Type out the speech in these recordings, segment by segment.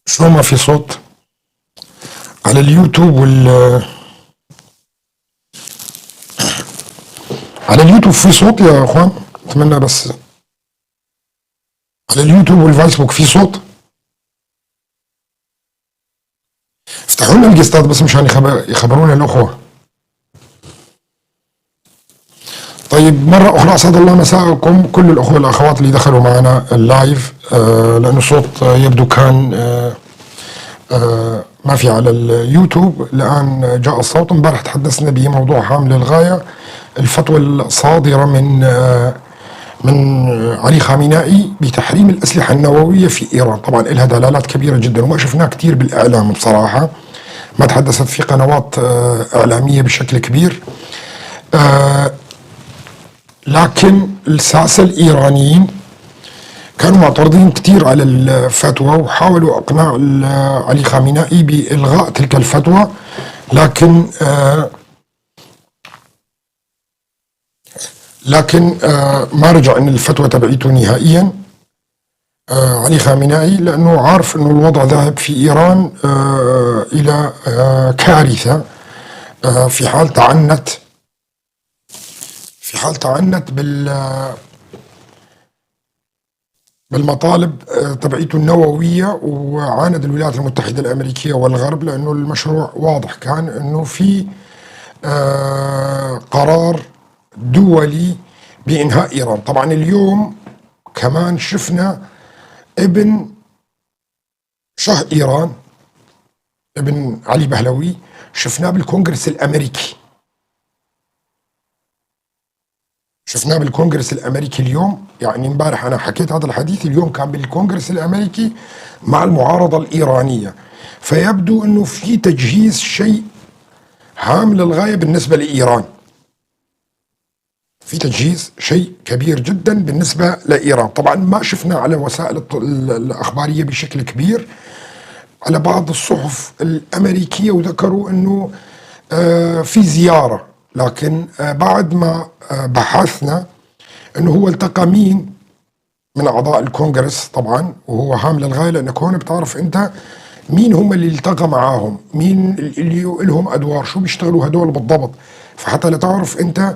شلون ما في صوت على اليوتيوب على اليوتيوب في صوت يا اخوان؟ اتمنى بس على اليوتيوب والفيسبوك في صوت. افتحوا لنا الجستات بس مشان يخبرونا الاخوة. طيب مرة أخرى أسعد الله مساءكم كل الأخوة والأخوات اللي دخلوا معنا ال live، لأنه الصوت يبدو كان ما في على اليوتيوب. الآن جاء الصوت. امبارح تحدثنا بموضوع هام للغاية، الفتوى الصادرة من علي خامنئي بتحريم الأسلحة النووية في إيران. طبعا لها دلالات كبيرة جدا وما شفناها كثير بالإعلام بصراحة، ما تحدثت في قنوات إعلامية بشكل كبير، لكن الساسة الإيرانيين كانوا معترضين كثير على الفتوى وحاولوا إقناع علي خامنئي بإلغاء تلك الفتوى، لكن ما رجع عن الفتوى تبعيته نهائيا علي خامنئي، لأنه عارف أنه الوضع ذاهب في إيران إلى كارثة في حال تعنت، في حال تعنت بالمطالب تبعيته النووية، وعاند الولايات المتحدة الأمريكية والغرب، لأنه المشروع واضح كان أنه في قرار دولي بإنهاء إيران. طبعا اليوم كمان شفنا ابن شاه إيران، ابن علي بهلوي، شفناه بالكونغرس الأمريكي، شفناه بالكونغرس الأمريكي اليوم. يعني امبارح أنا حكيت هذا الحديث، اليوم كان بالكونغرس الأمريكي مع المعارضة الإيرانية. فيبدو أنه في تجهيز شيء هام للغاية بالنسبة لإيران، في تجهيز شيء كبير جدا بالنسبة لإيران. طبعا ما شفنا على وسائل الأخبارية بشكل كبير، على بعض الصحف الأمريكية وذكروا أنه في زيارة، لكن بعد ما بحثنا أنه هو التقى مين من أعضاء الكونغرس، طبعا وهو هام للغاية لأنك هون بتعرف أنت مين هم اللي التقى معاهم، مين اللي لهم أدوار، شو بيشتغلوا هدول بالضبط، فحتى لتعرف أنت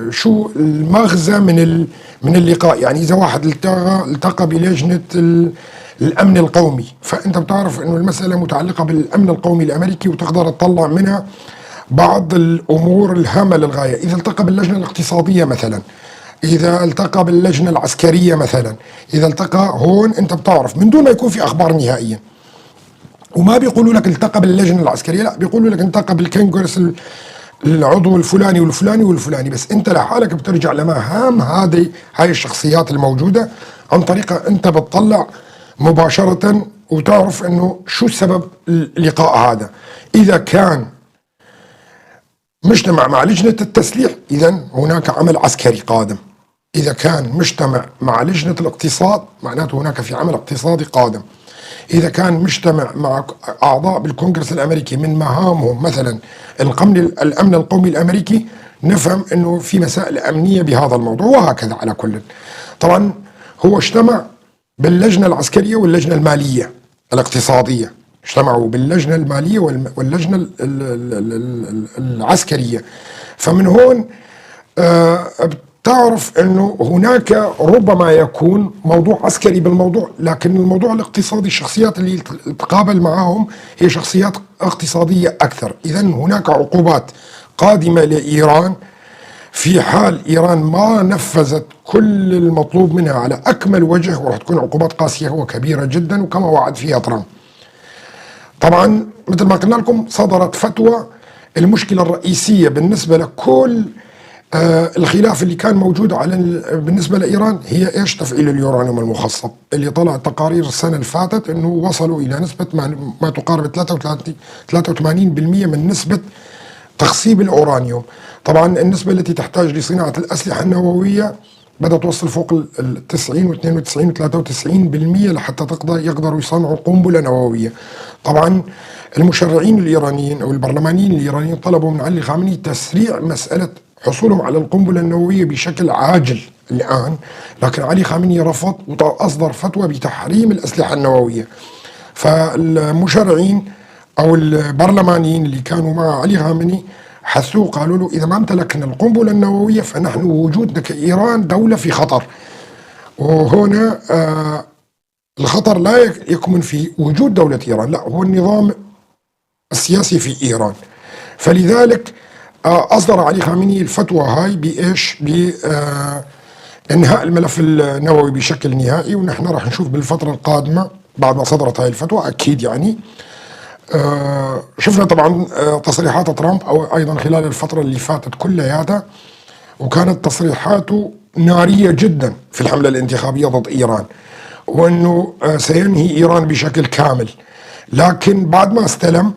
شو المغزى من اللقاء. يعني إذا واحد التقى بلجنة الأمن القومي، فأنت بتعرف أنه المسألة متعلقة بالأمن القومي الأمريكي وتقدر تطلع منها بعض الأمور الهامة للغاية. إذا التقى باللجنة الاقتصادية مثلا، إذا التقى باللجنة العسكرية مثلا، إذا التقى هون أنت بتعرف من دون ما يكون في أخبار نهائيا. وما بيقولوا لك التقى باللجنة العسكرية، لا بيقولوا لك التقى بالكونغرس العضو الفلاني والفلاني والفلاني، بس أنت لحالك بترجع لمهام هاي الشخصيات الموجودة عن طريقة أنت بتطلع مباشرة وتعرف أنه شو سبب اللقاء هذا. إذا كان مجتمع مع لجنة التسليح، إذن هناك عمل عسكري قادم. إذا كان مجتمع مع لجنة الاقتصاد، معناته هناك في عمل اقتصادي قادم. إذا كان مجتمع مع أعضاء بالكونغرس الأمريكي من مهامهم مثلا الأمن القومي الأمريكي، نفهم أنه في مسائل أمنية بهذا الموضوع، وهكذا على كل. طبعا هو اجتمع باللجنة العسكرية واللجنة المالية الاقتصادية، اجتمعوا باللجنة المالية واللجنة العسكرية. فمن هون بتعرف أنه هناك ربما يكون موضوع عسكري بالموضوع، لكن الموضوع الاقتصادي الشخصيات اللي تقابل معهم هي شخصيات اقتصادية أكثر. إذن هناك عقوبات قادمة لإيران في حال إيران ما نفذت كل المطلوب منها على أكمل وجه، وراح تكون عقوبات قاسية وكبيرة جدا وكما وعد فيها ترامب. طبعا مثل ما قلنا لكم صدرت فتوى. المشكلة الرئيسية بالنسبة لكل الخلاف اللي كان موجود على بالنسبة لإيران هي إيش؟ تفعيل اليورانيوم المخصب، اللي طلع تقارير السنة اللي فاتت إنه وصلوا إلى نسبة ما تقارب 83% من نسبة تخصيب الأورانيوم. طبعا النسبة التي تحتاج لصناعة الأسلحة النووية بدأت توصل فوق ال 90 و 92 و 93% لحتى يقدروا يصنعوا قنبلة نووية. طبعا المشرعين الإيرانيين أو البرلمانيين الإيرانيين طلبوا من علي خامنئي تسريع مسألة حصولهم على القنبلة النووية بشكل عاجل الآن، لكن علي خامنئي رفض وأصدر فتوى بتحريم الأسلحة النووية. فالمشرعين أو البرلمانيين اللي كانوا مع علي خامنئي حثوه، قالوا له إذا ما امتلكنا القنبلة النووية فنحن وجودنا كإيران دولة في خطر. وهنا الخطر لا يكمن في وجود دولة إيران، لا، هو النظام السياسي في إيران. فلذلك أصدر علي خامنئي الفتوى هاي بإيش؟ بإنهاء الملف النووي بشكل نهائي. ونحن راح نشوف بالفترة القادمة بعد ما صدرت هاي الفتوى أكيد يعني شفنا طبعا تصريحات ترامب أو أيضا خلال الفترة اللي فاتت كلياتها، وكانت تصريحاته نارية جدا في الحملة الانتخابية ضد إيران، وأنه سينهي إيران بشكل كامل. لكن بعد ما استلم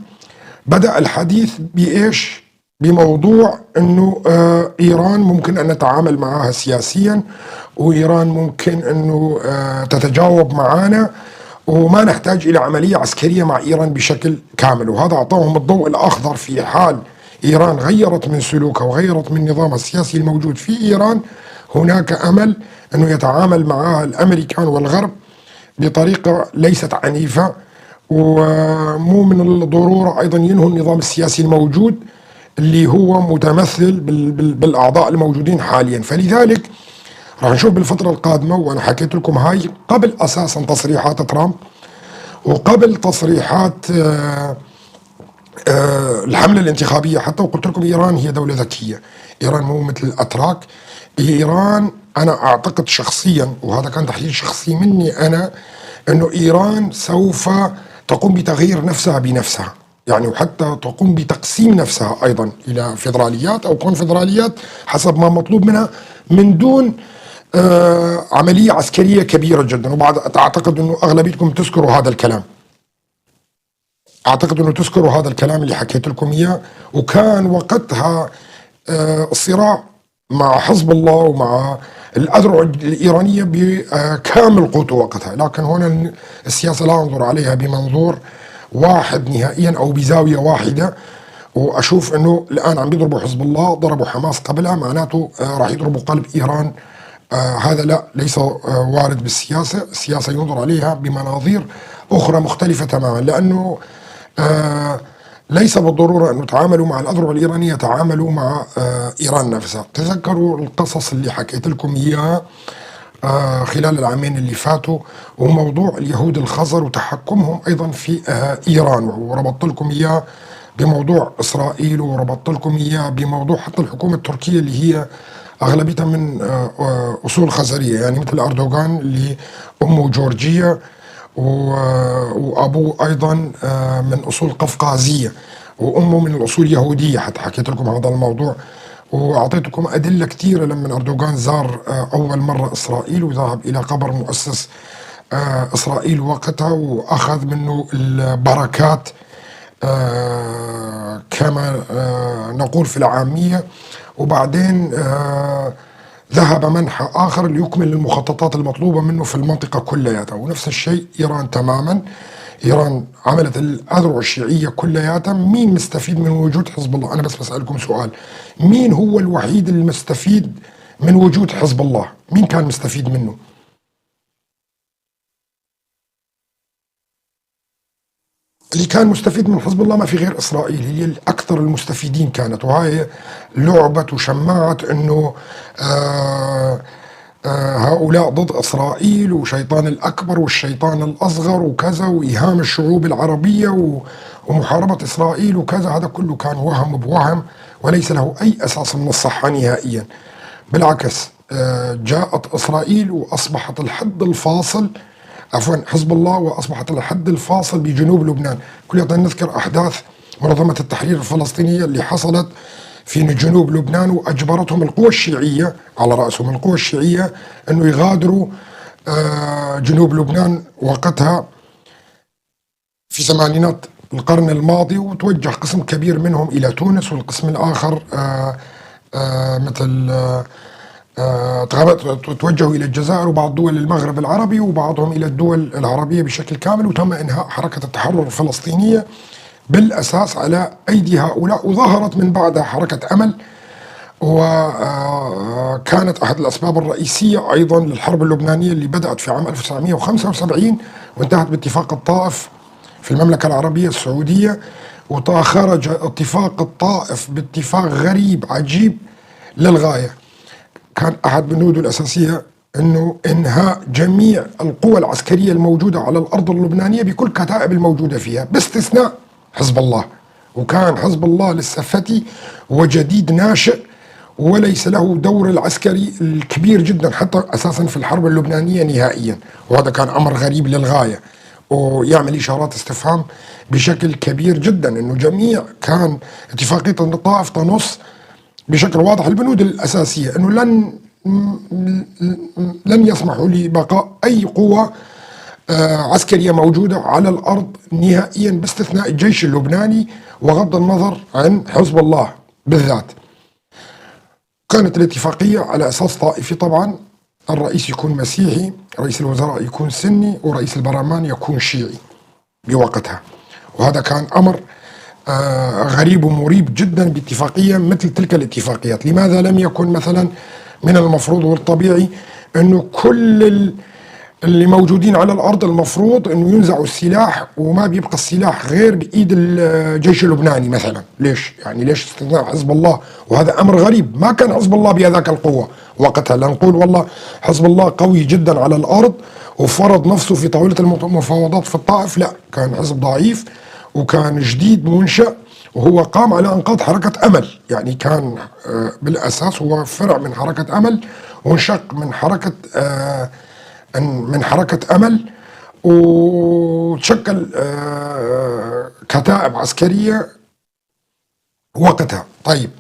بدأ الحديث بإيش؟ بموضوع أنه إيران ممكن أن نتعامل معها سياسيا، وإيران ممكن أنه تتجاوب معنا، وما نحتاج إلى عملية عسكرية مع إيران بشكل كامل. وهذا أعطاهم الضوء الأخضر في حال إيران غيرت من سلوكها وغيرت من نظامها السياسي الموجود في إيران، هناك أمل أنه يتعامل معها الأمريكان والغرب بطريقة ليست عنيفة، ومو من الضرورة أيضا ينهوا النظام السياسي الموجود اللي هو متمثل بالأعضاء الموجودين حاليا. فلذلك راح نشوف بالفترة القادمة، وأنا حكيت لكم هاي قبل أساسا تصريحات ترامب وقبل تصريحات الحملة الانتخابية حتى، وقلت لكم إيران هي دولة ذكية، إيران مو مثل الأتراك. إيران أنا أعتقد شخصيا، وهذا كان تحليل شخصي مني أنا، أنه إيران سوف تقوم بتغيير نفسها بنفسها، يعني وحتى تقوم بتقسيم نفسها أيضا إلى فيدراليات أو كونفدراليات حسب ما مطلوب منها، من دون عملية عسكرية كبيرة جدا. وبعد أعتقد أنه أغلبيتكم تذكروا هذا الكلام، أعتقد أنه تذكروا هذا الكلام اللي حكيت لكم إياه. وكان وقتها الصراع مع حزب الله ومع الأذرع الإيرانية بكامل قوته وقتها، لكن هنا السياسة لا أنظر عليها بمنظور واحد نهائيا أو بزاوية واحدة، وأشوف أنه الآن عم بيضربوا حزب الله، ضربوا حماس قبلها، معناته راح يضربوا قلب إيران. هذا لا، ليس وارد بالسياسة. السياسة ينظر عليها بمناظير أخرى مختلفة تماما، لأنه ليس بالضرورة أن تعاملوا مع الأذرع الإيرانية، تعاملوا مع إيران نفسها. تذكروا القصص اللي حكيت لكم إياها خلال العامين اللي فاتوا، وموضوع اليهود الخزر وتحكمهم أيضا في إيران، وربطت لكم إياه بموضوع إسرائيل، وربطت لكم إياه بموضوع حتى الحكومة التركية اللي هي أغلبيتها من أصول خزرية، يعني مثل أردوغان اللي أمه جورجية وأبوه أيضا من أصول قفقازية، وأمه من الأصول اليهودية، حتى حكيت لكم هذا الموضوع وأعطيتكم أدلة كثيرة لما أردوغان زار أول مرة إسرائيل وذهب إلى قبر مؤسس إسرائيل وقتها وأخذ منه البركات كما نقول في العامية، وبعدين ذهب منحى آخر ليكمل المخططات المطلوبة منه في المنطقة كلياتها. ونفس الشيء إيران تماما، إيران عملت الأذرع الشيعية كلياتها. مين مستفيد من وجود حزب الله؟ أنا بس بسألكم سؤال، مين هو الوحيد المستفيد من وجود حزب الله؟ مين كان مستفيد منه؟ اللي كان مستفيد من حزب الله ما في غير إسرائيل، هي الأكثر المستفيدين كانت. وهي لعبة وشماعة أنه هؤلاء ضد إسرائيل وشيطان الأكبر والشيطان الأصغر وكذا، وإيهام الشعوب العربية ومحاربة إسرائيل وكذا، هذا كله كان وهم بوهم وليس له أي أساس من الصحة نهائيا. بالعكس جاءت إسرائيل وأصبحت الحد الفاصل، عفوا حزب الله وأصبحت الحد الفاصل بجنوب لبنان. كلنا نذكر أحداث منظمة التحرير الفلسطينية اللي حصلت في جنوب لبنان، وأجبرتهم القوى الشيعية على رأسهم القوى الشيعية أنه يغادروا جنوب لبنان وقتها في ثمانينات القرن الماضي، وتوجه قسم كبير منهم إلى تونس، والقسم الآخر مثل توجهوا إلى الجزائر وبعض دول المغرب العربي، وبعضهم إلى الدول العربية بشكل كامل. وتم إنهاء حركة التحرر الفلسطينية بالأساس على أيدي هؤلاء، وظهرت من بعدها حركة أمل، وكانت أحد الأسباب الرئيسية أيضا للحرب اللبنانية اللي بدأت في عام 1975 وانتهت باتفاق الطائف في المملكة العربية السعودية، وخرج اتفاق الطائف باتفاق غريب عجيب للغاية. كان أحد بنوده الأساسية أنه إنهاء جميع القوى العسكرية الموجودة على الأرض اللبنانية بكل كتائب الموجودة فيها باستثناء حزب الله. وكان حزب الله لسه فتي وجديد ناشئ وليس له دور العسكري الكبير جدا حتى أساسا في الحرب اللبنانية نهائيا، وهذا كان أمر غريب للغاية ويعمل إشارات استفهام بشكل كبير جدا، أنه جميع كان اتفاقية الطائف تنص بشكل واضح البنود الأساسية أنه لن يسمحوا لبقاء أي قوة عسكرية موجودة على الأرض نهائيا باستثناء الجيش اللبناني وغض النظر عن حزب الله بالذات. كانت الاتفاقية على أساس طائفي طبعا، الرئيس يكون مسيحي، رئيس الوزراء يكون سني، ورئيس البرلمان يكون شيعي بوقتها. وهذا كان أمر غريب ومريب جدا باتفاقية مثل تلك الاتفاقيات. لماذا لم يكن مثلا من المفروض والطبيعي أنه كل اللي موجودين على الأرض المفروض أنه ينزعوا السلاح وما بيبقى السلاح غير بإيد الجيش اللبناني مثلا؟ ليش؟ يعني ليش استثناء حزب الله؟ وهذا أمر غريب، ما كان حزب الله بهذاك القوة وقتها. لنقول والله حزب الله قوي جدا على الأرض وفرض نفسه في طاولة المفاوضات في الطائف، لا، كان حزب ضعيف وكان جديد منشأ، وهو قام على أنقاض حركة أمل. يعني كان بالأساس هو فرع من حركة أمل وانشق من حركة أمل وتشكل كتائب عسكرية وقتها. طيب،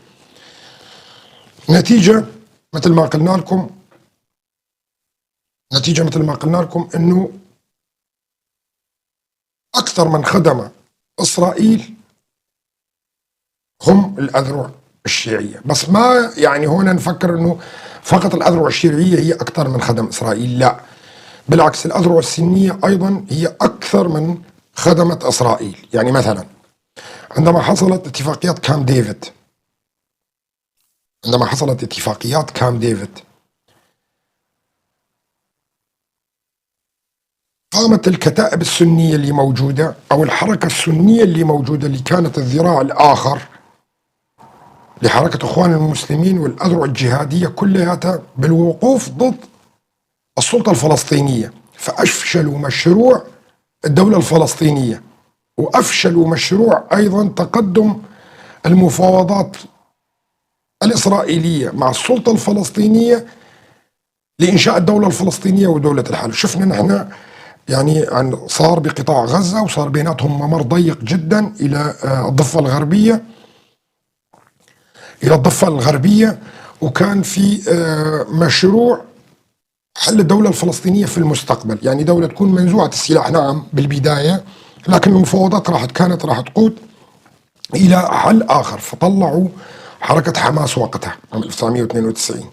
نتيجة مثل ما قلنا لكم، نتيجة مثل ما قلنا لكم أنه أكثر من خدم إسرائيل هم الأذرع الشيعية. بس ما يعني هنا نفكر أنه فقط الأذرع الشيعية هي أكثر من خدم إسرائيل، لا، بالعكس الأذرع السنية أيضا هي أكثر من خدمت إسرائيل. يعني مثلا عندما حصلت اتفاقيات كامب ديفيد، عندما حصلت اتفاقيات كامب ديفيد قامت الكتائب السنية اللي موجودة أو الحركة السنية اللي موجودة اللي كانت الذراع الآخر لحركة إخوان المسلمين والأذرع الجهادية كلها بالوقوف ضد السلطة الفلسطينية، فأفشلوا مشروع الدولة الفلسطينية وأفشلوا مشروع أيضا تقدم المفاوضات الإسرائيلية مع السلطة الفلسطينية لإنشاء الدولة الفلسطينية ودولة الحل. شفنا نحن يعني صار بقطاع غزة وصار بيناتهم ممر ضيق جدا إلى الضفة الغربية، إلى الضفة الغربية، وكان في مشروع حل الدولة الفلسطينية في المستقبل، يعني دولة تكون منزوعة السلاح نعم بالبداية، لكن المفاوضات كانت راح تقود إلى حل آخر. فطلعوا حركة حماس وقتها عام 1992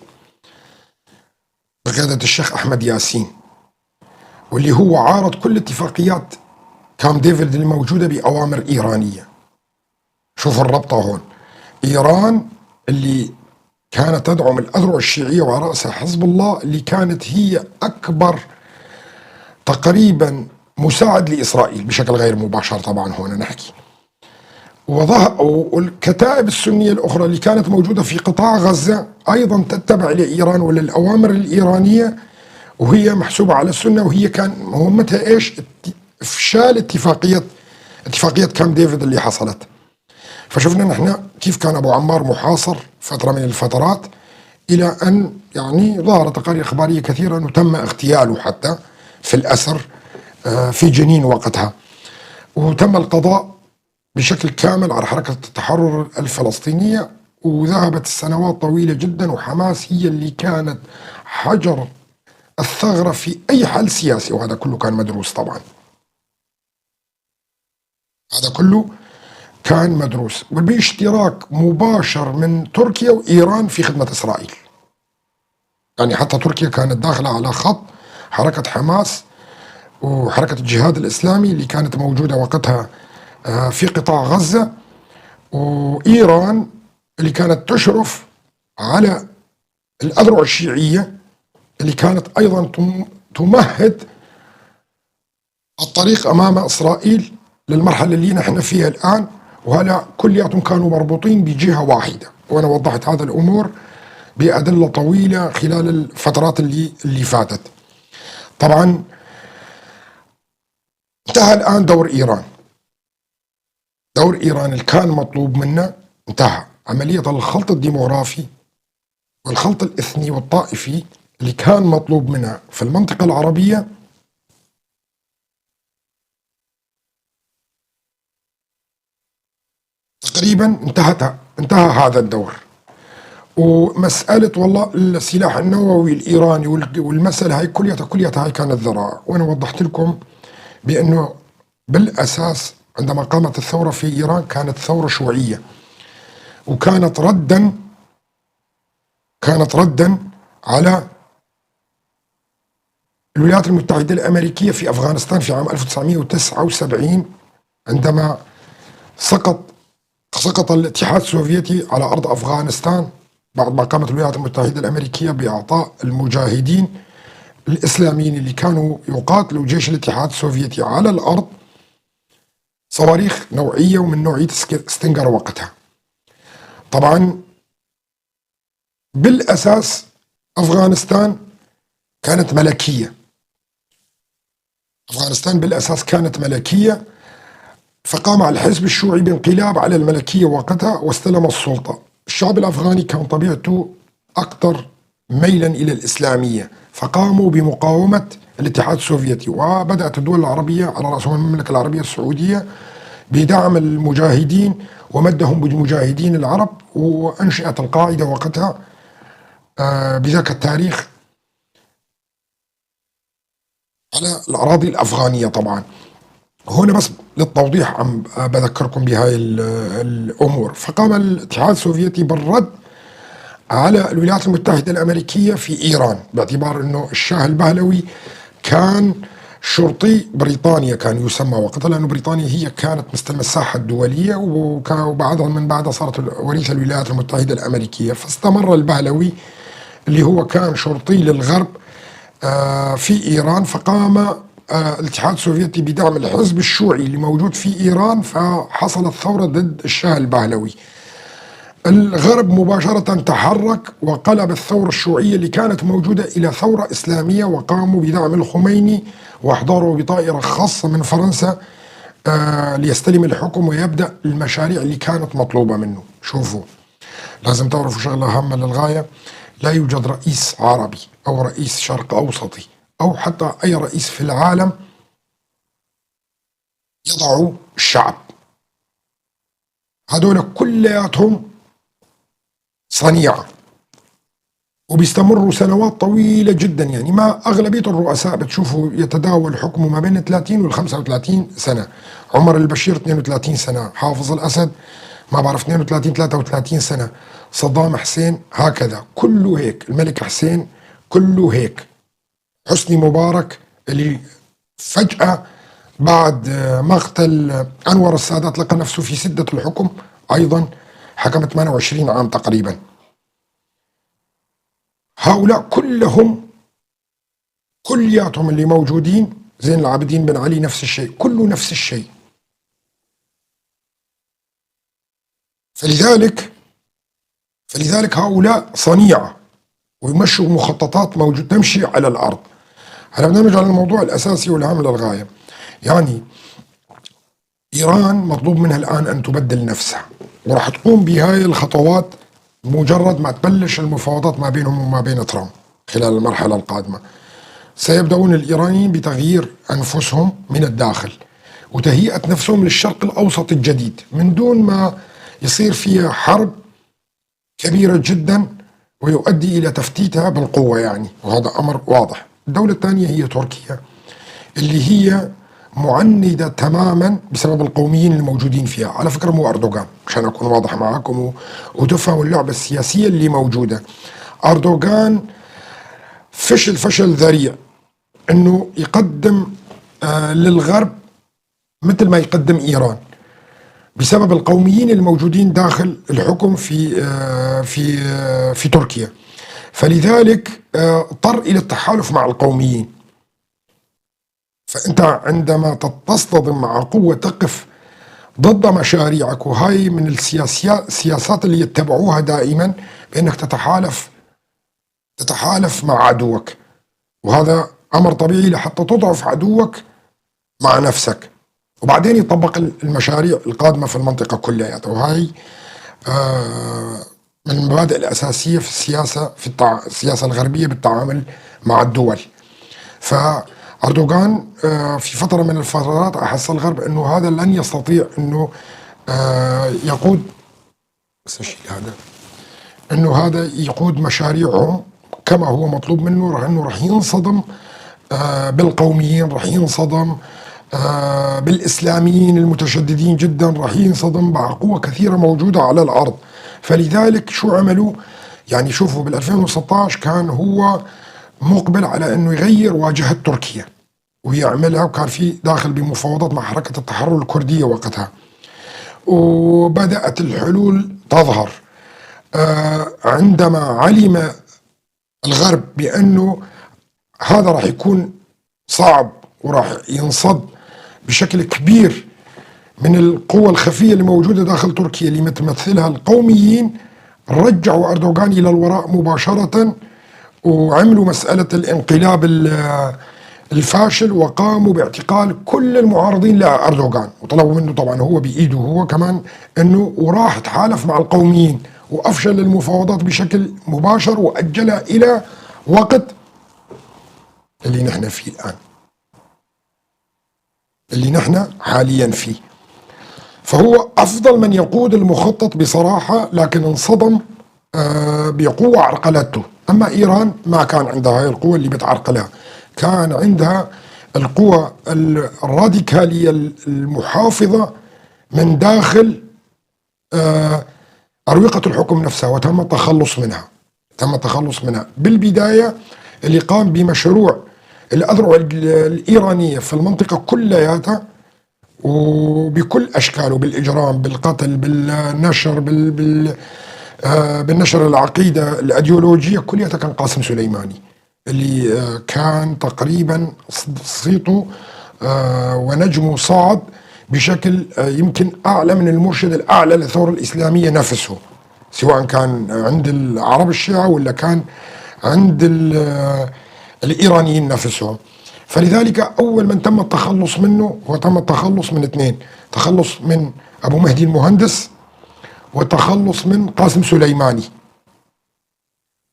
بقيادة الشيخ أحمد ياسين، واللي هو عارض كل اتفاقيات كامب ديفيد اللي موجودة بأوامر إيرانية. شوفوا الربطة هون، إيران اللي كانت تدعم الأذرع الشيعية وعلى رأسها حزب الله اللي كانت هي أكبر تقريبا مساعد لإسرائيل بشكل غير مباشر طبعا هنا نحكي، والكتائب السنية الأخرى اللي كانت موجودة في قطاع غزة أيضا تتبع لإيران وللأوامر الإيرانية، وهي محسوبة على السنة، وهي كان مهمتها إيش؟ إفشال اتفاقية كامب ديفيد اللي حصلت. فشفنا نحن كيف كان أبو عمار محاصر فترة من الفترات إلى أن يعني ظهرت تقارير إخبارية كثيرة أنه تم اغتياله حتى في الأسر في جنين وقتها، وتم القضاء بشكل كامل على حركة التحرر الفلسطينية، وذهبت السنوات طويلة جدا، وحماس هي اللي كانت حجر الثغرة في أي حل سياسي، وهذا كله كان مدروس طبعا، هذا كله كان مدروس وباشتراك مباشر من تركيا وإيران في خدمة إسرائيل. يعني حتى تركيا كانت داخلة على خط حركة حماس وحركة الجهاد الإسلامي اللي كانت موجودة وقتها في قطاع غزة، وإيران اللي كانت تشرف على الأذرع الشيعية اللي كانت أيضا تمهد الطريق أمام إسرائيل للمرحلة اللي نحن فيها الآن، وهلا كلياتهم كانوا مربوطين بجهة واحدة، وأنا وضحت هذا الأمور بأدلة طويلة خلال الفترات اللي فاتت. طبعا انتهى الآن دور إيران، دور إيران اللي كان مطلوب منا انتهى. عملية الخلط الديموغرافي والخلط الإثني والطائفي اللي كان مطلوب منها في المنطقة العربية تقريبا انتهى هذا الدور. ومسألة والله السلاح النووي الإيراني والمسألة هاي كليتها هاي كانت ذراع، وأنا وضحت لكم بأنه بالأساس عندما قامت الثورة في إيران كانت ثورة شيوعية، وكانت ردا على الولايات المتحدة الأمريكية في أفغانستان في عام 1979 عندما سقط الاتحاد السوفيتي على أرض أفغانستان بعد ما قامت الولايات المتحدة الأمريكية بإعطاء المجاهدين الإسلاميين اللي كانوا يقاتلوا جيش الاتحاد السوفيتي على الأرض صواريخ نوعية ومن نوعية ستينجر وقتها. طبعا بالأساس أفغانستان كانت ملكية، أفغانستان بالأساس كانت ملكية، فقام الحزب الشيوعي بانقلاب على الملكية وقتها واستلم السلطة. الشعب الأفغاني كان طبيعته أكثر ميلا إلى الإسلامية، فقاموا بمقاومة الاتحاد السوفيتي، وبدأت الدول العربية على رأسهم المملكة العربية السعودية بدعم المجاهدين ومدهم بالمجاهدين العرب، وأنشئت القاعدة وقتها بذاك التاريخ على الأراضي الأفغانية. طبعا هنا بس للتوضيح عم بذكركم بهاي الأمور. فقام الاتحاد السوفيتي بالرد على الولايات المتحدة الأمريكية في إيران، باعتبار أنه الشاه البهلوي كان شرطي بريطانيا كان يسمى وقتها، لأنه بريطانيا هي كانت مستلمة الساحة الدولية، وبعدها من بعدها صارت وريث الولايات المتحدة الأمريكية. فاستمر البهلوي اللي هو كان شرطي للغرب في إيران، فقام الاتحاد السوفيتي بدعم الحزب الشيوعي اللي موجود في إيران، فحصلت ثورة ضد الشاه البهلوي. الغرب مباشرة تحرك وقلب الثورة الشيوعية اللي كانت موجودة إلى ثورة إسلامية، وقاموا بدعم الخميني واحضروا بطائرة خاصة من فرنسا ليستلم الحكم ويبدأ المشاريع اللي كانت مطلوبة منه. شوفوا، لازم تعرفوا شغلة هامة للغاية، لا يوجد رئيس عربي أو رئيس شرق أوسطي أو حتى أي رئيس في العالم يضع الشعب. هذول كلياتهم صنيعة وبيستمروا سنوات طويلة جدا، يعني ما أغلبية الرؤساء بتشوفوا يتداول حكمه ما بين 30 وال 35 سنة. عمر البشير 32 سنة، حافظ الأسد ما بعرف 32 33 سنة، صدام حسين هكذا، كله هيك، الملك حسين كله هيك، حسني مبارك اللي فجأة بعد مقتل أنور السادات لقى نفسه في سدة الحكم، أيضا حكم 28 عام تقريبا. هؤلاء كلهم كلياتهم اللي موجودين، زين العابدين بن علي نفس الشيء، كله نفس الشيء. فلذلك هؤلاء صنيعة ويمشوا مخططات موجودة تمشي على الأرض. هلا بدنا نرجع للموضوع الأساسي والهام للغاية. يعني إيران مطلوب منها الآن أن تبدل نفسها، وراح تقوم بهاي الخطوات مجرد ما تبلش المفاوضات ما بينهم وما بين ترامب خلال المرحلة القادمة. سيبدأون الإيرانيين بتغيير أنفسهم من الداخل وتهيئة نفسهم للشرق الأوسط الجديد من دون ما يصير فيها حرب كبيرة جدا ويؤدي إلى تفتيتها بالقوة، يعني وهذا أمر واضح. الدولة الثانية هي تركيا اللي هي معندة تماما بسبب القوميين الموجودين فيها. على فكرة مو أردوغان، عشان أكون واضح معاكم وتفهموا اللعبة السياسية اللي موجودة. أردوغان فشل فشل ذريع أنه يقدم للغرب مثل ما يقدم إيران، بسبب القوميين الموجودين داخل الحكم في في في تركيا. فلذلك اضطر إلى التحالف مع القوميين. فأنت عندما تصطدم مع قوة تقف ضد مشاريعك، وهي من السياسات اللي يتبعوها دائما، بأنك تتحالف مع عدوك، وهذا أمر طبيعي لحتى تضعف عدوك مع نفسك، وبعدين يطبق المشاريع القادمة في المنطقة كلها. وهي من المبادئ الأساسية في السياسة، في السياسة الغربية بالتعامل مع الدول. فأردوغان في فترة من الفترات أحس الغرب أنه هذا لن يستطيع أنه يقود، بس أشيل هذا، أنه هذا يقود مشاريعهم كما هو مطلوب منه، أنه رح ينصدم بالقوميين، رح ينصدم بالإسلاميين المتشددين جدا، رح ينصدم مع قوة كثيرة موجودة على الأرض. فلذلك شو عملوا؟ يعني شوفوا بال 2016 كان هو مقبل على أنه يغير واجهة تركيا ويعملها، وكان في داخل بمفاوضات مع حركة التحرر الكردية وقتها، وبدأت الحلول تظهر. عندما علم الغرب بأنه هذا راح يكون صعب وراح ينصد بشكل كبير من القوى الخفية اللي موجودة داخل تركيا اللي متمثلها القوميين، رجعوا أردوغان إلى الوراء مباشرة وعملوا مسألة الانقلاب الفاشل، وقاموا باعتقال كل المعارضين لأردوغان، وطلبوا منه طبعا هو بإيده هو كمان أنه، وراح تحالف مع القوميين وأفشل المفاوضات بشكل مباشر وأجلها إلى وقت اللي نحن فيه الآن، اللي نحن حاليا فيه. فهو أفضل من يقود المخطط بصراحة، لكن انصدم بقوة عرقلته. أما إيران ما كان عندها هاي القوة اللي بتعرقلها، كان عندها القوة الراديكالية المحافظة من داخل أروقة الحكم نفسها، وتم التخلص منها. تم التخلص منها بالبداية. اللي قام بمشروع الأذرع الإيرانية في المنطقة كلياتها وبكل أشكاله، بالإجرام، بالقتل، بالنشر، بالنشر العقيدة الأيديولوجية كلها، كان قاسم سليماني اللي كان تقريبا صيته ونجمه صعد بشكل يمكن أعلى من المرشد الأعلى للثورة الإسلامية نفسه، سواء كان عند العرب الشيعة ولا كان عند الإيرانيين نفسهم. فلذلك أول من تم التخلص منه هو تم التخلص من اثنين، تخلص من أبو مهدي المهندس وتخلص من قاسم سليماني.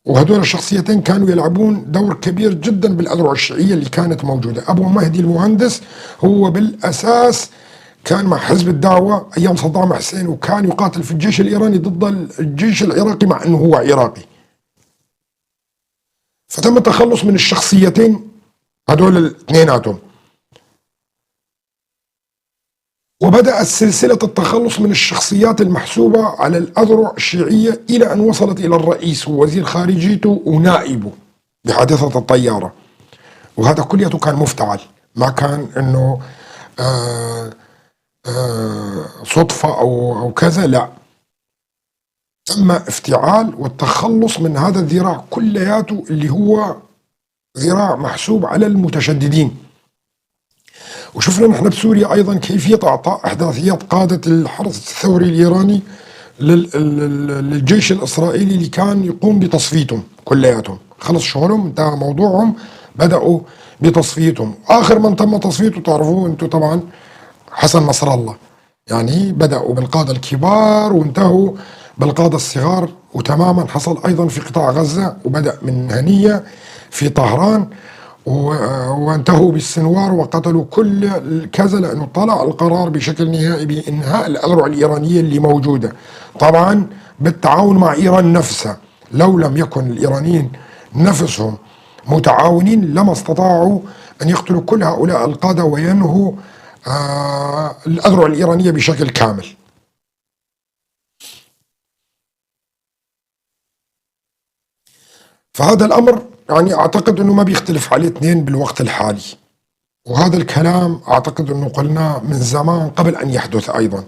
وهدول الشخصيتين كانوا يلعبون دور كبير جدا بالأذرع الشيعية اللي كانت موجودة. أبو مهدي المهندس هو بالأساس كان مع حزب الدعوة أيام صدام حسين، وكان يقاتل في الجيش الإيراني ضد الجيش العراقي مع أنه هو عراقي. فتم التخلص من الشخصيتين هدول الاثنيناتهم، وبدأت سلسلة التخلص من الشخصيات المحسوبة على الأذرع الشيعية إلى أن وصلت إلى الرئيس ووزير خارجيته ونائبه بحادثة الطيارة. وهذا كليته كان مفتعل، ما كان أنه صدفة أو كذا، لا، تم افتعال والتخلص من هذا الذراع كلياته اللي هو ذراع محسوب على المتشددين. وشفنا نحن بسوريا أيضا كيفية إعطاء أحداثيات قادة الحرس الثوري الإيراني للجيش الإسرائيلي اللي كان يقوم بتصفيتهم كلياتهم. خلص شغلهم، انتهى موضوعهم، بدأوا بتصفيتهم. آخر من تم تصفيته تعرفوه أنتم طبعا حسن نصر الله. يعني بدأوا بالقادة الكبار وانتهوا بالقادة الصغار، وتماما حصل أيضا في قطاع غزة، وبدأ من هنية في طهران وانتهوا بالسنوار وقتلوا كل كذا، لأنه طلع القرار بشكل نهائي بإنهاء الأذرع الإيرانية اللي موجودة، طبعا بالتعاون مع إيران نفسها. لو لم يكن الإيرانيين نفسهم متعاونين لما استطاعوا أن يقتلوا كل هؤلاء القادة وينهوا الأذرع الإيرانية بشكل كامل. فهذا الأمر يعني أعتقد أنه ما بيختلف عليه اثنين بالوقت الحالي، وهذا الكلام أعتقد أنه قلناه من زمان قبل أن يحدث أيضا،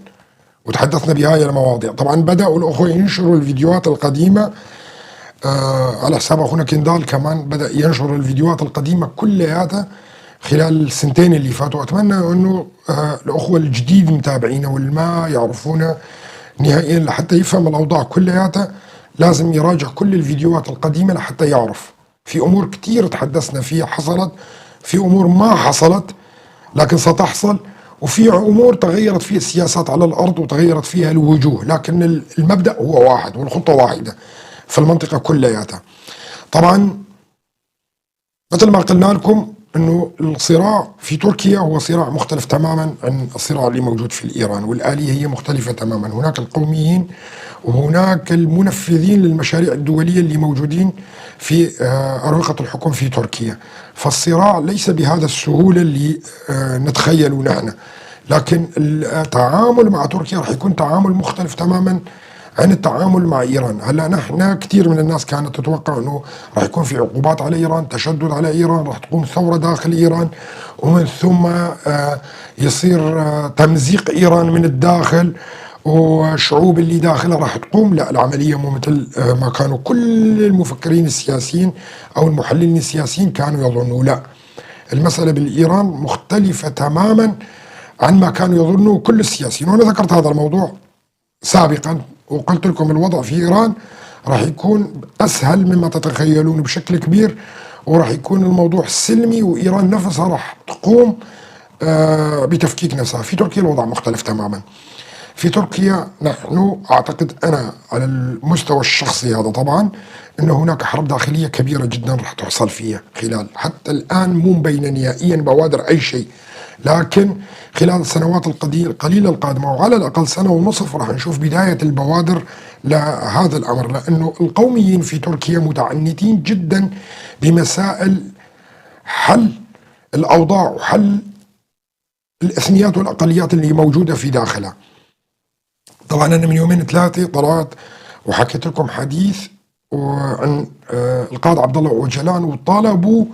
وتحدثنا بهاي المواضيع. طبعا بدأوا الأخوة ينشروا الفيديوهات القديمة على حساب أخونا كندال، كمان بدأ ينشر الفيديوهات القديمة كلياتها خلال السنتين اللي فاتوا. أتمنى أنه الأخوة الجديد متابعينا واللي ما يعرفونا نهائيا لحتى يفهم الأوضاع كلياتها لازم يراجع كل الفيديوهات القديمة لحتى يعرف. في أمور كتير تحدثنا فيها حصلت، في أمور ما حصلت لكن ستحصل، وفي أمور تغيرت فيها السياسات على الأرض وتغيرت فيها الوجوه، لكن المبدأ هو واحد والخطة واحدة في المنطقة كلياتها. طبعا مثل ما قلنا لكم أنه الصراع في تركيا هو صراع مختلف تماما عن الصراع اللي موجود في الإيران، والآلية هي مختلفة تماما. هناك القوميين وهناك المنفذين للمشاريع الدولية اللي موجودين في أروقة الحكم في تركيا، فالصراع ليس بهذا السهولة اللي نتخيله نحن، لكن التعامل مع تركيا راح يكون تعامل مختلف تماما عن التعامل مع إيران. هلا نحن كثير من الناس كانت تتوقع أنه راح يكون في عقوبات على إيران، تشدد على إيران، راح تقوم ثورة داخل إيران، ومن ثم يصير تمزيق إيران من الداخل والشعوب اللي داخلها راح تقوم. لا، العملية مو مثل ما كانوا كل المفكرين السياسيين أو المحللين السياسيين كانوا يظنوا. لا، المسألة بالإيران مختلفة تماما عن ما كانوا يظنوا كل السياسيين، وأنا ذكرت هذا الموضوع سابقا وقلت لكم الوضع في إيران راح يكون أسهل مما تتخيلون بشكل كبير، وراح يكون الموضوع سلمي، وإيران نفسها راح تقوم بتفكيك نفسها. في تركيا الوضع مختلف تماما. في تركيا نحن أعتقد أنا على المستوى الشخصي هذا طبعا أنه هناك حرب داخلية كبيرة جدا راح تحصل فيها خلال، حتى الآن مو مبينة نهائيا بوادر أي شيء، لكن خلال السنوات القليلة القادمة وعلى الأقل سنة ونصف راح نشوف بداية البوادر لهذا الأمر، لأنه القوميين في تركيا متعنتين جدا بمسائل حل الأوضاع وحل الإثنيات والأقليات اللي موجودة في داخلها. طبعا أنا من يومين ثلاثة طلعت وحكيت لكم حديث عن القائد عبد الله أوجلان، وطالبوا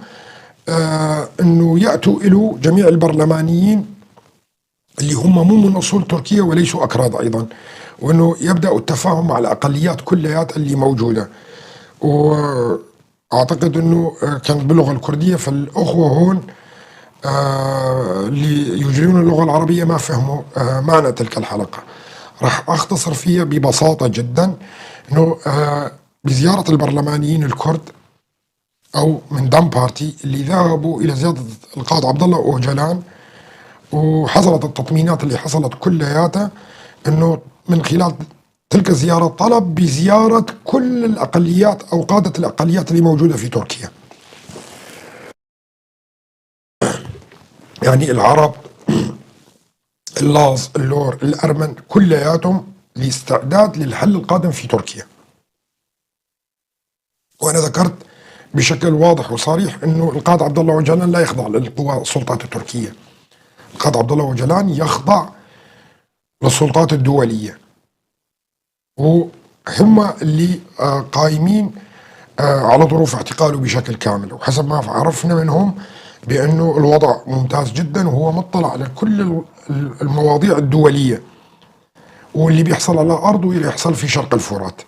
أنه يأتوا إلى جميع البرلمانيين اللي هم مو من أصول تركيا وليسوا أكراد أيضا، وأنه يبدأوا التفاهم مع الأقليات كليات اللي موجودة. وأعتقد أنه كانت باللغة الكردية، فالأخوة هون اللي يجرون اللغة العربية ما فهموا معنى تلك الحلقة. راح أختصر فيها ببساطة جدا، أنه بزيارة البرلمانيين الكرد أو من دم بارتي اللي ذهبوا إلى زيارة القائد عبد الله أوجلان، وحصلت التطمينات اللي حصلت كلياتها أنه من خلال تلك الزيارة طلب بزيارة كل الأقليات أو قادة الأقليات اللي موجودة في تركيا، يعني العرب، اللاز، اللور، الأرمن، كلياتهم لاستعداد للحل القادم في تركيا. وأنا ذكرت بشكل واضح وصريح أنه القائد عبد الله أوجلان لا يخضع للقوى السلطات التركية. القائد عبد الله أوجلان يخضع للسلطات الدولية، وهم اللي قايمين على ظروف اعتقاله بشكل كامل. وحسب ما عرفنا منهم بأنه الوضع ممتاز جدا، وهو مطلع على كل المواضيع الدولية واللي بيحصل على الأرض واللي يحصل في شرق الفرات،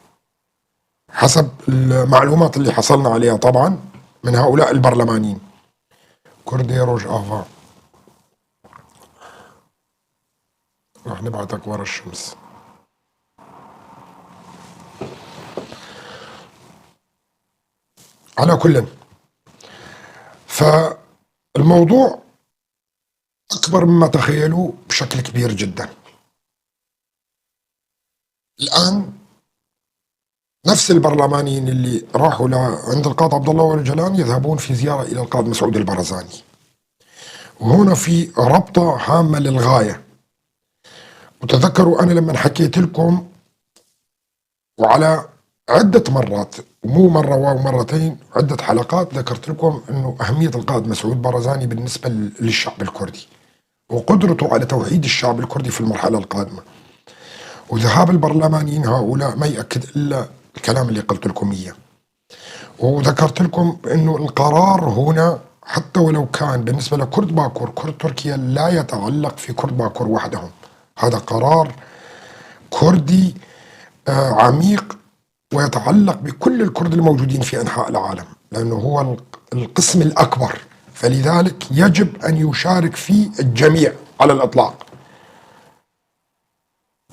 حسب المعلومات اللي حصلنا عليها طبعا من هؤلاء البرلمانيين. كردي روج آفا، راح نبعتك ورا الشمس. على كل، فالموضوع أكبر مما تخيلوا بشكل كبير جدا. الآن نفس البرلمانيين اللي راحوا عند القائد عبد الله أوجلان يذهبون في زيارة إلى القائد مسعود البرزاني، وهنا في ربطة هامة للغاية. وتذكروا أنا لما حكيت لكم وعلى عدة مرات، ومو مرة ومرتين، عدة حلقات ذكرت لكم أنه أهمية القائد مسعود برزاني بالنسبة للشعب الكردي وقدرته على توحيد الشعب الكردي في المرحلة القادمة. وذهاب البرلمانيين هؤلاء ما يأكد إلا الكلام اللي قلت لكم إياه. وذكرت لكم أنه القرار هنا حتى ولو كان بالنسبة لكرد باكور، كرد تركيا لا يتعلق في كرد باكور وحدهم، هذا قرار كردي عميق ويتعلق بكل الكرد الموجودين في أنحاء العالم، لأنه هو القسم الأكبر فلذلك يجب أن يشارك فيه الجميع على الإطلاق،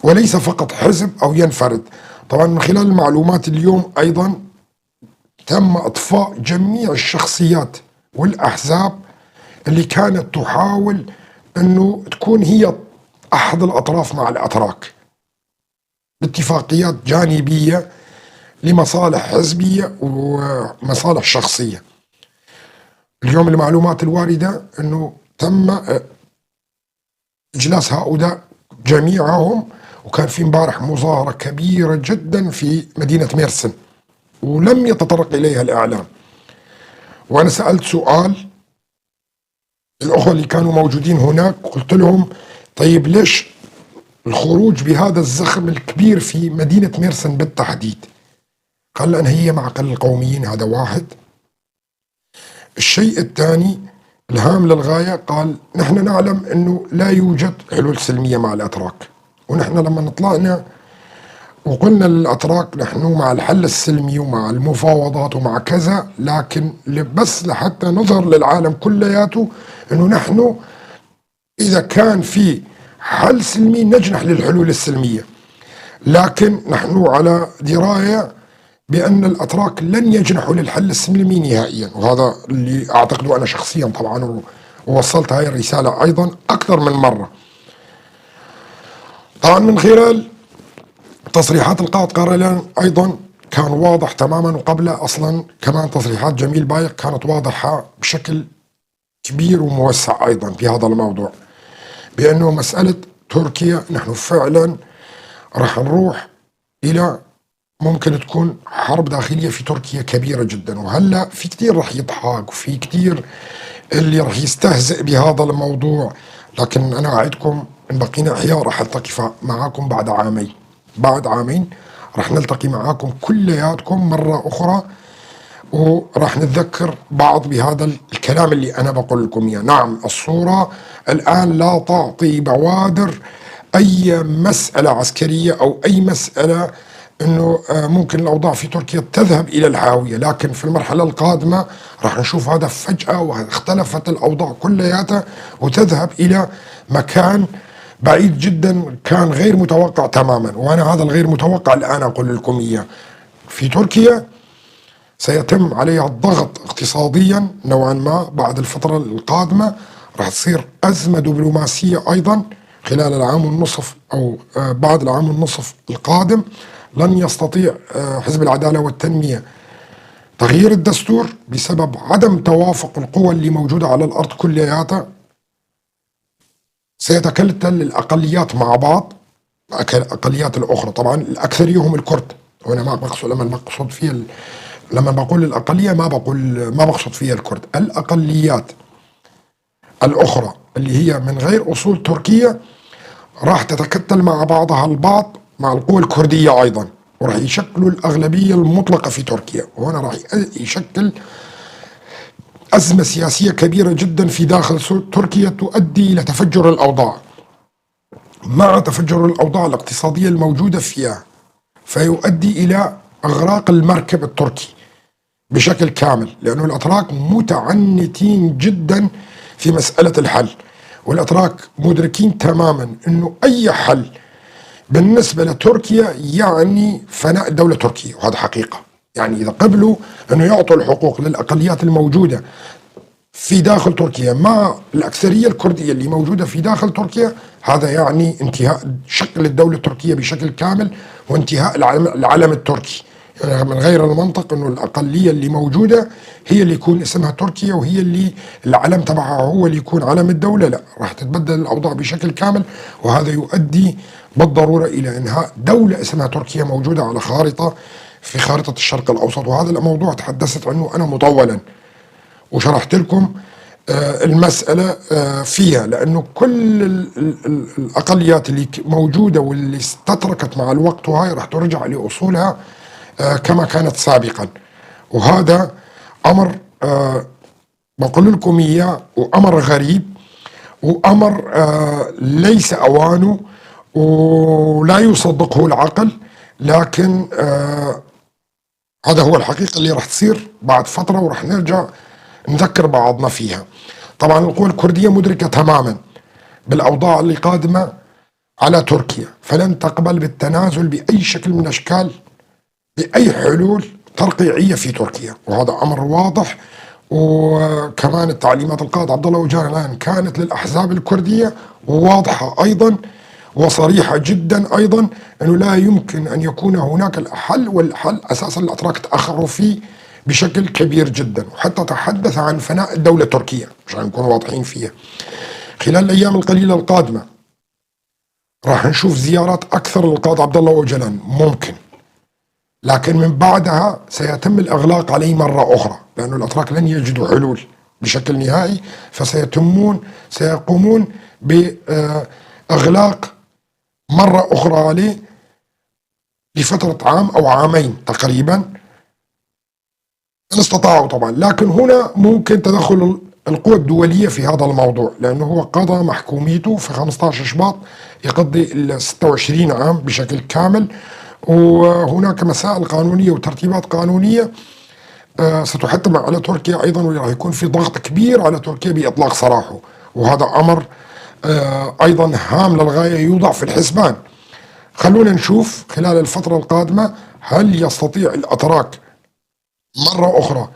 وليس فقط حزب أو ينفرد. طبعا من خلال المعلومات اليوم أيضا تم إطفاء جميع الشخصيات والأحزاب اللي كانت تحاول أنه تكون هي أحد الأطراف مع الأتراك باتفاقيات جانبية لمصالح حزبية ومصالح شخصية. اليوم المعلومات الواردة أنه تم إجلاس هؤلاء جميعهم، وكان في امبارح مظاهرة كبيرة جدا في مدينة ميرسن ولم يتطرق إليها الإعلام. وأنا سألت سؤال الأخوة اللي كانوا موجودين هناك، قلت لهم طيب ليش الخروج بهذا الزخم الكبير في مدينة ميرسن بالتحديد؟ قال لأن هي معقل القوميين، هذا واحد. الشيء الثاني الهام للغاية، قال نحن نعلم أنه لا يوجد حلول سلمية مع الأتراك، ونحن لما طلعنا وقلنا للأتراك نحن مع الحل السلمي ومع المفاوضات ومع كذا، لكن بس لحتى نظهر للعالم كلياته أنه نحن إذا كان في حل سلمي نجنح للحلول السلمية، لكن نحن على دراية بأن الأتراك لن يجنحوا للحل السلمي نهائيا. وهذا اللي أعتقده أنا شخصيا طبعا، ووصلت هاي الرسالة أيضا أكثر من مرة. طبعا من خلال تصريحات القائد قارلان أيضا كان واضح تماما، وقبل أصلا كمان تصريحات جميل بايق كانت واضحة بشكل كبير وموسع أيضا في هذا الموضوع، بأنه مسألة تركيا نحن فعلا راح نروح إلى ممكن تكون حرب داخلية في تركيا كبيرة جدا. وهلا في كثير راح يضحك وفي كثير اللي راح يستهزئ بهذا الموضوع، لكن أنا أعدكم إن بقينا أحياء راح ألتقي معاكم بعد عامين. بعد عامين راح نلتقي معاكم كلياتكم مرة أخرى، وراح نتذكر بعض بهذا الكلام اللي أنا بقول لكم إياه. نعم الصورة الآن لا تعطي بوادر أي مسألة عسكرية أو أي مسألة أنه ممكن الأوضاع في تركيا تذهب إلى الحاوية، لكن في المرحلة القادمة راح نشوف هذا فجأة واختلفت الأوضاع كلياتها وتذهب إلى مكان بعيد جدا كان غير متوقع تماما. وأنا هذا الغير متوقع الآن أقول لكم إياه. في تركيا سيتم عليها الضغط اقتصاديا نوعا ما بعد الفترة القادمة، راح تصير أزمة دبلوماسية أيضا خلال العام والنصف أو بعد العام والنصف القادم. لن يستطيع حزب العدالة والتنمية تغيير الدستور بسبب عدم توافق القوى اللي موجودة على الأرض كلياتها. سيتكتل الأقليات مع بعض، الأقليات الأخرى طبعا الأكثرية هم الكرد. وأنا ما بقصد لما بقصد فيها لما بقول الأقلية ما بقصد فيها الكرد، الأقليات الأخرى اللي هي من غير أصول تركية راح تتكتل مع بعضها البعض مع القوى الكردية أيضا، وراح يشكلوا الأغلبية المطلقة في تركيا. وهنا راح يشكل أزمة سياسية كبيرة جدا في داخل تركيا تؤدي إلى تفجر الأوضاع، مع تفجر الأوضاع الاقتصادية الموجودة فيها، فيؤدي إلى إغراق المركب التركي بشكل كامل، لأنه الأتراك متعنتين جدا في مسألة الحل، والأتراك مدركين تماما أنه أي حل بالنسبة لتركيا يعني فناء الدولة التركية، وهذا حقيقة. يعني إذا قبلوا أنه يعطوا الحقوق للأقليات الموجودة في داخل تركيا مع الأكثرية الكردية اللي موجودة في داخل تركيا، هذا يعني انتهاء شكل الدولة التركية بشكل كامل وانتهاء العلم التركي. يعني من غير المنطق أنه الأقلية اللي موجودة هي اللي يكون اسمها تركيا وهي اللي العلم تبعها هو اللي يكون علم الدولة، لا، راح تتبدل الأوضاع بشكل كامل، وهذا يؤدي بالضرورة إلى إنهاء دولة اسمها تركيا موجودة على خارطة في خارطة الشرق الأوسط. وهذا الموضوع تحدثت عنه أنا مطولا وشرحت لكم المسألة فيها، لأنه كل الأقليات اللي موجودة واللي استتركت مع الوقت وهاي راح ترجع لأصولها كما كانت سابقا. وهذا أمر بقول لكم إياه، وأمر غريب، وأمر ليس أوانه ولا يصدقه العقل، لكن هذا هو الحقيقة اللي راح تصير بعد فترة، وراح نرجع نذكر بعضنا فيها. طبعا القوى الكردية مدركة تماما بالأوضاع اللي قادمة على تركيا، فلن تقبل بالتنازل بأي شكل من أشكال بأي حلول ترقيعية في تركيا، وهذا أمر واضح. وكمان التعليمات القائد عبد الله أوجلان كانت للأحزاب الكردية واضحة أيضا وصريحة جدا أيضا، أنه لا يمكن أن يكون هناك الحل، والحل أساسا الأتراك تأخروا فيه بشكل كبير جدا، وحتى تحدث عن فناء الدولة التركية عشان نكون واضحين فيها. خلال الأيام القليلة القادمة راح نشوف زيارات أكثر للقائد عبد الله أوجلان ممكن، لكن من بعدها سيتم الإغلاق عليه مرة أخرى، لأنه الأتراك لن يجدوا حلول بشكل نهائي، سيقومون بإغلاق مرة أخرى عليه لفترة عام أو عامين تقريبا إن استطاعوا طبعا. لكن هنا ممكن تدخل القوى الدولية في هذا الموضوع، لأنه هو قضى محكوميته في 15 شباط، يقضي ال 26 عام بشكل كامل، وهناك مسائل قانونية وترتيبات قانونية ستحتم على تركيا أيضا، وراح يكون في ضغط كبير على تركيا بإطلاق سراحه، وهذا أمر أيضا هام للغاية يوضع في الحسبان. خلونا نشوف خلال الفترة القادمة هل يستطيع الأتراك مرة أخرى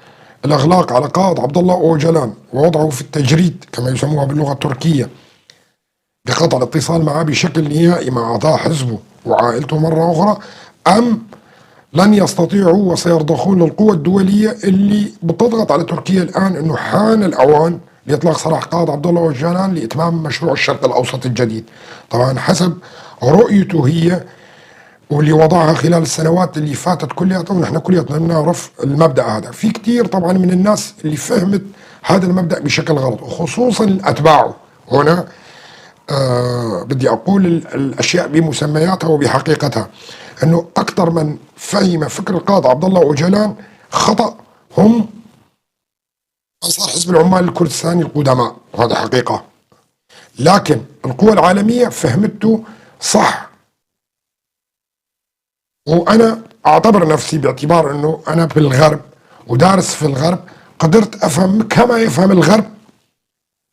الإغلاق على قائد عبد الله أوجلان ووضعه في التجريد كما يسموها باللغة التركية، بقطع الاتصال معه بشكل نهائي مع أعضاء حزبه وعائلته مرة أخرى، أم لن يستطيعوا وسيرضخون للقوى الدولية اللي بتضغط على تركيا الآن أنه حان الأوان لإطلاق سراح قائد عبد الله أوجلان لإتمام مشروع الشرق الأوسط الجديد. طبعا حسب رؤيته هي واللي وضعها خلال السنوات اللي فاتت كلياتها، ونحن كلياتنا بنعرف المبدأ هذا. في كثير طبعا من الناس اللي فهمت هذا المبدأ بشكل غلط، وخصوصا أتباعه. هنا بدي أقول الأشياء بمسمياتها وبحقيقتها، أنه أكثر من فهم فكر القائد عبد الله أوجلان خطأ هم أنصار حزب العمال الكردستاني القدماء، وهذا حقيقة. لكن القوى العالمية فهمته صح، وأنا أعتبر نفسي باعتبار أنه أنا في الغرب ودارس في الغرب، قدرت أفهم كما يفهم الغرب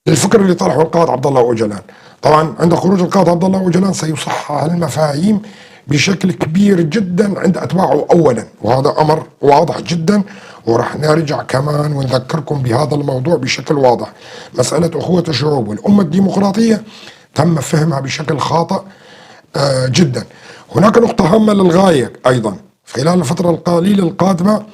الفكر اللي طرحه القائد عبد الله أوجلان. طبعا عند خروج القائد عبد الله أوجلان سيصحح المفاهيم بشكل كبير جدا عند أتباعه أولا، وهذا أمر واضح جدا، ورح نرجع كمان ونذكركم بهذا الموضوع بشكل واضح. مسألة أخوة الشعوب والأمة الديمقراطية تم فهمها بشكل خاطئ جدا. هناك نقطة هامة للغاية أيضا، خلال الفترة القليلة القادمة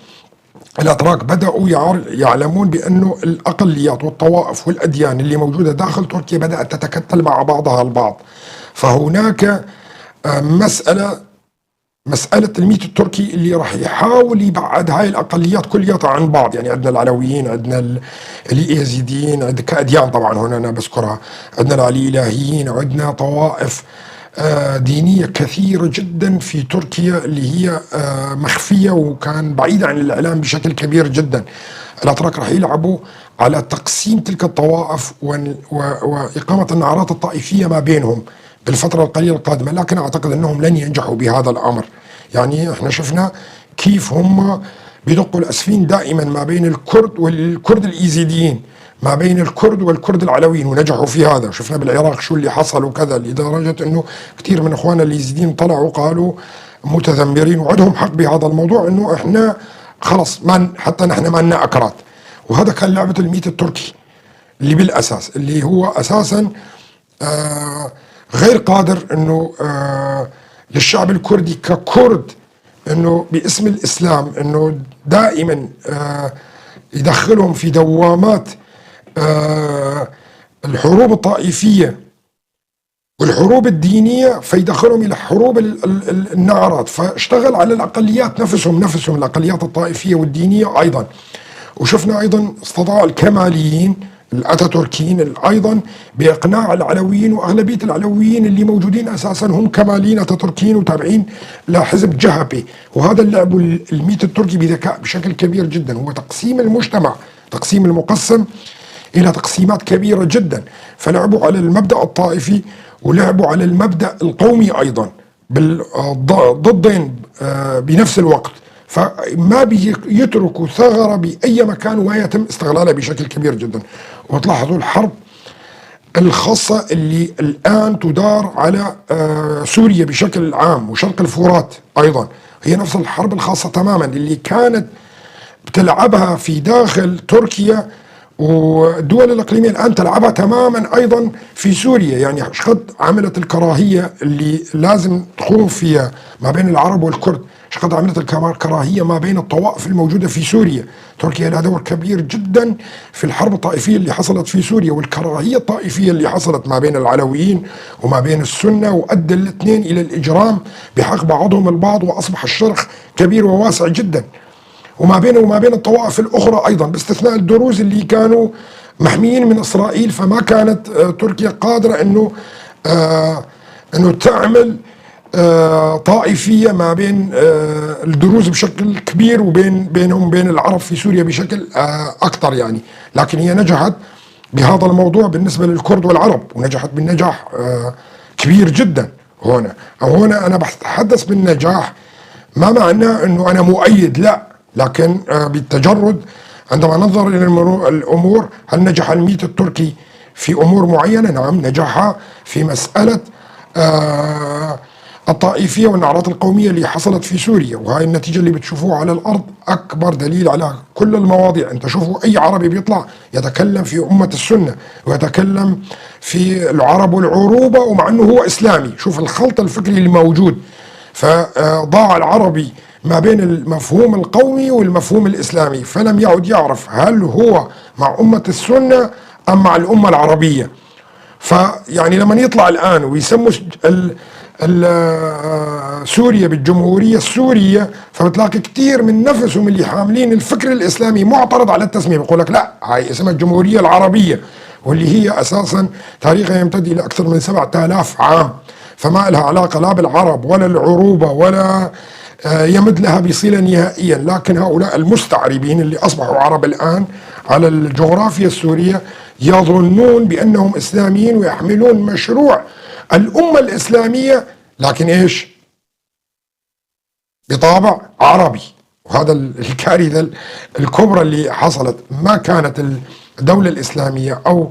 الأتراك بدأوا يعلمون بأنه الأقليات والطوائف والأديان اللي موجودة داخل تركيا بدأت تتكتل مع بعضها البعض. فهناك مسألة الميت التركي اللي راح يحاول يبعد هاي الأقليات كلياتها عن بعض. يعني عندنا العلويين، عندنا اليزيديين، عندنا كأديان طبعا هنا أنا بذكرها، عندنا العلي إلهيين، عندنا طوائف دينية كثيرة جدا في تركيا اللي هي مخفية وكان بعيدة عن الإعلام بشكل كبير جدا. الأتراك راح يلعبوا على تقسيم تلك الطوائف وإقامة النعرات الطائفية ما بينهم بالفترة القليلة القادمة، لكن أعتقد أنهم لن ينجحوا بهذا الأمر. يعني احنا شفنا كيف هم بيدقوا الأسفين دائما ما بين الكرد والكرد الإيزيديين، ما بين الكرد والكرد العلويين، ونجحوا في هذا. شفنا بالعراق شو اللي حصل وكذا، لدرجة أنه كثير من إخواننا الإيزيديين طلعوا قالوا متذمرين، وعندهم حق بهذا الموضوع، أنه إحنا خلص ما حتى نحن ما لنا أكراد. وهذا كان لعبة الميت التركي اللي بالأساس اللي هو أساسا غير قادر أنه للشعب الكردي ككرد أنه باسم الإسلام أنه دائما يدخلهم في دوامات الحروب الطائفية والحروب الدينية، فيدخلهم إلى حروب النعرات. فاشتغل على الأقليات نفسهم الأقليات الطائفية والدينية أيضا. وشفنا أيضا استطاع الكماليين الأتاتوركيين أيضا بإقناع العلويين، وأغلبية العلويين اللي موجودين أساسا هم كماليين أتاتوركيين وتابعين لحزب جهبي. وهذا اللعب الميت التركي بذكاء بشكل كبير جدا، هو تقسيم المجتمع، تقسيم المقسم إلى تقسيمات كبيرة جدا. فلعبوا على المبدأ الطائفي ولعبوا على المبدأ القومي أيضا بالضدين بنفس الوقت. فما بيتركوا ثغرة بأي مكان ويتم استغلالها بشكل كبير جدا. وتلاحظوا الحرب الخاصة اللي الآن تدار على سوريا بشكل عام وشرق الفرات أيضا، هي نفس الحرب الخاصة تماما اللي كانت بتلعبها في داخل تركيا والدول الإقليمية، الآن تلعبها تماما أيضا في سوريا. يعني شقد عملت الكراهية اللي لازم تقوم فيها ما بين العرب والكرد، شقد عملت الكراهية ما بين الطوائف الموجودة في سوريا. تركيا لها دور كبير جدا في الحرب الطائفية اللي حصلت في سوريا، والكراهية الطائفية اللي حصلت ما بين العلويين وما بين السنة، وأدى الاثنين إلى الإجرام بحق بعضهم البعض، وأصبح الشرخ كبير وواسع جدا. وما بينه وما بين الطوائف الأخرى أيضا، باستثناء الدروز اللي كانوا محميين من إسرائيل، فما كانت تركيا قادرة أنه تعمل طائفية ما بين الدروز بشكل كبير وبين بينهم بين العرب في سوريا بشكل أكثر يعني. لكن هي نجحت بهذا الموضوع بالنسبة للكرد والعرب، ونجحت بالنجاح كبير جدا هنا. أو هنا أنا بتحدث بالنجاح ما معناه أنه أنا مؤيد، لا، لكن بالتجرد عندما ننظر إلى الأمور، هل نجح الميت التركي في أمور معينة؟ نعم، نجح في مسألة الطائفية والنعرات القومية اللي حصلت في سوريا، وهاي النتيجة اللي بتشوفوها على الأرض أكبر دليل على كل المواضيع. أنت شوفوا أي عربي بيطلع يتكلم في أمة السنة ويتكلم في العرب والعروبة، ومع أنه هو إسلامي، شوف الخلط الفكري اللي موجود. فضاع العربي ما بين المفهوم القومي والمفهوم الإسلامي، فلم يعد يعرف هل هو مع أمة السنة أم مع الأمة العربية. فيعني لما يطلع الآن ويسموا سوريا بالجمهورية السورية، فبتلاقي كثير من نفسهم اللي حاملين الفكر الإسلامي معترض على التسمية، بيقول لك لا، هاي اسمها الجمهورية العربية، واللي هي أساسا تاريخها يمتد إلى أكثر من 7000 عام، فما لها علاقة لا بالعرب ولا العروبة ولا يمد لها بصلة نهائيا. لكن هؤلاء المستعربين اللي أصبحوا عرب الآن على الجغرافيا السورية يظنون بأنهم إسلاميين ويحملون مشروع الأمة الإسلامية، لكن إيش؟ بطابع عربي. وهذا الكارثة الكبرى اللي حصلت. ما كانت الدولة الإسلامية أو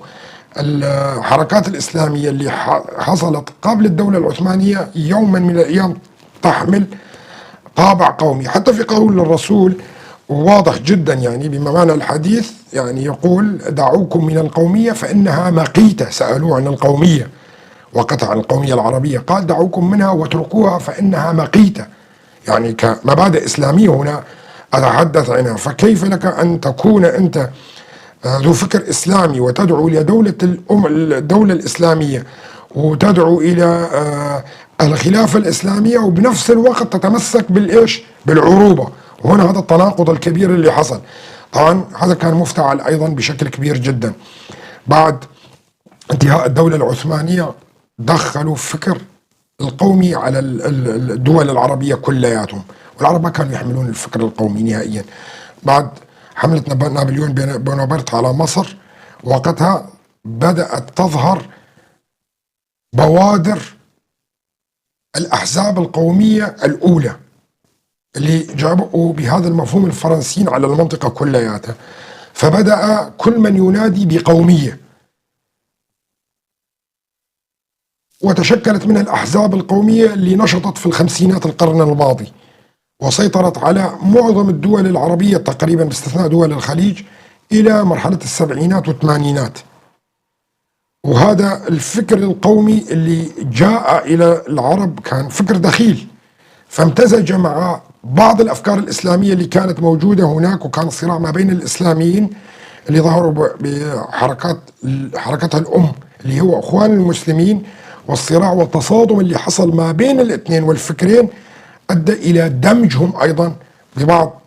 الحركات الإسلامية اللي حصلت قبل الدولة العثمانية يوما من الأيام تحمل طابع قومي. حتى في قول الرسول واضح جدا، يعني بما معنى الحديث، يعني يقول دعوكم من القومية فإنها مقيتة. سألوه عن القومية وقتها عن القومية العربية، قال دعوكم منها واتركوها فإنها مقيتة. يعني كمبادئ إسلامية هنا أتحدث عنها. فكيف لك أن تكون أنت ذو فكر إسلامي وتدعو إلى دولة الدولة الإسلامية وتدعو إلى الخلافة الإسلامية، وبنفس الوقت تتمسك بالإيش؟ بالعروبة. وهنا هذا التناقض الكبير اللي حصل. طبعا هذا كان مفتعل أيضا بشكل كبير جدا. بعد انتهاء الدولة العثمانية دخلوا فكر القومي على الدول العربية كلياتهم، والعرب ما كانوا يحملون الفكر القومي نهائيا. بعد حملة نابليون بونابرت على مصر، وقتها بدأت تظهر بوادر الأحزاب القومية الأولى اللي جابوا بهذا المفهوم الفرنسيين على المنطقة كلياتها. فبدأ كل من ينادي بقومية، وتشكلت من الأحزاب القومية اللي نشطت في الخمسينات القرن الماضي وسيطرت على معظم الدول العربية تقريبا باستثناء دول الخليج إلى مرحلة السبعينات والثمانينات. وهذا الفكر القومي اللي جاء إلى العرب كان فكر دخيل، فامتزج مع بعض الأفكار الإسلامية اللي كانت موجودة هناك، وكان الصراع ما بين الإسلاميين اللي ظهروا بحركات حركتها الأم اللي هو أخوان المسلمين، والصراع والتصادم اللي حصل ما بين الاثنين والفكرين أدى إلى دمجهم أيضا ببعض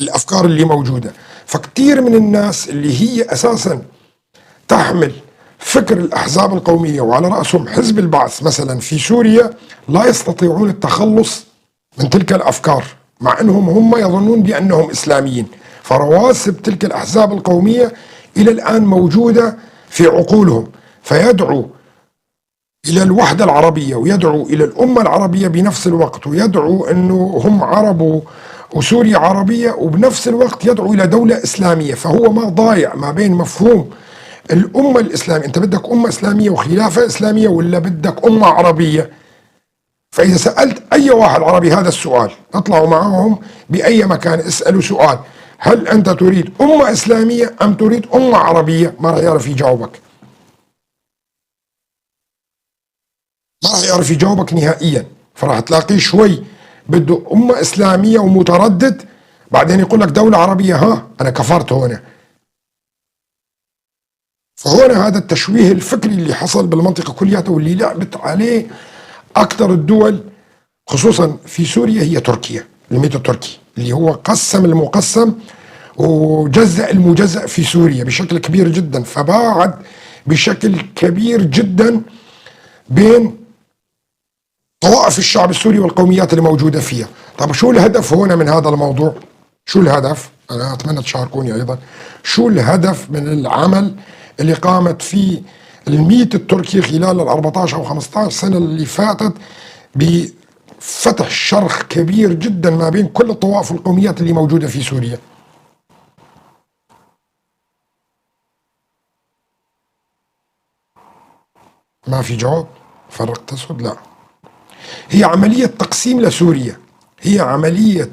الأفكار اللي موجودة. فكثير من الناس اللي هي أساسا تحمل فكر الأحزاب القومية وعلى رأسهم حزب البعث مثلا في سوريا لا يستطيعون التخلص من تلك الأفكار، مع أنهم هم يظنون بأنهم إسلاميين. فرواسب تلك الأحزاب القومية إلى الآن موجودة في عقولهم، فيدعو إلى الوحدة العربية ويدعو إلى الأمة العربية بنفس الوقت، ويدعو أنه هم عرب وسوريا عربية، وبنفس الوقت يدعو إلى دولة إسلامية. فهو ما ضايع ما بين مفهوم الأمة الإسلامية، أنت بدك أمة إسلامية وخلافة إسلامية ولا بدك أمة عربية؟ فإذا سألت أي واحد عربي هذا السؤال، اطلعوا معهم بأي مكان اسألوا سؤال، هل أنت تريد أمة إسلامية أم تريد أمة عربية؟ ما راح يعرف يجاوبك، ما راح يعرف يجاوبك نهائيا. فراح تلاقيه شوي بده أمة إسلامية ومتردد، بعدين يقول لك دولة عربية، ها أنا كفرت هنا. فهنا هذا التشويه الفكري اللي حصل بالمنطقة كلها واللي لعبت عليه أكثر الدول خصوصا في سوريا هي تركيا، الميت التركي اللي هو قسم المقسم وجزأ المجزأ في سوريا بشكل كبير جدا، فباعد بشكل كبير جدا بين طوائف الشعب السوري والقوميات اللي موجودة فيها. طب شو الهدف هنا من هذا الموضوع؟ شو الهدف؟ أنا أتمنى تشاركوني أيضا شو الهدف من العمل اللي قامت فيه الميت التركي خلال ال 14 أو 15 سنة اللي فاتت بفتح شرخ كبير جدا ما بين كل الطوائف والقوميات اللي موجودة في سوريا. ما في جواب؟ فرق تسود؟ لا، هي عملية تقسيم لسوريا، هي عملية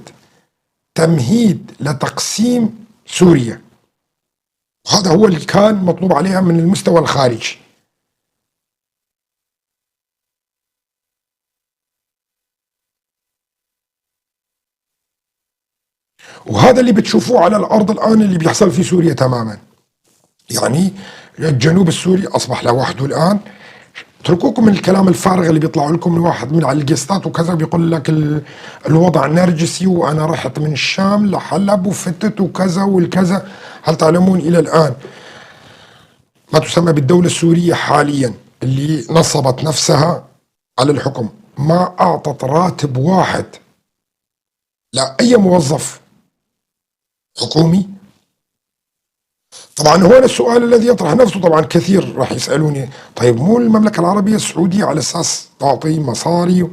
تمهيد لتقسيم سوريا، وهذا هو اللي كان مطلوب عليها من المستوى الخارجي. وهذا اللي بتشوفوه على الأرض الآن اللي بيحصل في سوريا تماما. يعني الجنوب السوري أصبح لوحده الآن. اتركوكم من الكلام الفارغ اللي بيطلعوا لكم من واحد من على الجستات وكذا بيقول لك الوضع نرجسي وأنا رحت من الشام لحلب وفتت وكذا والكذا. هل تعلمون إلى الآن ما تسمى بالدولة السورية حاليا اللي نصبت نفسها على الحكم ما أعطت راتب واحد لأي موظف حكومي؟ طبعا هنا السؤال الذي يطرح نفسه، طبعا كثير راح يسألوني طيب مو المملكة العربية السعودية على أساس تعطي مصاري،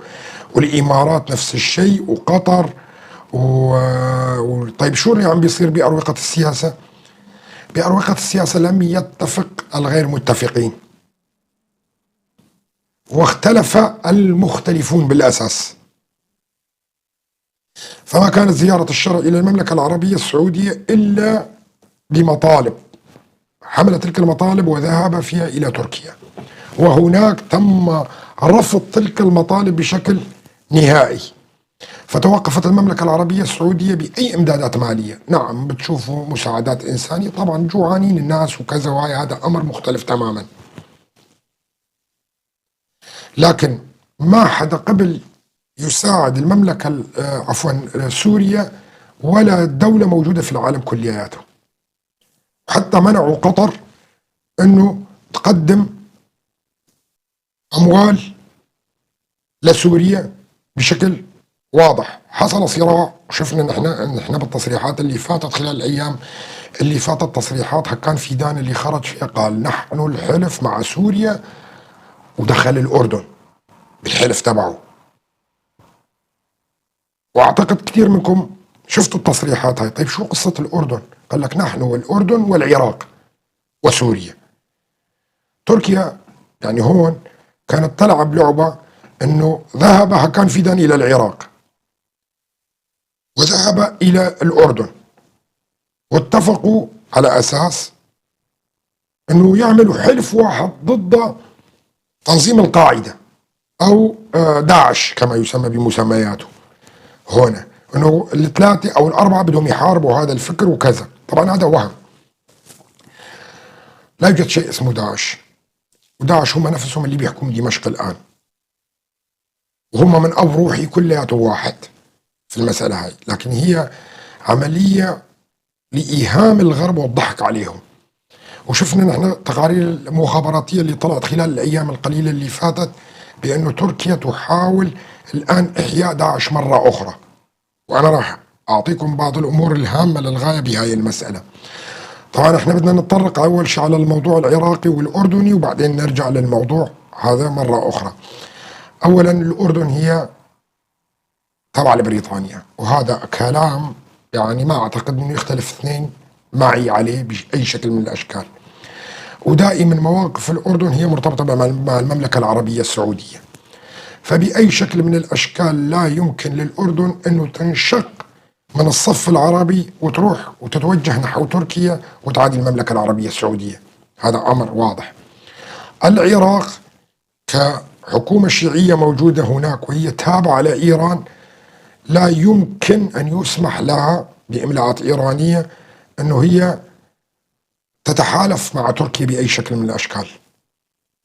والإمارات نفس الشيء، وقطر طيب شو اللي عم بيصير بأروقة السياسة؟ بأروقة السياسة لم يتفق الغير متفقين، واختلف المختلفون بالأساس. فما كانت زيارة الشرع إلى المملكة العربية السعودية إلا بمطالب، حمل تلك المطالب وذهب فيها إلى تركيا، وهناك تم رفض تلك المطالب بشكل نهائي. فتوقفت المملكة العربية السعودية بأي إمدادات مالية. نعم بتشوفوا مساعدات إنسانية، طبعا جوعانين الناس وكذا، وهي هذا أمر مختلف تماما، لكن ما حدا قبل يساعد المملكة عفوا سوريا ولا دولة موجودة في العالم كلياته. حتى منعوا قطر أنه تقدم أموال لسوريا بشكل واضح. حصل صراع، شفنا نحن بالتصريحات اللي فاتت خلال الأيام اللي فاتت، تصريحات حكان فيدان اللي خرج فيها قال نحن الحلف مع سوريا، ودخل الأردن بالحلف تبعه. واعتقد كثير منكم شفتوا التصريحات هاي. طيب شو قصة الأردن؟ قال لك نحن والأردن والعراق وسوريا. تركيا يعني هون كانت تلعب لعبة انه ذهب هكان فيدان الى العراق وذهب الى الأردن، واتفقوا على اساس انه يعملوا حلف واحد ضد تنظيم القاعدة او داعش كما يسمى بمسمياته هنا، انه الثلاثة او الاربعة بدهم يحاربوا هذا الفكر وكذا. طبعا هذا وهم، لا يوجد شيء اسمه داعش، وداعش هم نفسهم اللي بيحكم دمشق الآن، وهم من أب روحي كلياته واحد في المسألة هاي، لكن هي عملية لإيهام الغرب والضحك عليهم. وشفنا نحن تقارير المخابراتية اللي طلعت خلال الأيام القليلة اللي فاتت بأنه تركيا تحاول الآن إحياء داعش مرة أخرى، وأنا راح أعطيكم بعض الأمور الهامة للغاية بهاي المسألة. طبعا احنا بدنا نتطرق أول شيء على الموضوع العراقي والأردني، وبعدين نرجع للموضوع هذا مرة أخرى. أولا الأردن هي تابعة لبريطانيا، وهذا كلام يعني ما أعتقد أنه يختلف اثنين معي عليه بأي شكل من الأشكال. ودائما مواقف الأردن هي مرتبطة مع المملكة العربية السعودية، فبأي شكل من الأشكال لا يمكن للأردن أنه تنشق من الصف العربي وتروح وتتوجه نحو تركيا وتعادي المملكة العربية السعودية. هذا أمر واضح. العراق كحكومة شيعية موجودة هناك وهي تابعة لإيران، لا يمكن أن يسمح لها بإملاءات إيرانية أنه هي تتحالف مع تركيا بأي شكل من الأشكال.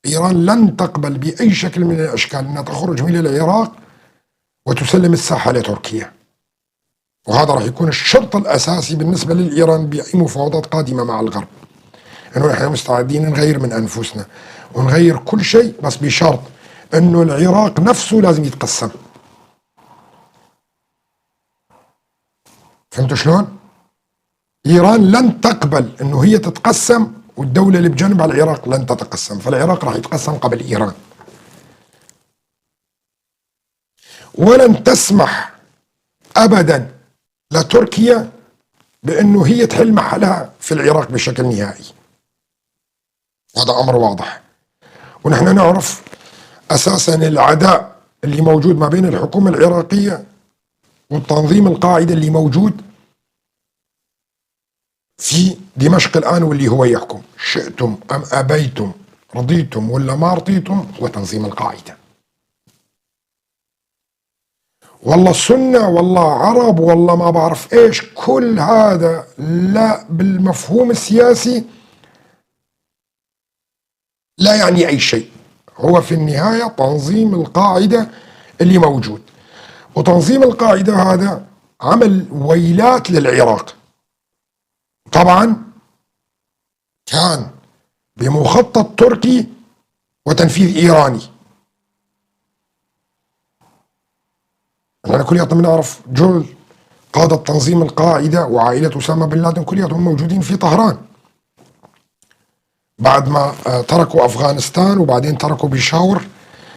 إيران لن تقبل بأي شكل من الأشكال أنها تخرج من العراق وتسلم الساحة لتركيا، وهذا راح يكون الشرط الأساسي بالنسبة للإيران بأي مفاوضات قادمة مع الغرب، أنه نحن مستعدين نغير من أنفسنا ونغير كل شيء، بس بشرط أنه العراق نفسه لازم يتقسم. فهمتوا شلون؟ إيران لن تقبل أنه هي تتقسم، والدولة اللي بجنبها العراق لن تتقسم، فالعراق راح يتقسم قبل إيران. ولن تسمح أبدا لتركيا بأنه هي تحل محلها في العراق بشكل نهائي. هذا أمر واضح. ونحن نعرف أساسا العداء اللي موجود ما بين الحكومة العراقية والتنظيم القاعدة اللي موجود في دمشق الآن واللي هو يحكم، شئتم أم أبيتم، رضيتم ولا ما رضيتم، هو تنظيم القاعدة. والله سنة والله عرب والله ما بعرف إيش، كل هذا لا بالمفهوم السياسي لا يعني أي شيء. هو في النهاية تنظيم القاعدة اللي موجود، وتنظيم القاعدة هذا عمل ويلات للعراق. طبعا كان بمخطط تركي وتنفيذ إيراني. احنا كلياتنا بنعرف جل قادة تنظيم القاعدة وعائلة أسامة بن لادن كلياتهم موجودين في طهران بعد ما تركوا أفغانستان، وبعدين تركوا بيشاور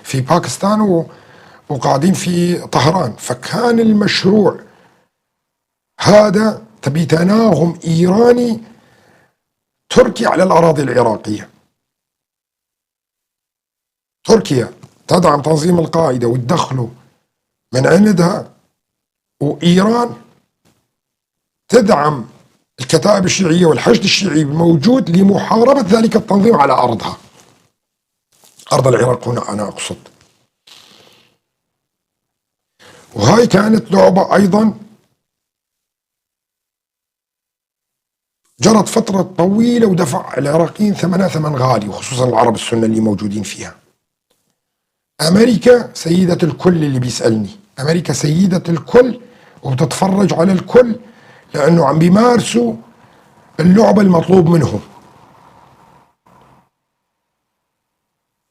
في باكستان وقاعدين في طهران. فكان المشروع هذا بتناغم إيراني تركي على الأراضي العراقية. تركيا تدعم تنظيم القاعدة وتدخله من عندها، وإيران تدعم الكتائب الشيعية والحشد الشيعي الموجود لمحاربة ذلك التنظيم على أرضها، أرض العراق هنا أنا أقصد. وهاي كانت لعبة أيضا جرت فترة طويلة ودفع العراقيين ثمنها ثمن غالي، وخصوصا العرب السنة اللي موجودين فيها. أمريكا سيدة الكل، اللي بيسألني أمريكا سيدة الكل وبتتفرج على الكل، لأنه عم بيمارسوا اللعبة المطلوب منهم،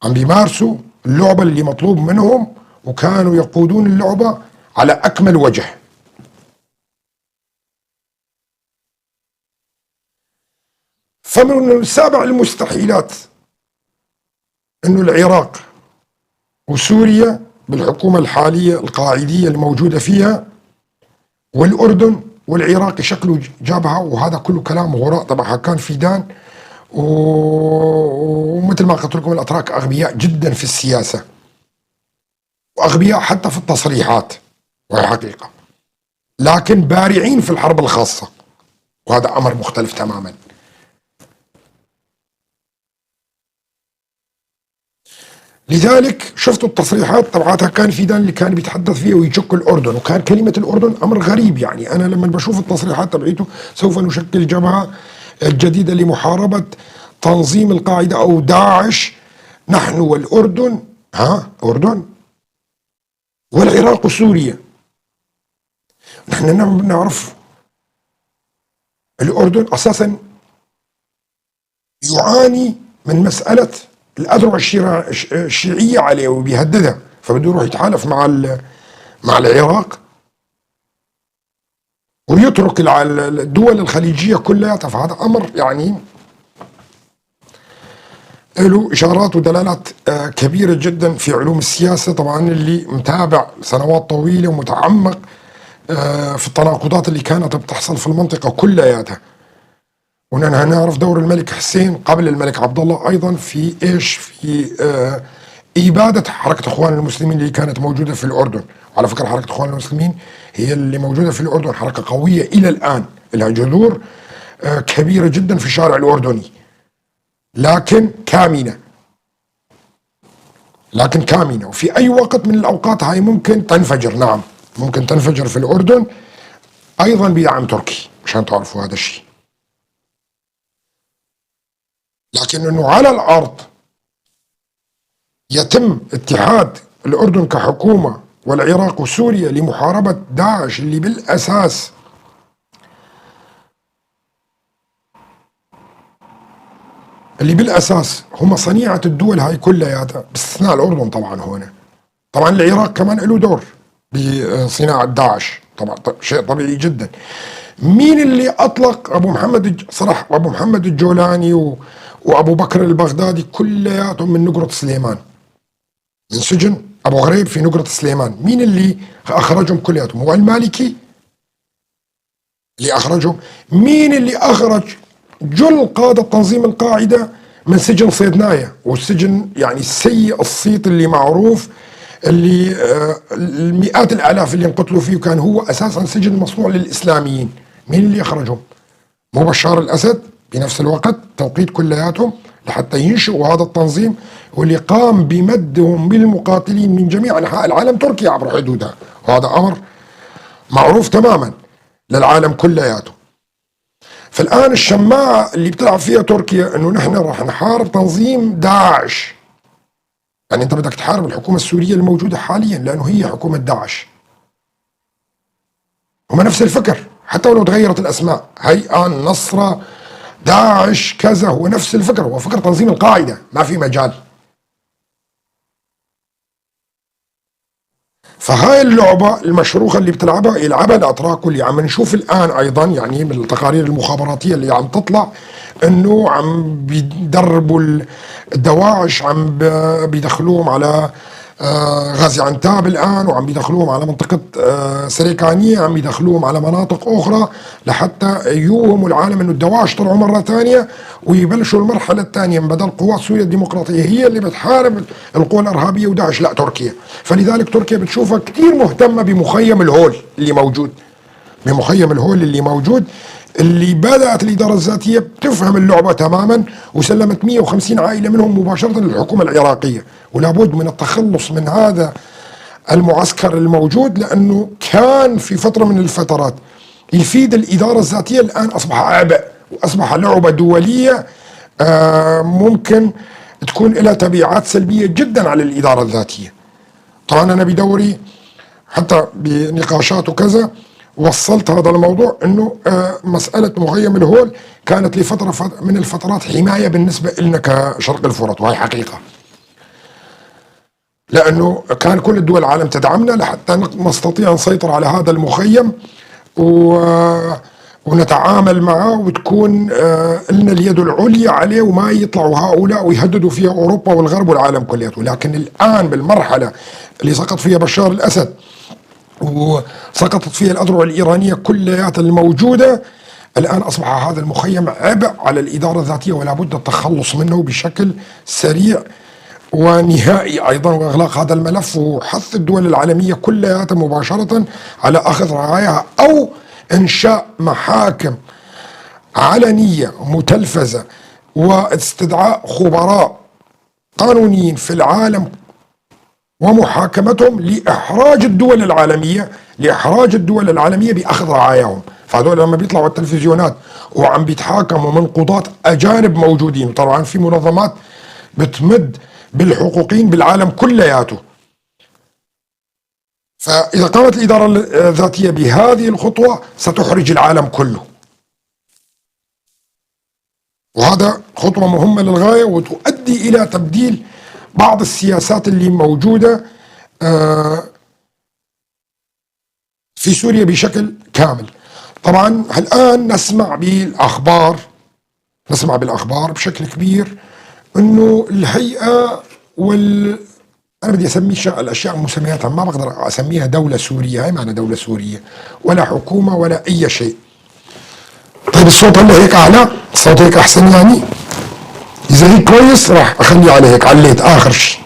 عم بيمارسوا اللعبة اللي مطلوب منهم، وكانوا يقودون اللعبة على أكمل وجه. فمن سابع المستحيلات أنه العراق وسوريا بالحكومة الحالية القاعدية الموجودة فيها والأردن والعراق يشكلوا جبهة، وهذا كله كلام غراء تبع هاكان فيدان. ومثل ما قلت لكم الأتراك أغبياء جدا في السياسة، وأغبياء حتى في التصريحات، وهي حقيقة، لكن بارعين في الحرب الخاصة، وهذا أمر مختلف تماما. لذلك شفتوا التصريحات تبعتها كان فيدان اللي كان بيتحدث فيها ويشك الأردن، وكان كلمة الأردن أمر غريب. يعني أنا لما بشوف التصريحات تبعيته سوف نشكل جبهة الجديدة لمحاربة تنظيم القاعدة أو داعش، نحن والأردن، ها أردن والعراق وسوريا. نحن نعرف الأردن أساسا يعاني من مسألة الأذرع الشيعية عليه وبيهددها، فبده يروح يتحالف مع العراق ويترك الدول الخليجية كلها. فهذا أمر يعني له إشارات ودلالات كبيرة جدا في علوم السياسة. طبعا اللي متابع سنوات طويلة ومتعمق في التناقضات اللي كانت بتحصل في المنطقة كلياتها. ونحن نعرف دور الملك حسين قبل الملك عبد الله أيضا في إيش، في إبادة حركة إخوان المسلمين اللي كانت موجودة في الأردن. وعلى فكرة حركة إخوان المسلمين هي اللي موجودة في الأردن حركة قوية إلى الآن، لها جذور كبيرة جدا في الشارع الأردني، لكن كامنة، لكن كامنة، وفي أي وقت من الأوقات هاي ممكن تنفجر. نعم ممكن تنفجر في الأردن أيضا بدعم تركي، مشان تعرفوا هذا الشيء. لكن أنه على الأرض يتم اتحاد الأردن كحكومة والعراق وسوريا لمحاربة داعش اللي بالأساس هم صنيعة الدول هاي كلياتها باستثناء الأردن طبعا. هنا طبعا العراق كمان له دور بصناعة داعش طبعا، شيء طبيعي جدا. مين اللي أطلق أبو محمد صراحة أبو محمد الجولاني وأبو بكر البغدادي كلياتهم من نقرة سليمان، من سجن أبو غريب في نقرة سليمان. مين اللي أخرجهم كلياتهم؟ هو المالكي اللي أخرجهم. مين اللي أخرج جل قادة تنظيم القاعدة من سجن صيدنايا، والسجن يعني السيء الصيت اللي معروف، اللي المئات الآلاف اللي انقتلوا فيه، وكان هو أساسا سجن مصنوع للإسلاميين. مين اللي أخرجهم؟ مو بشار الأسد بنفس الوقت، توقيت كلياتهم لحتى ينشئوا هذا التنظيم، واللي قام بمدهم بالمقاتلين من جميع أنحاء العالم تركيا عبر حدودها، وهذا أمر معروف تماما للعالم كلياته. فالآن الشماعة اللي بتلعب فيها تركيا أنه نحن راح نحارب تنظيم داعش، يعني أنت بدك تحارب الحكومة السورية الموجودة حاليا لأنه هي حكومة داعش. هم نفس الفكر حتى ولو تغيرت الأسماء، هيئة النصرة داعش كذا، هو نفس الفكر، هو فكر تنظيم القاعدة، ما في مجال. فهاي اللعبة المشروخة اللي بتلعبها يلعبها الأتراك، واللي عم نشوف الآن أيضا يعني من التقارير المخابراتية اللي عم تطلع أنه عم بيدربوا الدواعش، عم بيدخلوهم على غازي عنتاب الآن، وعم بيدخلوهم على منطقة سريكانية، عم بيدخلوهم على مناطق أخرى لحتى يوهموا العالم أنه الدواعش طلعوا مرة ثانية ويبلشوا المرحلة الثانية. من بدل قوات سوريا الديمقراطية هي اللي بتحارب القوى الإرهابية وداعش، لا تركيا. فلذلك تركيا بتشوفها كثير مهتمة بمخيم الهول اللي موجود، بمخيم الهول اللي موجود، اللي بدأت الإدارة الذاتية بتفهم اللعبة تماما، وسلمت 150 عائلة منهم مباشرة للحكومة العراقية. ولابد من التخلص من هذا المعسكر الموجود، لأنه كان في فترة من الفترات يفيد الإدارة الذاتية، الآن أصبح عبء وأصبح لعبة دولية ممكن تكون لها تبعات سلبية جدا على الإدارة الذاتية. طبعا أنا بدوري حتى بنقاشات وكذا وصلت هذا الموضوع، انه مسألة مخيم الهول كانت لفترة من الفترات حماية بالنسبة لنا كشرق الفرات، وهي حقيقة، لأنه كان كل الدول العالم تدعمنا لحتى نستطيع نسيطر على هذا المخيم ونتعامل معه، وتكون لنا اليد العليا عليه، وما يطلعوا هؤلاء ويهددوا فيها أوروبا والغرب والعالم كلياته. لكن الآن بالمرحلة اللي سقط فيها بشار الأسد وسقطت فيها الأذرع الإيرانية كلياتها الموجودة، الآن أصبح هذا المخيم عبء على الإدارة الذاتية، ولا بد التخلص منه بشكل سريع ونهائي أيضا، وإغلاق هذا الملف وحث الدول العالمية كلها مباشرة على أخذ رعاياها أو إنشاء محاكم علنية متلفزة واستدعاء خبراء قانونيين في العالم ومحاكمتهم لإحراج الدول العالمية، لإحراج الدول العالمية بأخذ رعاياهم. فهذول لما بيطلعوا التلفزيونات وعم بيتحاكموا من قضاة أجانب موجودين، طبعا في منظمات بتمد بالحقوقين بالعالم كلياته. فإذا قامت الإدارة الذاتية بهذه الخطوة ستحرج العالم كله، وهذا خطوة مهمة للغاية وتؤدي إلى تبديل بعض السياسات اللي موجودة في سوريا بشكل كامل. طبعا الآن نسمع بالأخبار، نسمع بالأخبار بشكل كبير انه الهيئة انا بدي اسميه الاشياء مسمياتها، ما بقدر اسميها دولة سورية، هاي معنى دولة سورية ولا حكومة ولا اي شيء. طيب الصوت هلا هيك اعلى؟ الصوت هيك احسن يعني؟ اذا هيك كويس راح اخليه على هيك، عليت اخر شيء.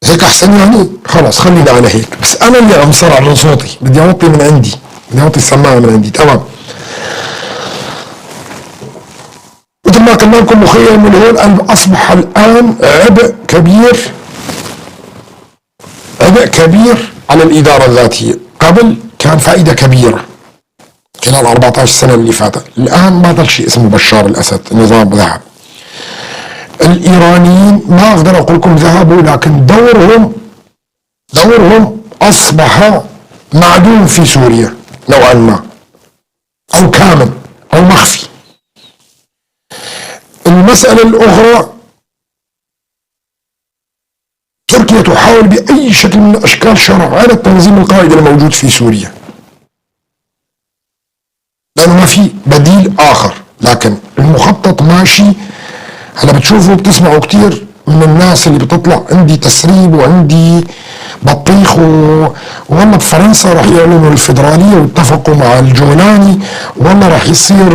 هيك احسن يعني؟ خلص خلينا على هيك، بس انا اللي عم صرع من صوتي، بدي اوطي من عندي، بدي اوطي السماعة من عندي. تمام. مثل ما قلنا لكم مخيم الهول اصبح الان عبء كبير، عبء كبير على الادارة الذاتية. قبل كان فائدة كبيرة خلال 14 سنة اللي فاتت، الان ما ضل شيء اسمه بشار الاسد، النظام ذهب. الايرانيين ما اقدر اقول لكم ذهبوا، لكن دورهم اصبح معدوم في سوريا نوعا ما، او كامل او مخفي. المسألة الأخرى، تركيا تحاول بأي شكل من الأشكال شرعنة تنظيم القاعدة الموجود في سوريا، لأنه ما في بديل آخر. لكن المخطط ماشي. هلا بتشوفوا بتسمعوا كتير من الناس اللي بتطلع عندي تسريب وعندي بطيخ والله بفرنسا راح يعلنوا الفيدرالية واتفقوا مع الجولاني، والله راح يصير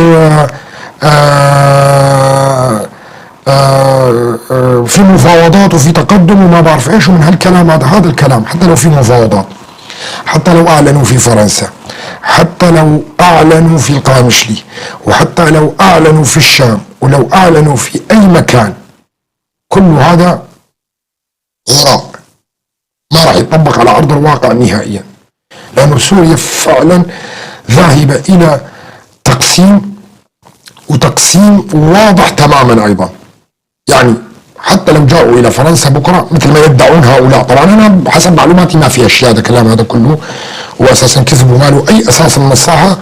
في مفاوضات وفي تقدم وما بعرف ايش ومن هالكلام هذا. هذا الكلام حتى لو في مفاوضات، حتى لو اعلنوا في فرنسا، حتى لو اعلنوا في القامشلي، وحتى لو اعلنوا في الشام، ولو اعلنوا في اي مكان، كل هذا هراء ما راح يطبق على ارض الواقع نهائيا، لانه سوريا فعلا ذاهبة الى تقسيم، وتقسيم واضح تماما ايضا. يعني حتى لو جاءوا الى فرنسا بكره مثل ما يدعون هؤلاء، طبعا انا حسب معلوماتي ما في اشياء، هذا الكلام هذا كله هو اساسا كذب وما له اي اساس من الصحة،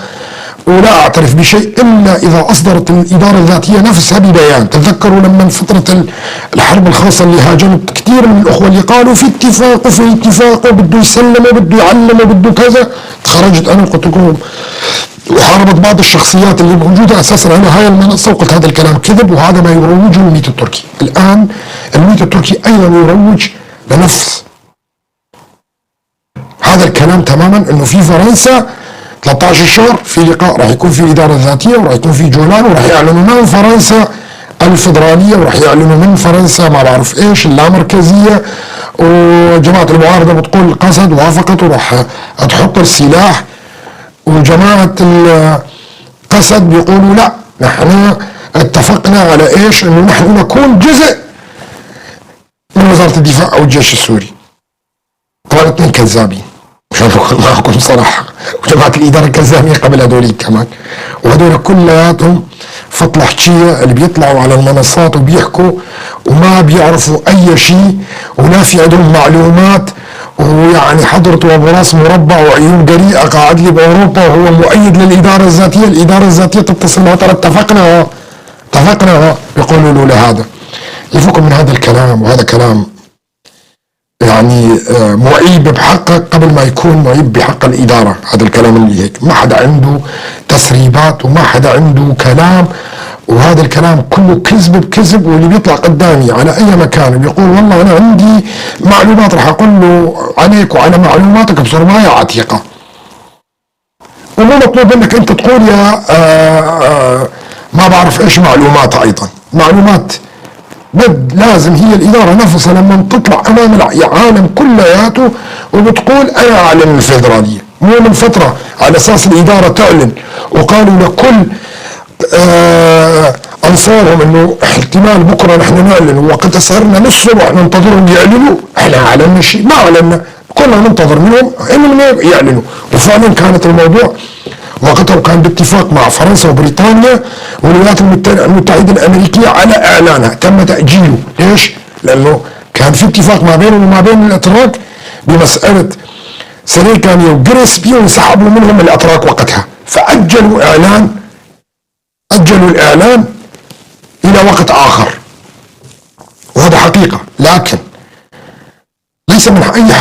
ولا اعترف بشيء الا اذا اصدرت الادارة الذاتية نفسها ببيان. تذكروا لما فترة الحرب الخاصة اللي هاجمت كثير من الاخوة اللي قالوا في اتفاق وفي اتفاق وبده يسلم وبده يعلم وبده كذا، تخرجت انا وقلت لكم، وحاربت بعض الشخصيات اللي موجودة اساسا على هاي المنصة، وقلت هذا الكلام كذب وهذا ما يروجه الميت التركي. الان الميت التركي ايضا يروج لنفس هذا الكلام تماما، انه في فرنسا 13 شهر في لقاء راح يكون في الادارة الذاتية وراح يكون في جولان، وراح يعلنوا من فرنسا الفدرالية، وراح يعلنوا من فرنسا ما بعرف ايش اللامركزيه، وجماعه المعارضة بتقول قسد وافقت وراح تحط السلاح، وجماعه القسد بيقولوا لا نحن اتفقنا على ايش؟ انه نحن نكون جزء من وزارة الدفاع او الجيش السوري. طبعا الاثنين كذابين مشان معكم صراحة، وجماعه الادارة كذابين قبل هذول كمان، وهذول كلياتهم فطلحشيه اللي بيطلعوا على المنصات وبيحكوا وما بيعرفوا اي شيء ولا في عندهم معلومات، ويعني حضرته ابو راس مربع وعيون جريئة قاعد لي باوروبا وهو مؤيد للادارة الذاتية، الادارة الذاتية تتصل معه ترى اتفقنا اتفقنا، بيقولوا له لهذا. يفكوا من هذا الكلام، وهذا كلام يعني معيب بحقك قبل ما يكون معيب بحق الإدارة. هذا الكلام اللي هيك ما حدا عنده تسريبات وما حدا عنده كلام، وهذا الكلام كله كذب بكذب، واللي بيطلع قدامي على أي مكان بيقول والله أنا عندي معلومات راح أقول له عليك وعلى معلوماتك بصرماية عتيقة. ومو مطلوب منك أنت تقول يا ما بعرف إيش معلومات، أيضا معلومات لازم هي الإدارة نفسها لما تطلع أمام العالم كلياته وبتقول أنا أعلن الفيدرالية. مو من فترة على أساس الإدارة تعلن وقالوا لكل أنصارهم إنه احتمال بكرة نحن نعلن، وقت سهرنا للصبح ننتظرهم يعلنوا، احنا أعلنا شيء ما أعلنا، كنا ننتظر منهم إنهم يعلنوا، وفعلا كانت الموضوع وقتها كان باتفاق مع فرنسا وبريطانيا والولايات المتحدة الأمريكية على إعلانها، تم تأجيله. ليش؟ لأنه كان في اتفاق ما بينهم وما بين الأتراك بمسألة سريكانيا وجريسبي، وانسحبوا منهم الأتراك وقتها، فأجلوا إعلان، أجلوا الإعلان إلى وقت آخر، وهذا حقيقة. لكن ليس من أي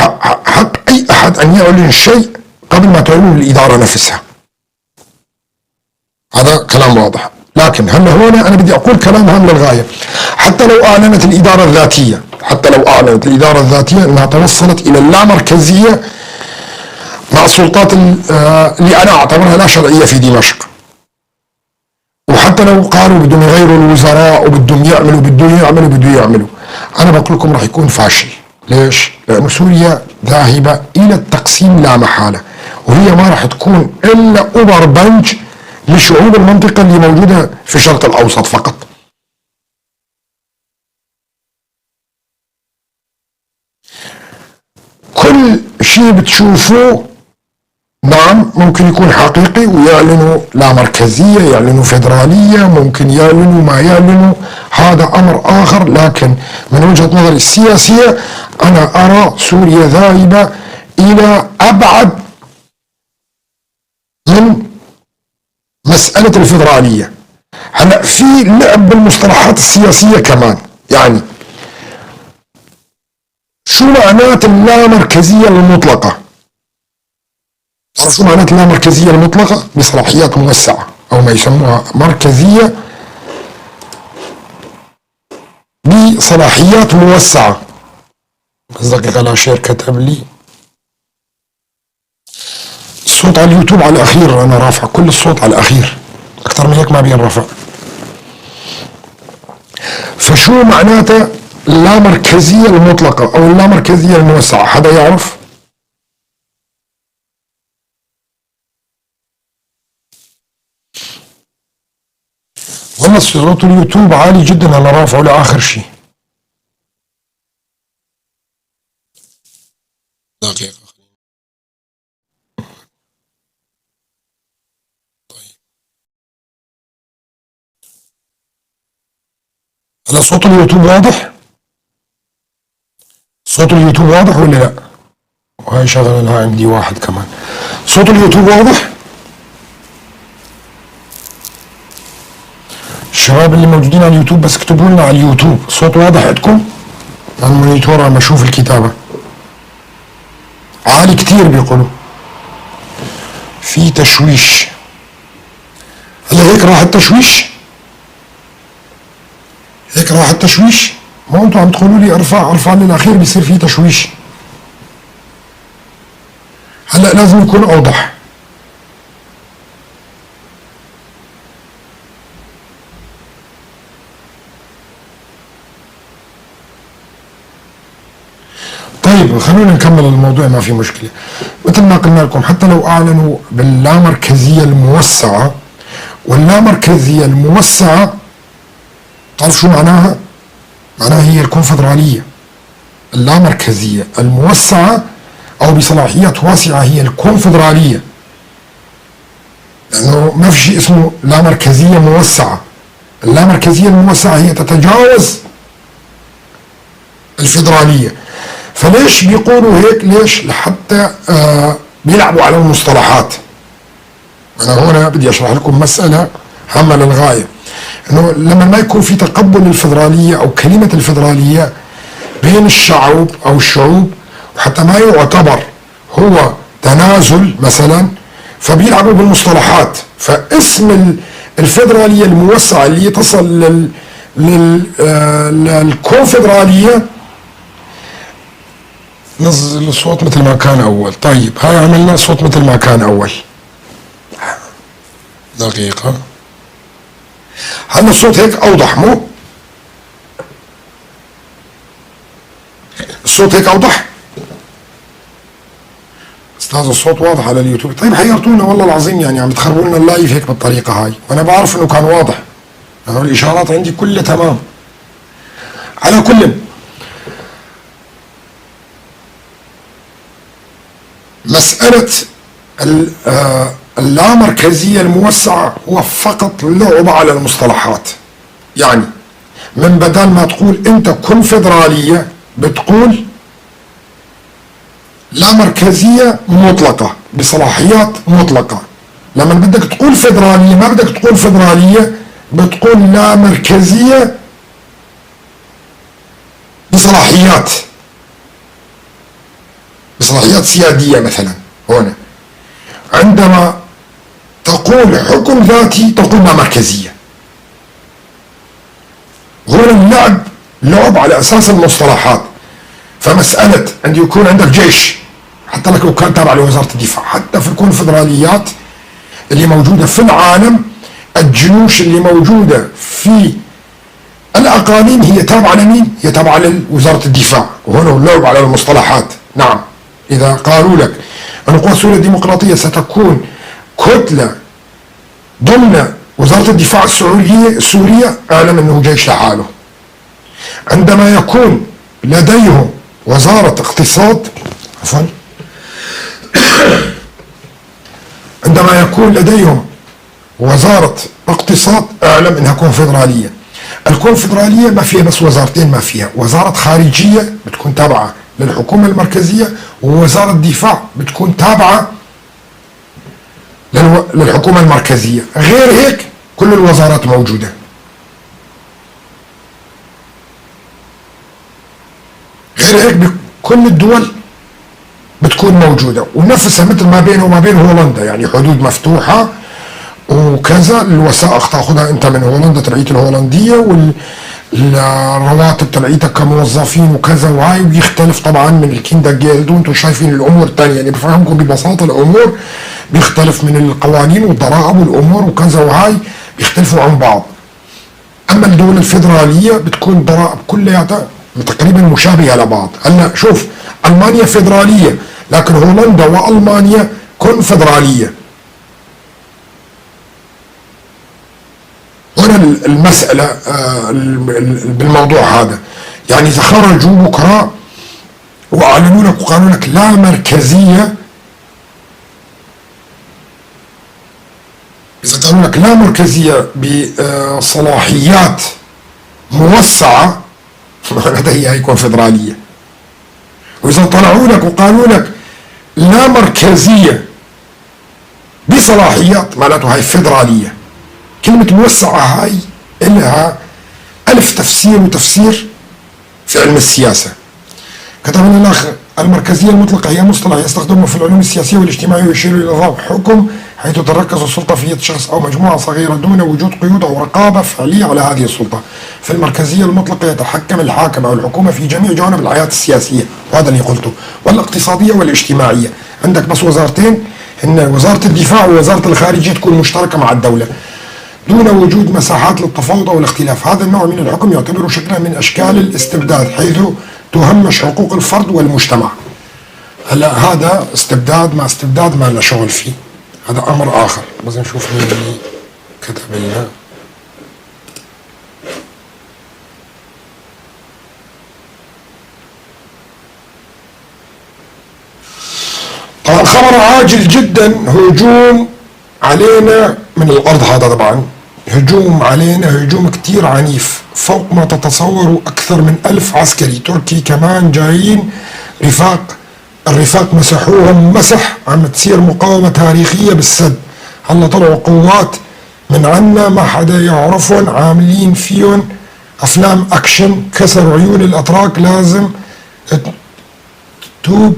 حق أي أحد أن يعلن شيء قبل ما تعلنه الإدارة نفسها. هذا كلام واضح. لكن هلا هون انا بدي اقول كلام هام للغاية. حتى لو اعلنت الادارة الذاتية، حتى لو اعلنت الادارة الذاتية انها توصلت الى اللامركزيه مع السلطات اللي انا اعتبرها لا شرعية في دمشق، وحتى لو قالوا بدهم يغيروا الوزراء وبدهم يعملوا بدهم يعملوا بدهم يعملوا، انا بقول لكم راح يكون فاشل. ليش؟ لانه سوريا ذاهبة الى التقسيم لا محالة، وهي ما راح تكون الا أوبر بنج لشعوب المنطقة اللي موجودة في الشرق الاوسط فقط. كل شيء بتشوفوه نعم ممكن يكون حقيقي، ويعلنوا لا مركزية، يعلنوا فيدرالية، ممكن يعلنوا ما يعلنوا، هذا أمر آخر. لكن من وجهة نظري السياسية أنا أرى سوريا ذاهبة إلى أبعد من مسألة الفيدرالية. هلا في لعب بالمصطلحات السياسية كمان، يعني شو معنات اللامركزية المطلقة؟ تعرف شو معنات اللامركزية المطلقة؟ بصلاحيات موسعة، أو ما يسموها مركزية بصلاحيات موسعة. بس دقيقة لا share كتب لي الصوت على اليوتيوب على الأخير، أنا رافع كل الصوت على الأخير، أكثر من هيك ما بينرفع. فشو معناته اللامركزية المطلقة أو اللامركزية الموسعة؟ حدا يعرف؟ والله صوت اليوتيوب عالي جدا، أنا رافعه لآخر شيء. دقيقة. طيب هلا صوت اليوتيوب واضح؟ صوت اليوتيوب واضح ولا لا؟ وهي شغلة لها عندي واحد كمان. صوت اليوتيوب واضح؟ الشباب اللي موجودين على اليوتيوب بس اكتبوا لنا على اليوتيوب، صوت واضح عندكم؟ على ال monitor عم اشوف الكتابة عالي كتير، بيقولوا في تشويش. هلا هيك راح التشويش؟ هيك راح التشويش؟ ما انتم عم تقولوا لي ارفع ارفع للاخير بيصير في تشويش. هلا لازم يكون اوضح. طيب خلونا نكمل الموضوع، ما في مشكلة. مثل ما قلنا لكم حتى لو أعلنوا باللامركزية الموسعة، واللامركزية الموسعة تعرف شو معناها؟ معناها هي الكونفدرالية. اللامركزية الموسعة أو بصلاحيات واسعة هي الكونفدرالية، لأنه ما في شيء اسمه لامركزية موسعة. اللامركزية الموسعة هي تتجاوز الفيدرالية. فليش بيقولوا هيك؟ ليش؟ لحتى بيلعبوا على المصطلحات. أنا هنا بدي أشرح لكم مسألة هامة للغاية، إنه لما ما يكون في تقبل للفيدرالية أو كلمة الفيدرالية بين الشعوب أو الشعوب، وحتى ما يعتبر هو تنازل مثلا، فبيلعبوا بالمصطلحات. فاسم الفيدرالية الموسعة اللي تصل للكونفدرالية، نزل الصوت مثل ما كان أول. طيب هاي عملنا صوت مثل ما كان أول. دقيقة، هلا الصوت هيك أوضح؟ مو الصوت هيك أوضح؟ أستاذ الصوت واضح على اليوتيوب. طيب حيرتونا والله العظيم، يعني عم تخربوا لنا ال live هيك بالطريقة هاي، وأنا بعرف إنه كان واضح، لأنه الإشارات عندي كلها تمام. على كل، مسألة اللامركزية الموسعة هو فقط لعبة على المصطلحات. يعني من بدل ما تقول أنت كونفدرالية بتقول لا مركزية مطلقة بصلاحيات مطلقة. لما بدك تقول فدرالية ما بدك تقول فدرالية، بتقول لا مركزية بصلاحيات، بصلاحيات سيادية مثلا. هنا عندما تقول حكم ذاتي تقول لا مركزية. هون اللعب لعب على أساس المصطلحات. فمسألة عند يكون عندك جيش حتى لك لو كان تابع لوزارة الدفاع، حتى في الكونفدراليات اللي موجودة في العالم، الجيوش اللي موجودة في الأقاليم هي تابعة لمين؟ هي تابعة لوزارة الدفاع. وهنا اللعب على المصطلحات. نعم، إذا قالوا لك أن القوى السورية الديمقراطية ستكون كتلة ضمن وزارة الدفاع السورية، اعلم أنه جيش لحاله. عندما يكون لديهم وزارة اقتصاد، عفوا، عندما يكون لديهم وزارة اقتصاد اعلم انها كونفدرالية. الكونفدرالية ما فيها بس وزارتين، ما فيها وزارة خارجية بتكون تابعة للحكومة المركزية، ووزارة دفاع بتكون تابعة للحكومة المركزية. غير هيك كل الوزارات موجودة. غير هيك بكل الدول بتكون موجودة، ونفسها مثل ما بينه وما بين هولندا، يعني حدود مفتوحة وكذا. الوثائق تاخذها انت من هولندا تبعية الهولندية، والرواتب تبعيتك كموظفين وكذا وهاي، وبيختلف طبعا من ال kindergeld، وانتم شايفين الامور الثانية. يعني بفهمكم ببساطة الامور بيختلف من القوانين والضرائب والامور وكذا وهاي، بيختلفوا عن بعض. اما الدول الفيدرالية بتكون الضرائب كلياتها تقريبا مشابهة لبعض. هلا شوف، المانيا فيدرالية، لكن هولندا والمانيا كونفدرالية. هنا المسألة بالموضوع هذا، يعني إذا خرجوا بكرة وأعلنوا لك وقالوا لك لا مركزية، إذا قالوا لك لا مركزية بصلاحيات موسعة، معناتها هي كونفدرالية. وإذا طلعوا لك وقالوا لك لا مركزية بصلاحيات، معناته هاي فيدرالية. كلمة موسعة هاي إلها ألف تفسير وتفسير في علم السياسة. كتب لنا الأخ: المركزية المطلقة هي مصطلح يستخدمه في العلوم السياسية والاجتماعية ويشير إلى نظام حكم حيث تركز السلطة في يد شخص أو مجموعة صغيرة دون وجود قيود أو رقابة فعلية على هذه السلطة. في المركزية المطلقة يتحكم الحاكم أو الحكومة في جميع جوانب الحياة السياسية، وهذا اللي قلته، والاقتصادية والاجتماعية. عندك بس وزارتين، هن وزارة الدفاع ووزارة الخارجية، تكون مشتركة مع الدولة دون وجود مساحات للتفاوض أو الاختلاف. هذا النوع من الحكم يعتبر شكلا من أشكال الاستبداد، حيث تهمش حقوق الفرد والمجتمع. هلا هذا استبداد مع استبداد ما لنا شغل فيه، هذا أمر آخر. بس نشوف مين اللي كتب لنا. طبعا خبر عاجل جدا، هجوم علينا من الأرض. هذا طبعا هجوم علينا، هجوم كتير عنيف فوق ما تتصوروا. أكثر من 1000 عسكري تركي كمان جايين، الرفاق مسحوهم مسح. عم تصير مقاومة تاريخية بالسد. هلا طلعوا قوات من عنا ما حدا يعرفهم، عاملين فيهم أفلام أكشن، كسروا عيون الأتراك. لازم تتوب،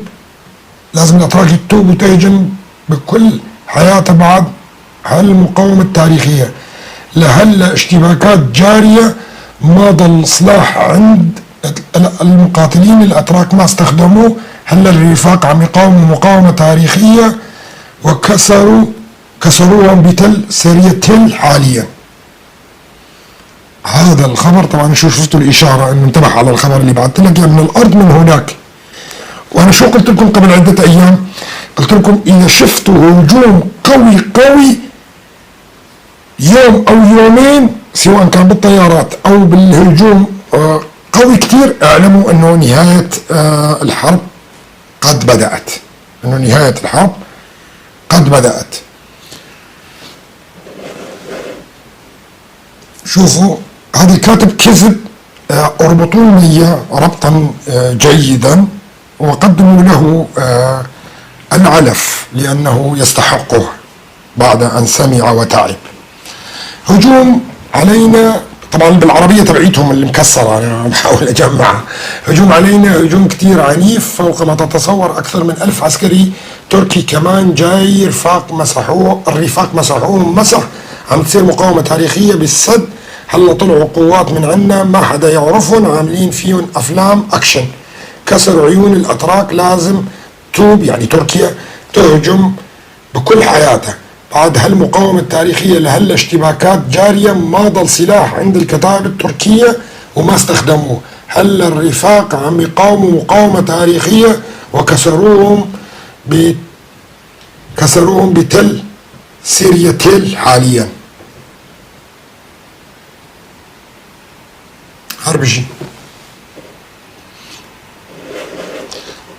لازم الأتراك تتوب وتهجم بكل حياتها بعد هالمقاومة التاريخية. لهلا اشتباكات جارية، ما ضل سلاح عند المقاتلين الأتراك ما استخدموه. هلا الرفاق عم يقاوموا مقاومة تاريخية وكسروا كسروهم بتل سرية تل حاليا. هذا الخبر طبعا شو شفتوا الإشارة انه انتبه على الخبر اللي بعثت لك من الأرض من هناك. وأنا شو قلت لكم قبل عدة أيام؟ قلت لكم إذا شفتوا هجوم قوي قوي يوم أو يومين، سواء كان بالطيارات أو بالهجوم قوي كتير، اعلموا أنه نهاية الحرب قد بدأت، أنه نهاية الحرب قد بدأت. شوفوا هذا الكاتب كذب، اربطوا لي ربطا جيدا وقدموا له العلف لأنه يستحقه بعد أن سمع وتعب. هجوم علينا طبعا بالعربية تبعيتهم اللي مكسرة، أنا عم بحاول أجمعها. هجوم علينا هجوم كتير عنيف فوق ما تتصور، أكثر من 1000 عسكري تركي كمان جاي، رفاق مسحوه، الرفاق مسحوهم مسح. عم تصير مقاومة تاريخية بالسد. هلا طلعوا قوات من عنا ما حدا يعرفهم، عاملين فيهم أفلام أكشن، كسروا عيون الأتراك. لازم توب، يعني تركيا تهجم بكل حياتها بعد هالمقاومة التاريخية. لهلا اشتباكات جارية، ما ضل سلاح عند الكتائب التركية وما استخدموه. هلا الرفاق عم يقاوموا مقاومة تاريخية وكسروهم كسروهم بتل سيريا تل حاليا. هربجي.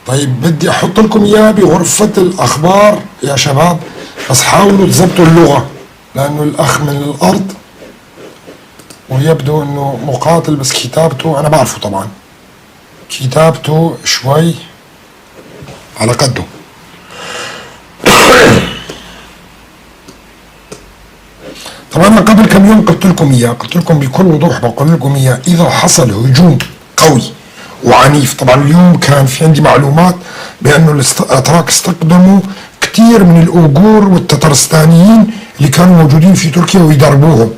طيب بدي احط لكم اياه بغرفة الاخبار يا شباب، بس حاولوا تزبطوا اللغة لانه الاخ من الارض ويبدو انه مقاتل، بس كتابته انا بعرفه طبعا، كتابته شوي على قده. طبعا انا قبل كم يوم قلت لكم اياه، قلت لكم بكل وضوح، بقول لكم اياه، اذا حصل هجوم قوي وعنيف. طبعا اليوم كان في عندي معلومات بانه الاتراك استقدموا كثير من الاوغور والتترستانيين اللي كانوا موجودين في تركيا ويدربوهم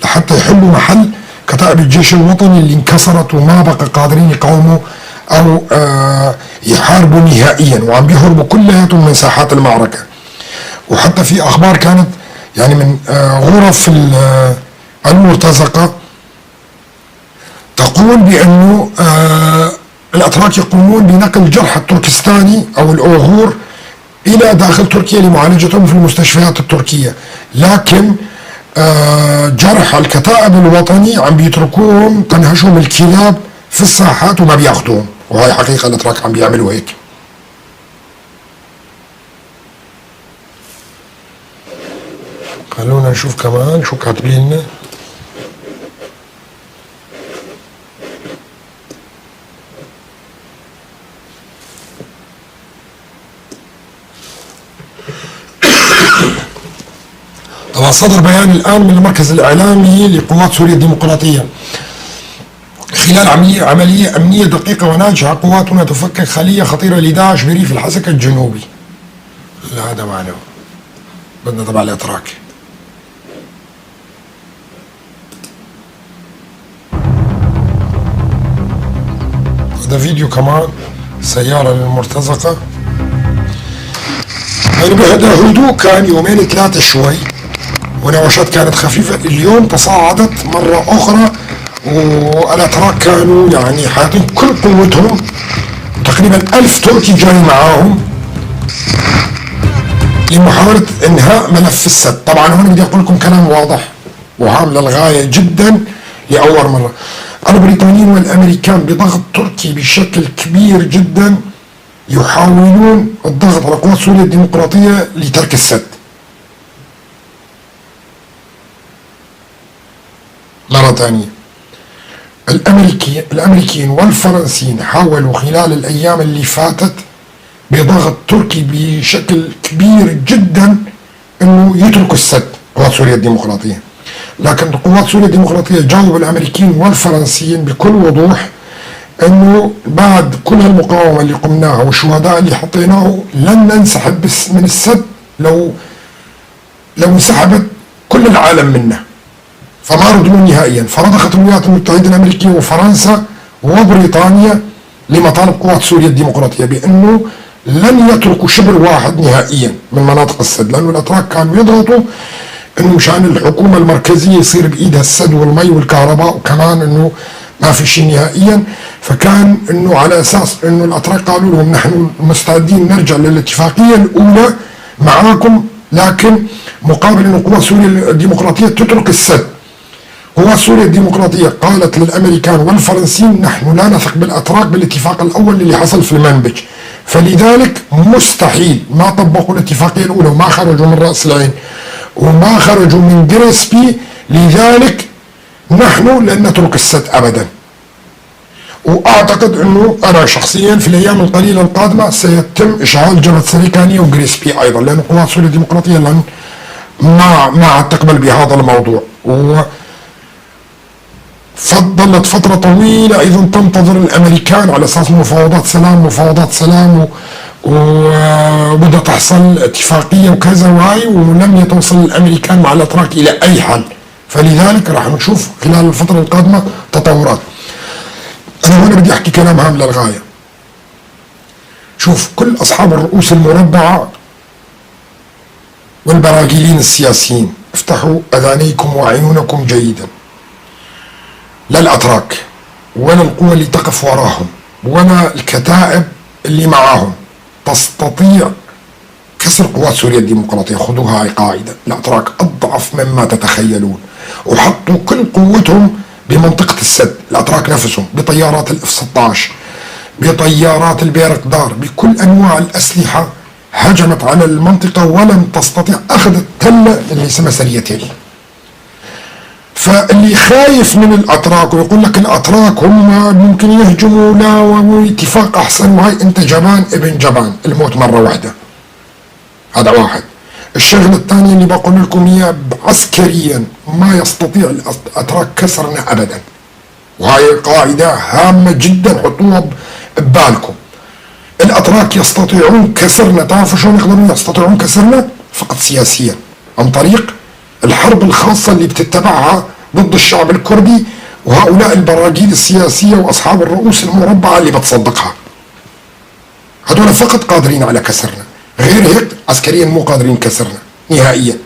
لحتى يحلوا محل كتائب الجيش الوطني اللي انكسرت وما بقى قادرين يقاوموا او يحاربوا نهائيا، وعم بيهربوا كلياتهم من ساحات المعركة. وحتى في اخبار كانت يعني من غرف المرتزقة تقول بانه الاتراك يقومون بنقل جرحى التركستاني او الاوغور الى داخل تركيا لمعالجتهم في المستشفيات التركية، لكن جرحى الكتائب الوطني عم بيتركوهم تنهشهم الكلاب في الساحات وما بياخذوهم، وهي حقيقة الاتراك عم بيعملوا هيك. خلونا نشوف كمان شو كاتبين لنا. طبعا صدر بيان الآن من المركز الإعلامي لقوات سوريا الديمقراطية: خلال عملية أمنية دقيقة وناجحة قواتنا تفكك خلية خطيرة لداعش بريف الحسكة الجنوبي. لا هذا معناه بدنا تبع الأتراك. هذا فيديو كمان سيارة للمرتزقة. يعني بهذا هدوء كان يومين ثلاثة شوي، ونوشات كانت خفيفة. اليوم تصاعدت مرة أخرى، والأتراك كانوا يعني حاطين كل قوتهم، تقريبا 1000 تركي جاي معاهم لمحاولة إنهاء ملف السد. طبعا هون بدي أقول لكم كلام واضح وهام للغاية جدا لأول مرة. البريطانيين والأمريكان بضغط تركي بشكل كبير جدا يحاولون الضغط على قوات سوريا الديمقراطية لترك السد. مرة ثانية، الأمريكيين والفرنسيين حاولوا خلال الأيام اللي فاتت بضغط تركي بشكل كبير جدا أنه يتركوا السد قوات سوريا الديمقراطية، لكن قوات سوريا الديمقراطية جاوبوا الأمريكيين والفرنسيين بكل وضوح أنه بعد كل هالمقاومة اللي قمناها والشهداء اللي حطيناه لن ننسحب من السد لو انسحبت كل العالم منا، فما ردوا نهائيا. فرضخت الولايات المتحدة الأمريكية وفرنسا وبريطانيا لمطالب قوات سوريا الديمقراطية بأنه لن يتركوا شبر واحد نهائيا من مناطق السد، لأنه الأتراك كانوا يضغطوا أنه مشان الحكومة المركزية يصير بإيدها السد والمي والكهرباء، وكمان أنه ما في شيء نهائيا. فكان أنه على أساس أنه الأتراك قالوا لهم نحن مستعدين نرجع للاتفاقية الأولى معاكم، لكن مقابل أنه قوات سوريا الديمقراطية تترك السد. قوات سوريا الديمقراطية قالت للأمريكان والفرنسيين نحن لا نثق بالأتراك بالاتفاق الأول اللي حصل في المنبج، فلذلك مستحيل ما طبقوا الاتفاقية الأولى وما خرجوا من رأس العين وما خرجوا من جريسبي، لذلك نحن لن نترك السد أبدا. وأعتقد أنه أنا شخصيا في الأيام القليلة القادمة سيتم إشعال جبهة سريكانية وجريسبي أيضا، لأن قوات سوريا الديمقراطية لن ما عاد تقبل بهذا الموضوع. ظلت فترة طويلة أيضا تنتظر الأمريكان على أساس مفاوضات سلام مفاوضات سلام وبدها تحصل اتفاقية وكذا وهاي، ولم يتوصل الأمريكان مع الأتراك إلى أي حل. فلذلك راح نشوف خلال الفترة القادمة تطورات. أنا هنا بدي أحكي كلام هام للغاية. شوف، كل أصحاب الرؤوس المربعة والبراجيلين السياسيين، افتحوا أذانيكم وعيونكم جيدا. لا الأتراك ولا القوى اللي تقف وراهم ولا الكتائب اللي معاهم تستطيع كسر قوات سوريا الديمقراطية. خذوها هاي قاعدة، الأتراك أضعف مما تتخيلون، وحطوا كل قوتهم بمنطقة السد. الأتراك نفسهم بطيارات الإف 16، بطيارات البيرقدار، بكل أنواع الأسلحة هجمت على المنطقة ولم تستطيع، أخذت تلة اللي اسمها سريتيل. فاللي خايف من الأتراك ويقول لك الأتراك هم ممكن يهجموا، لا واتفاق أحسن، وهي أنت جبان ابن جبان، الموت مرة واحدة. هذا واحد. الشغلة الثانية اللي بقول لكم إياه، عسكريا ما يستطيع الأتراك كسرنا أبدا، وهي قاعدة هامة جدا حطوها ببالكم. الأتراك يستطيعون كسرنا، تعرفوا شلون يقدرون يستطيعون كسرنا؟ فقط سياسيا، عن طريق الحرب الخاصة اللي بتتبعها ضد الشعب الكردي وهؤلاء البراجيل السياسية وأصحاب الرؤوس المربعة اللي بتصدقها. هذول فقط قادرين على كسرنا، غير هيك عسكريا مو قادرين كسرنا نهائيا.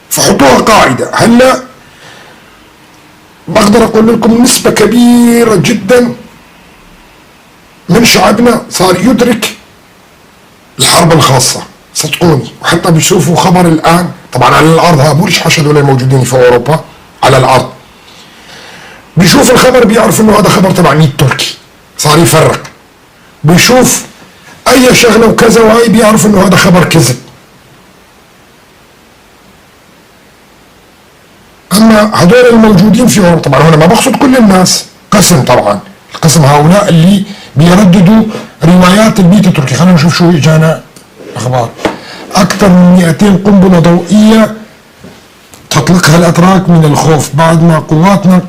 فحطوها قاعدة. هلا بقدر أقول لكم نسبة كبيرة جدا من شعبنا صار يدرك الحرب الخاصة، صدقوني. وحتى بيشوفوا خبر الآن طبعا على الأرض، ها مو الجحش هذول الموجودين في أوروبا، على الأرض بيشوف الخبر بيعرف إنه هذا خبر تبع ميت تركي، صار يفرق. بيشوف أي شغلة وكذا وهي بيعرف إنه هذا خبر كذب. أما هذول الموجودين في أوروبا، طبعا هنا ما بقصد كل الناس، قسم طبعا، القسم هؤلاء اللي بيرددوا روايات الميت التركي. خلينا نشوف شو اجانا اخبار. اكثر من 200 قنبله ضوئيه تطلقها الاتراك من الخوف بعد ما قواتنا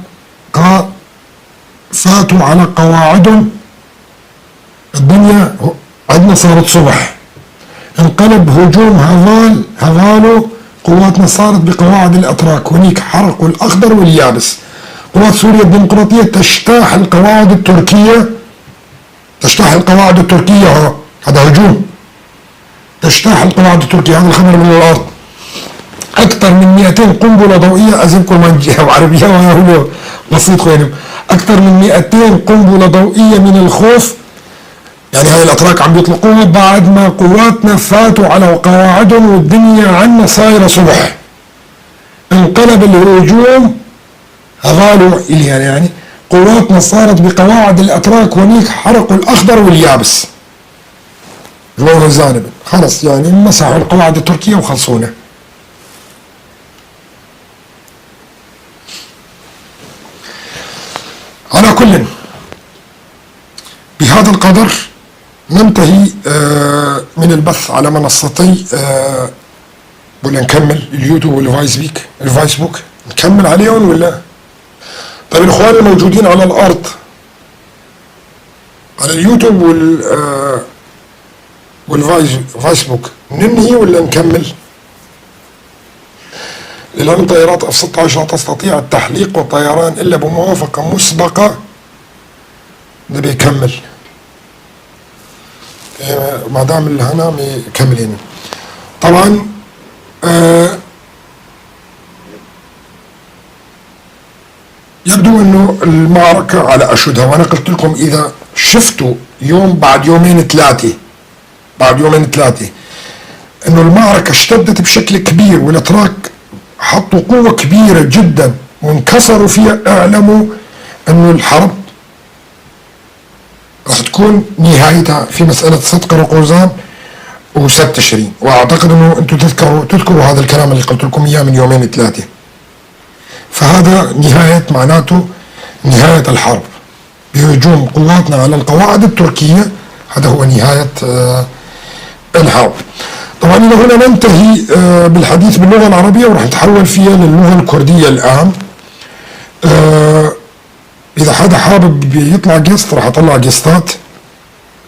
فاتوا على قواعدهم. الدنيا عندنا صارت صبح، انقلب هجوم هفالو، قواتنا صارت بقواعد الاتراك، هنيك حرقوا الاخضر واليابس. قوات سوريا الديمقراطيه تجتاح القواعد التركيه، تجتاح القواعد التركية، هذا هجوم، تجتاح القواعد التركية. هذا الخبر من الأرض. أكثر من 200 قنبلة ضوئية، أزمكم ما عربية وهو بسيط خوينم. أكثر من 200 قنبلة ضوئية من الخوف، يعني هاي الأتراك عم بيطلقوها بعد ما قواتنا فاتوا على قواعدهم والدنيا عنا صايرة صبح. انقلب الهجوم هذالو يعني قواتنا صارت بقواعد الأتراك ونيك حرقوا الأخضر واليابس. خلص يعني مسحوا القواعد التركية وخلصونا. على كل بهذا القدر ننتهي من البث على منصتي، ولا نكمل اليوتيوب والفيسبوك نكمل عليهم ولا؟ طيب الاخوان الموجودين على الارض على اليوتيوب والفيسبوك ننهي ولا نكمل؟ للعلم طيارات F-16 لا تستطيع التحليق والطيران الا بموافقة مسبقة. نبي يكمل ما دام اللي هنا مكملين طبعا. يبدو انه المعركة على اشدها، وانا قلت لكم اذا شفتوا يوم بعد يومين ثلاثة، بعد يومين ثلاثة انه المعركة اشتدت بشكل كبير والاتراك حطوا قوة كبيرة جدا وانكسروا فيها، اعلموا انه الحرب راح تكون نهايتها في مسألة صدق رقوزان وسد تشرين. واعتقد انه انتم تذكروا هذا الكلام اللي قلت لكم اياه من يومين ثلاثة. فهذا نهاية، معناته نهاية الحرب بهجوم قواتنا على القواعد التركية، هذا هو نهاية الحرب. طبعا إلى هنا ننتهي بالحديث باللغة العربية، ورح نتحول فيها للغة الكردية الآن. إذا حدا حابب يطلع guest راح أطلع guest ات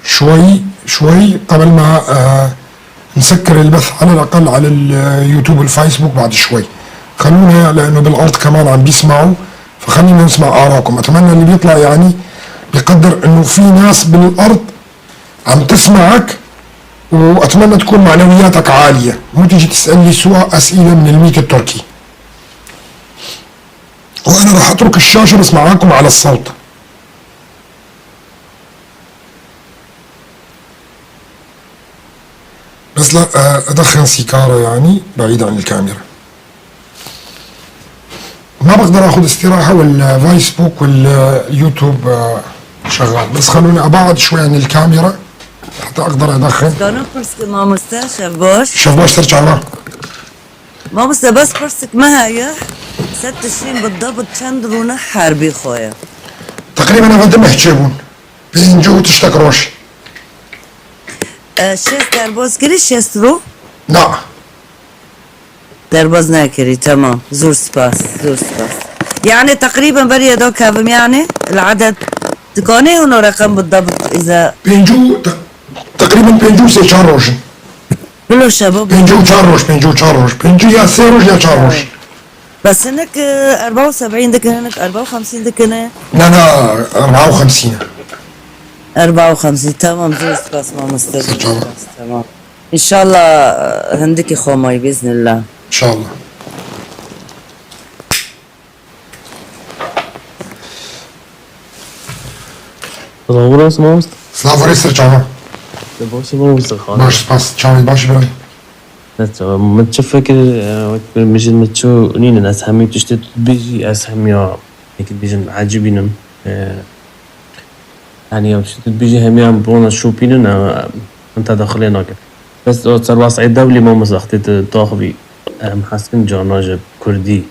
شوي شوي قبل ما نسكر البث على الأقل على اليوتيوب والفيسبوك بعد شوي. خلونا، لأنه بالأرض كمان عم بيسمعوا، فخلينا نسمع آراءكم. أتمنى اللي بيطلع يعني بيقدر إنه في ناس بالأرض عم تسمعك، وأتمنى تكون معنوياتك عالية، مو تيجي تسألني سؤال أسئلة من الميت التركي. وأنا راح أترك الشاشة بس معاكم على الصوت. بس لا أدخن سيكارة يعني بعيد عن الكاميرا. ما بقدر أخذ استراحة والفيسبوك واليوتيوب شغال، بس خلوني أبعد شوي عن الكاميرا حتى أقدر أدخن. Mamosta şev baş. Şev baş serçava. Mamosta بس pirsek me heye sed Tişrîn بالضبط çend rûne herbî xwe ye. تقريبا أنا دمه تشيبون بينجو تشتك روش. Şêst derbas kirî şêst rû? لا. Derbas nekirî tamam. Zor spas, zor spas. يعني تقريبا بري دوك هذم يعني العدد تكوني هنا رقم بالضبط إذا بينجو تقريبا بينجو سي چار روش. بلو شباب بينجو چار روش، بينجو چار روش، بينجو يا سي روش يا چار روش. بس هناك 74 دكن، هناك 54 دكنة. لا لا 54. 54 تمام. زور سپاس مامۆستا، زۆر سپاس. تمام إن شاء الله هندك خوماي بإذن الله. إن شاء الله. Silav mamosta. Silav û rêz serçava. Baş mamosta xan. Baş spas. Çavê baş birayî. من چه فکر مجد من چو نین از همی تشتی بیجی از همیا یکی بیجن عجیبینم يعني تشتي بيجي هميا بونا شوبينن انت داخلين ناكل بس سر واسع الدولي ما مسختي تاخبي محسن جانا كردي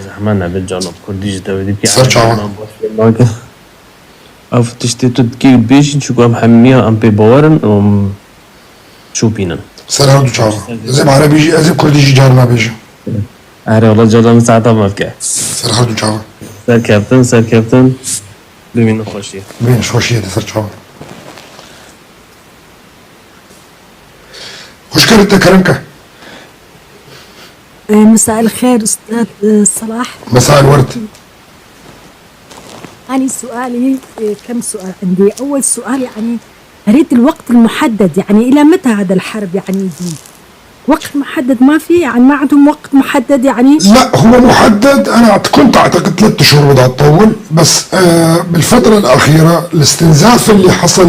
زحمة بالجانا كردي جدا بدي سرچاوة. او تشتي تدكي بيجي شو ام حميا ام بي باورن ام شوبينن سر هر دو چاوة. زي عربي جي از كردي جي جارنا بيجي. اره والله جانا من ساعتها ما بك سر هر دو چاوة. سر كابتن سر كابتن ببین خوشی. ببین خوشیه سر چاوة. خوش كرت كرمك. مساء الخير أستاذ صلاح. مساء الورد. أنا سؤالي كم سؤال عندي. أول سؤال يعني أريد الوقت المحدد، يعني إلى متى هذا الحرب يعني يدوم؟ وقت محدد ما في، يعني ما عندهم وقت محدد يعني؟ لا هو محدد. أنا كنت أعتقد 3 شهور بدها تطول، بس بالفترة الأخيرة الاستنزاف اللي حصل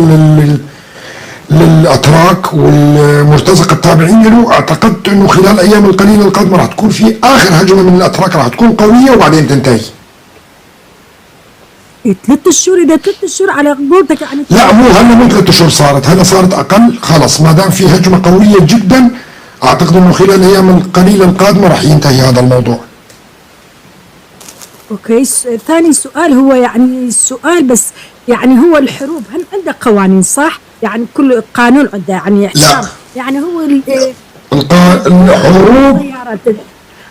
للأتراك والمرتزقة التابعين له، اعتقدت أنه خلال الأيام القليلة القادمة راح تكون في آخر هجمة من الأتراك، راح تكون قوية وبعدين تنتهي. 3 شهور؟ إذا 3 شهور على قولتك يعني لا مو هلا، مو 3 شهور صارت، هلا صارت أقل. خلص ما دام في هجمة قوية جدا أعتقد أنه خلال الأيام القليلة القادمة راح ينتهي هذا الموضوع. أوكي. ثاني سؤال هو يعني السؤال بس يعني هو الحروب هل عندها قوانين صح؟ يعني كل قانون عنده يعني احترام. يعني هو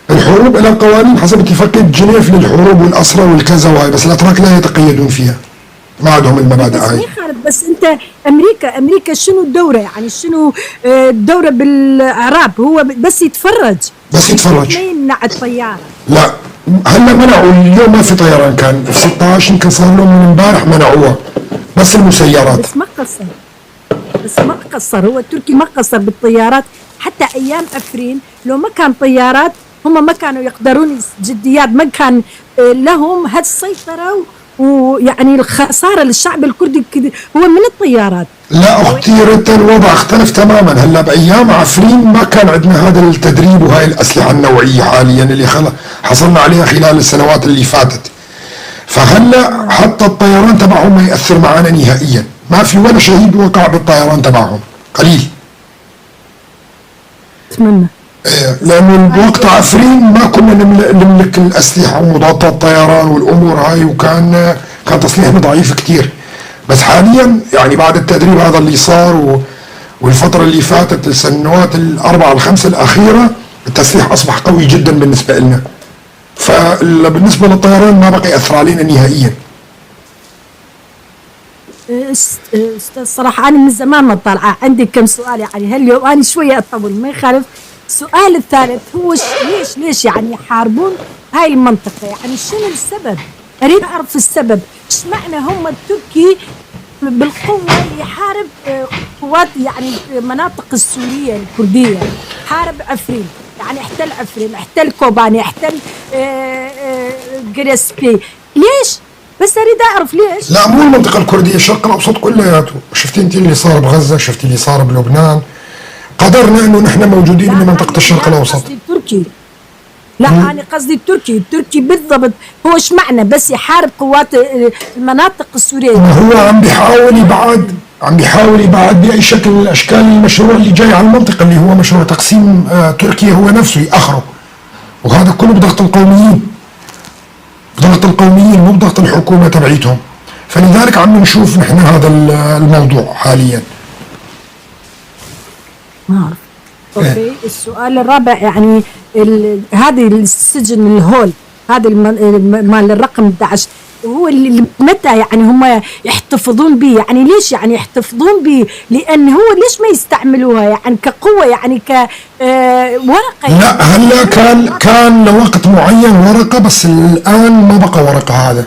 الحروب لها قوانين حسب اتفاقية جنيف للحروب والأسرى والكذا وهاي، بس الأتراك لا يتقيدون فيها، ما عندهم المبادئ هاي. بس أنت أمريكا شنو الدورة يعني شنو الدورة بالإعراب؟ هو بس يتفرج، بس يتفرج، ما يمنع الطيارة. لا هلا منعوا اليوم، ما في طيران، كان في 16 يمكن صار لهم من امبارح منعوها، بس المسيرات. بس ما قصر، بس ما قصر هو التركي، ما قصر بالطيارات. حتى أيام أفرين لو ما كان طيارات هم ما كانوا يقدرون جديات، ما كان لهم هالسيطرة، ويعني الخسارة للشعب الكردي هو من الطيارات. لا أختي ريتا الوضع اختلف تماما. هلا بأيام عفرين ما كان عندنا هذا التدريب وهاي الأسلحة النوعية حاليا اللي حصلنا عليها خلال السنوات اللي فاتت. فهلا حتى الطيران تبعهم ما يأثر معنا نهائيا، ما في ولا شهيد وقع بالطيران تبعهم، قليل. أتمنى. لأنه بوقت عفرين ما كنا نملك الأسلحة ومضادات الطيران والأمور هاي، وكان كان تسليحنا ضعيف كثير. بس حاليا يعني بعد التدريب هذا اللي صار والفترة اللي فاتت السنوات الأربعة الخمسة الأخيرة التسليح أصبح قوي جدا بالنسبة لنا. فبالنسبة للطيران ما بقى يأثر علينا نهائيا. استاذ صراحة أنا من زمان ما طالعة، عندي كم سؤال يعني هاليوم أنا شوية أطول ما يخالف. السؤال الثالث هو ليش يعني يحاربون هاي المنطقة؟ يعني شنو السبب؟ أريد أعرف السبب، إيش معنى هم التركي بالقوة يحارب قوات يعني مناطق السورية الكردية، حارب عفرين، يعني احتل عفرين، احتل كوباني، احتل جريسبي، ليش؟ بس اريد اعرف ليش. لا مو المنطقة الكردية، الشرق الأوسط كلياته. شفتي أنت اللي صار بغزة، شفتي اللي صار بلبنان. قدرنا أنه نحن موجودين بمنطقة الشرق الأوسط. قصدي التركي. لا أنا قصدي التركي، التركي بالضبط هو إيش معنى بس يحارب قوات المناطق السورية؟ هو عم بيحاول يبعد، عم بيحاول يبعد بأي شكل من الأشكال المشروع اللي جاي على المنطقة اللي هو مشروع تقسيم تركيا هو نفسه يأخره، وهذا كله بضغط القوميين، بضغط القوميين مو بضغط الحكومة تبعيتهم. فلذلك عم نشوف نحن هذا الموضوع حاليا. ما أعرف. okay. السؤال الرابع يعني هذه السجن الهول، هذا مال الرقم 11 هو اللي متى يعني هم يحتفظون به؟ يعني ليش يعني يحتفظون به؟ لأن هو ليش ما يستعملوها يعني كقوة، يعني ك ورقة؟ يعني. لا هلا كان لوقت معين ورقة، بس الآن ما بقى ورقة،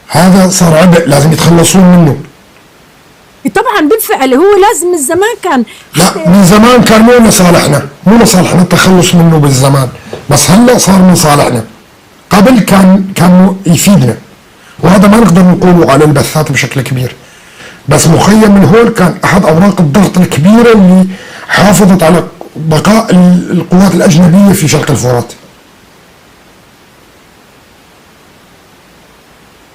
هذا صار عبء لازم يتخلصون منه. طبعا بالفعل هو لازم من زمان كان. لا من زمان كان مو لصالحنا، مو لصالحنا التخلص منه بالزمان، بس هلا صار من صالحنا. قبل كان يفيدنا، وهذا ما نقدر نقوله على البثات بشكل كبير، بس مخيم الهول كان احد اوراق الضغط الكبيره اللي حافظت على بقاء القوات الاجنبيه في شرق الفرات.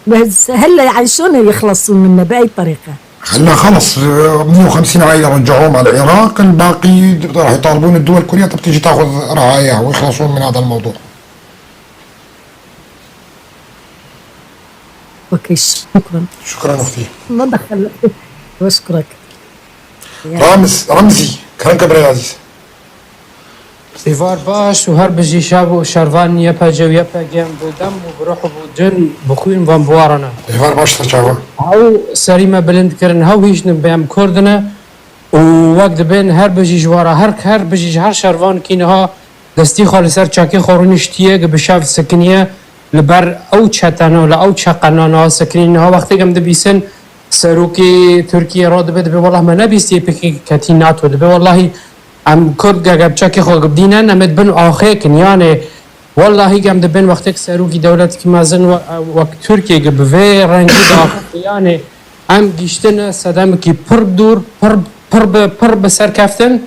بس هلا يعني شلون يخلصون منه باي طريقه؟ هلا خلص 150 عائله رجعوهم على العراق، الباقي راح يطالبون الدول كلها تيجي تاخذ رعاياها ويخلصون من هذا الموضوع. okay شكرا. شكرا اختي. ما دخل واشكرك. رمزي كرنك بري عزيز. سيفار باش وهربجي شابو شارفان يبا ويبا جيم بدم وبروح بجن بخوين فان بوارنا. سيفار باش ترجعوا. أو سريمة بلند كرن هاو هيش نبيام كردنا ووقت بين هربجي جوارا هرك هربجي هر شارفان كينها دستي خالص چاكي خورونشتيه بشاف سكنيه لبر او چتنا ولا او چقنا سكنين ها وقتی کم دبیسن سروکی ترکیه را دبه دبه والله ما نبیستی پکی کتی ناتو دبه والله ام کرد گب چکی خو گبدینن امد بن آخه کن یعنی والله گم دبن وقتی سروکی دولت کی مازن و ترکیه گب و رنگی داخل یعنی ام گیشتن صدام کی پر دور پر پر پر بسر کفتن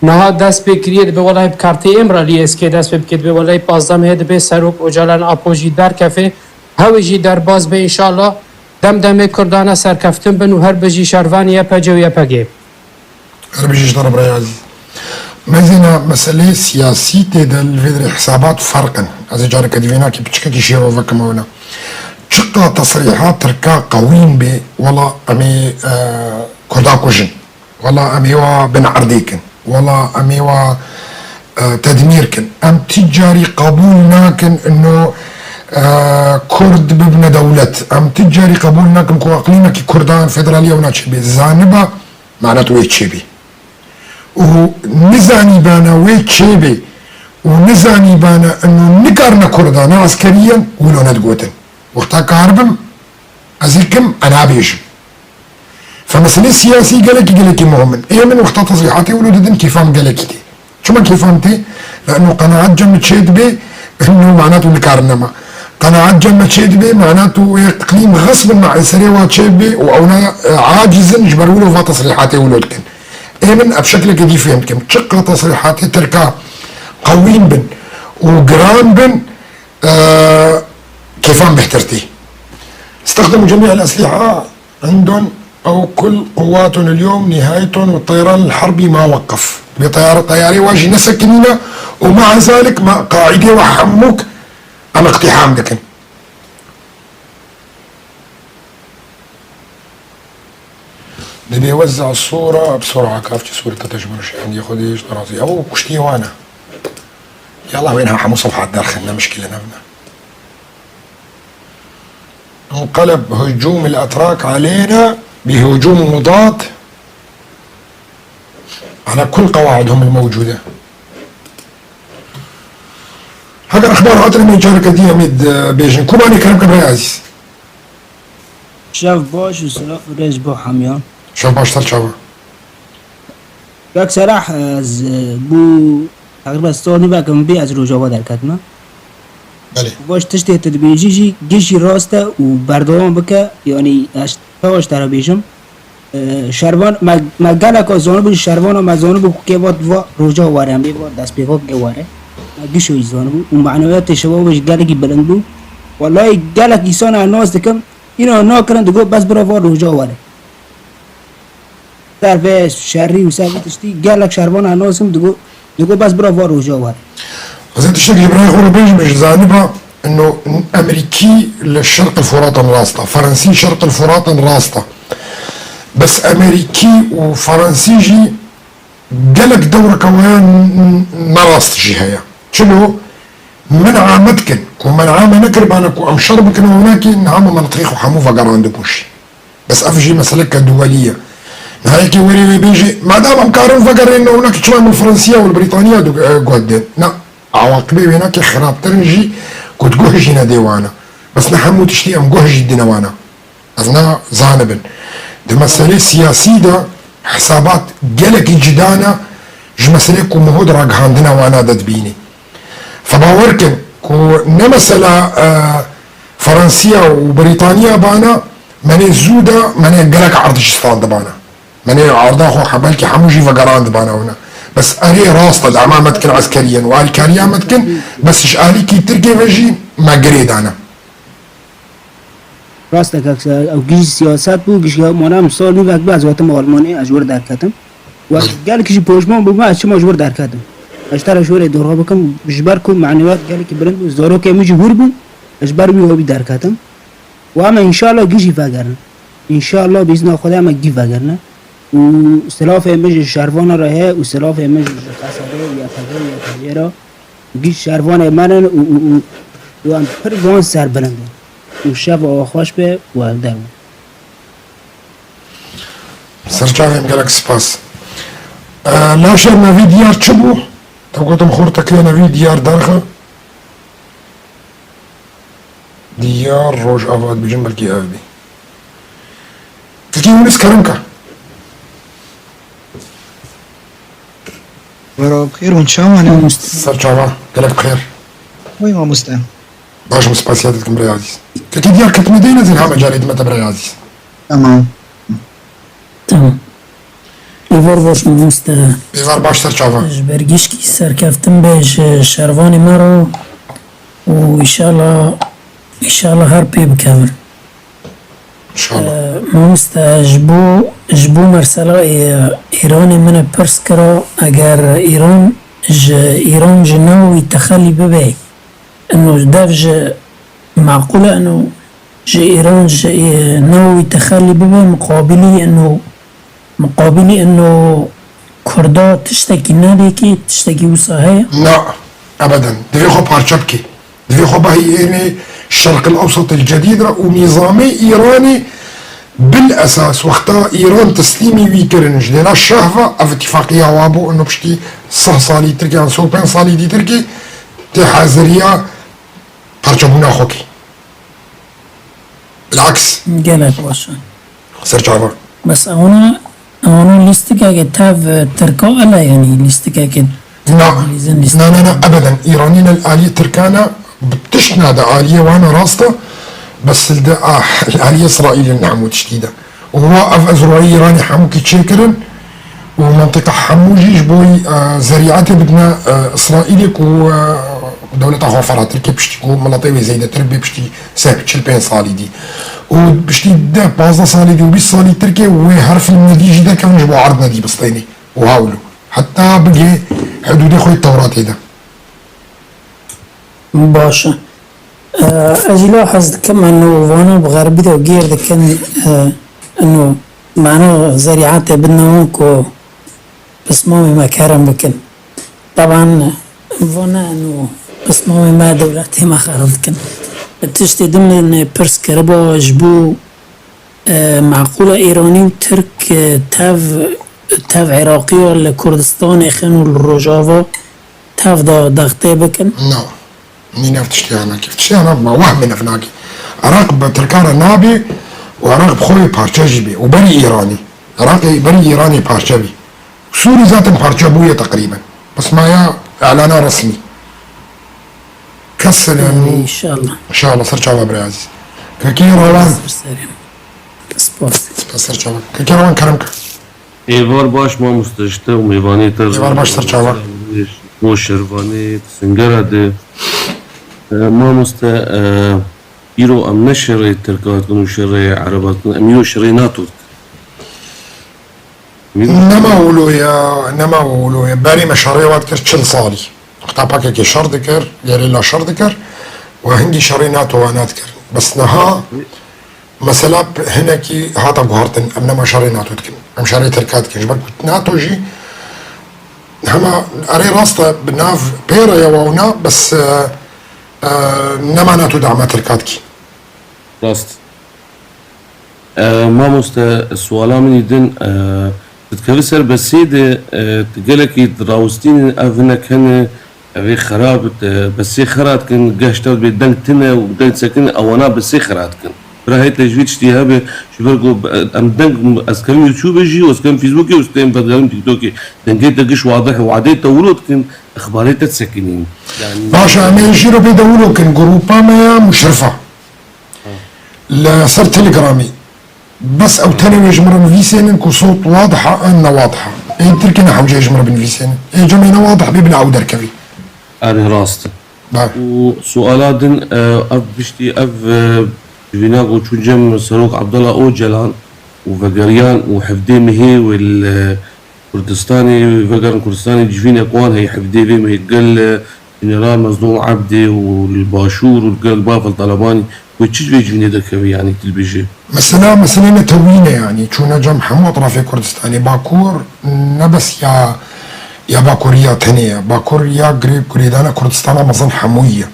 نها دست بکریه به والله بکارتی امرالی اسکی دست بکید به والله پازدم هد به سروک اوجالان اپوجی در کفه هوجی در باز به انشالله دم دم کردانه سرکفتن بن و هر بجی شروان یا پجو یا پگه. هر بجی ضرب يا عزيز. مازينا مسألة سياسي تيدا الفيدري حسابات فرقا از جارك ديفينا كي بتشكا كي شيرو فكما تشقا تصريحات تركا قويم بي والله امي كردا كوجن والله امي بن عرديكن والله امي تدميركن ام تجاري قبول ناكن انه كرد ببنى دولة ام تجاري قبول ناكن كو اقليمك كردان فدرالية وناتشبي زانبا معناته ويتشبي ونزاني بانا ويتشبي ونزاني بانا انه نكرنا كردان عسكريا ولو ندقوتن وقتها كهربم ازيكم انا بيجم. فمسألة السياسي قالك مهم ايه من وقتها تصريحاتي ولو ددن كيفام قالك تي شو ما كيفامتي لانه قناعات جم تشيد بي انه معناته نكارنما قناعات جم تشيد بي معناته اقليم غصب مع سريوا تشيد بي واونا عاجزا جبروا له فا تصريحاتي ولودكن ايه من بشكل كدي فهمتكم تشقى تصريحاتي تركا قويم بن وقران بن كيفان بحترتي استخدموا جميع الاسلحه عندهم او كل قواتهم اليوم نهايتهم والطيران الحربي ما وقف بطيارة طياري واجي نسكنينا ومع ذلك ما قاعدة وحموك ام اقتحام دكن. بدي يوزع الصورة بسرعة. كافتي صورة تجمر عندي خديش راسي أو كشتي وأنا. يلا وينها حمو صفحة داخلنا مشكلة نبنا. انقلب هجوم الأتراك علينا بهجوم مضاد على كل قواعدهم الموجودة. هذا أخبار عطر من شركة دي ميد بيجن. كوباني كلام كبير عزيز. شاف باش وسلاف ريز بو حميان. شاف باش تلشابا. كاك سراح بو تقريبا ستوني باك مبي از روجا در كاتما. بله. باش تشتي تدبيجي جي جيشي راسته وبردوام بك يعني اش تاش ترى بيجم. شربان ما قالك زانو بو شربان ما زانو بو كي وات روجا وارم بي وات داس بيغو كي واره. ما جيشو زانو بو ومعنويات الشباب مش قالك بلندو. والله قالك يسانا الناس دكم اینا ناکرن دگو بس برا وار روجا واره. سر شری و سر تشتی گلک شربان هنوزم دگو بس برا وار روجا واره. زين تشتكي جبران خورو بيج مش زانبها انه امريكي للشرق الفرات راسته، فرنسي شرق الفرات راسته. بس امريكي وفرنسي جي قالك دورة كوان ما راست جي هيا. شنو؟ من عامتكن ومن عام نكر بانك وام شربكن هناك نعم منطقي وحمو فقران دبوشي. بس افجي مسألة دولية. نهاية وري بيجي ما دام ام كارن فقر انه هناك شوي من الفرنسية والبريطانية قدين. لا عواقبي هناك خراب ترنجي كنت جوهجي ديوانا. بس نحمو تشتي ام جوهجي دينوانا. أثناء زانبن. دي مسألة سياسية ده حسابات جلك جدانا جو مسألة كو مهود راق هاندنا وانا دتبيني. فباوركن كو نمسألة فرنسية وبريطانيا بانا مني زودة مني جلك عرض جستان دبانا. مني عرضا خو حبالكي حموجي فقران دبانا هنا. بس أري راستا دعمامتكن عسكريا وآلكاريامتكن بس إش آلي كي تركي فجي ما قريد أنا. راستا أو جيش سياسات بو جيش مانا سال ني وقت بعض وقت آلماني أجور در کتم و قال كشي بوشمان بو ما شما أجور در کتم اشترى شوري دورها بكم بجبركم معنويات قال لك برند زارو كي مجي هربو اجبر بي هو در کتم و اما ان شاء الله جيشي فقرنا ان شاء الله باذن خدا اما جي فقرنا و سلاف مج شرفان راه و سلاف مج قصره یا فقر یا تجرا جيش شرفان منن و و و ام پر وان سر بلند و شب و خوش به و در سرچاویم قالك سباس. لا شيء ما في ديار تشبو تقول خورتك انا في ديار درخة ديار روج افاد بجنب الكي اف بي تلكي يونس كرمكا ورا بخير وان شاء الله انا سرچاوا قالك بخير. وي ما مستع باش مسباسياتكم بري عزيز. تلكي ديار كنت مدينة زين هما جاري دمتا بري عزيز. تمام تمام. إيفار باش مامۆستا ايفار باش سرچاوا ji bergîşkî serkeftin be ji şervanê me re û îşala îşala her pê bikevin. ان شاء الله. Mamosta ji bo ji bo mersela Îranê min e pirs kira eger Îran ji Îran ji navî texelî bibe إنه dev ji معقولة إنه ji Îran ji navî texelî bibe مقابلي إنه مقابلي إنه كردا تشتكي ناديكي تشتكي وسا لا ابدا. دفي خو بارشبكي دفي خو باهي يعني الشرق الاوسط الجديد ونظامي ايراني بالاساس وقتها ايران تسليمي ويكرن جدينا الشهفة اف اتفاقية وابو انه بشتي صح صالي تركي عن سوبين صالي دي تركي تحازريا بارشبونا خوكي بالعكس. قالك باشا سرچاوا بس هنا هنا ليستكا تاف تركا لا يعني ليستكا لا. لا لا لا ابدا. ايرانيين الاليه تركانا بتشنا ده آلية وأنا راسته بس الده الآلية إسرائيل نعمو تشتيدة وهو أف أزروعي إيراني حمو كي تشيكرن ومنطقة حموجي جبوي زريعتي بدنا إسرائيلي كو دولة غفرة تركي بشتي كو ملاطيوي زايدة تربي بشتي سابت شلبين صالي دي. وبشتي ده بازا صالي دي وبيس صالي تركي وهرف النتيجة ده كان جبو عرضنا دي بسطيني وهاولو. حتى بقي حدود خوي التوراة ده. باشا. أجي لاحظ كم انه وانا بغربي ده وغير ده كان انه معناه zerîetê bidine wan ku pismamê me kerem bikin. Teban va ne eno pismamê me dewletê me xerab dikin. Tiştê din min pirs kiriba ji bo meqûl e Îranî û Tirk tev tev Iraqîya li Kurdistanê xin û li Rojava tev da dextê bikin. Na. Nîne ev tiştê ana kî. Tiştê ana ma wehmê nev nakî. Iraq bi Tirkan re nabê û Iraq bi xwe wê parçe jî bê û berî Îranî. Iraqê berî Îranê parçe bî. Sûrî zaten parçe bûye teqrîben. Bes maya îlana resmî. Kes Înşallah. Înşallah ser çava birayê ezîz. Kekê Rewan. Ser serê min. Spas. Spas ser çava. Kekê Rewan kerem ke. Êvar baş mamoste ji te û mêvanê te re. Êvar baş ser çava. Bo şervanê di singera de. Mamoste îro em ne şerê tirka dikin û şerê ereba dikin em îro şerê nato dikin. Nema wilo ye, nema wilo ye. Berê me şerê we dikir 40 salî. Wexta PKK şer dikir, gerîla şer dikir û hingî şerê NATO we nedikir. Bes niha mesela hinekî hate guhertin em nema şerê NATO dikin. Em şerê Tirka dikin. Ji ber ku NATO jî hema erê rast e bi nav pê re ye wa na bes nema NATO dama Tirka dikî. Rast. Mamoste suala min din dikeve ser besê de gelekî rawestînin ev hinek hene evê xerab besê xera dikin geşta bê deng tune û deng sekin ewana besê xera dikin. Bira hê tecvîd tiştî hebe ji ber ku em deng ez kevim YouTubeê jî û ez kevim Facebookê û ez têm vedigerim TikTokê dengê te giş wadih û adê te wilo dikin îxbarê te disekinîn. Yani Baş e em ê jî re pê de wilo kin grûpa me ya muşrifa li ser Telegramê bes ew tenê wê ji min re nivîsênin ku sot wadiha an ne wadiha. Ê Tirkê ne hewceyê ji min re binivîsênin. Ê cemê ne wadih bê bila ew derkevî. Erê rast. Û suala din ev piştî ev civîna ku çûn cem Serok Abdullah Ocalan û vegeriyan û hevdê mehê wê li Kurdistanê vegerin Kurdistanê civînek wan heye hevdê vê mehê gel General Mezlûm Ebdê û li Başûr û gel Bafel Talebanî wê çi ji vê civînê derkeve yanî tu dibêjî? Mesela meselê netewî ne yanî çûne cem hemû etrafê Kurdistanê. Bakur ne bes ya ya Bakurî ya tenê ye. Bakur ya girê girêdana Kurdistana mezin hemûyî ye.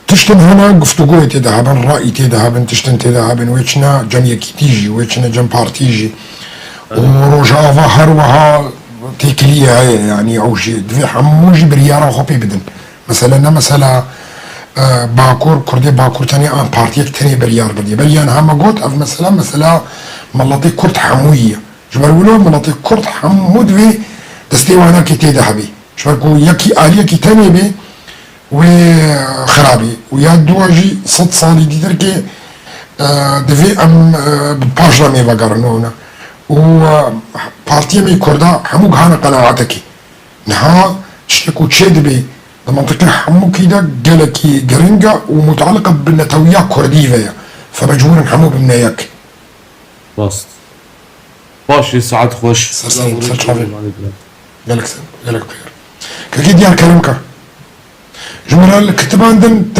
Tiştên hene guftugoyê tê de hebin, rayî tê de hebin, tiştên tê de hebin wê çine cem Yekîtî jî, wê çine cem Partî jî û Rojava her wiha têkiliyê heye yanî ew jî divê hemû jî biryara xwe pê bidin. Mesela ne mesela Bakur, Kurdê Bakur tenê an partiyek tenê biryar bidiye. Belî yan heme got ev mesela mesela miletê Kurd hemûyî ye. Ji ber wilo miletê Kurd hemû divê destê wanakê tê de hebê. Ji ber ku yekî aliyekî tenê bê wê xerabî û ya dua jî 100 salî dîtir kê divê em bi paş re mêvegerin û û partiya me Kurda hemû gihane qenaetekê. Niha tiştê ku çê dibe di mantiqê hemû kî de gelekî giring e û mutaliqa bi netewiya Kurdî ve ye. Femecbûrin hemû bibine yek. Rast. Baş e saet xweş. Ser ser çavê. Gelek gelek xêr. Kekê diyar kerem ke. Ji min re li kitibandin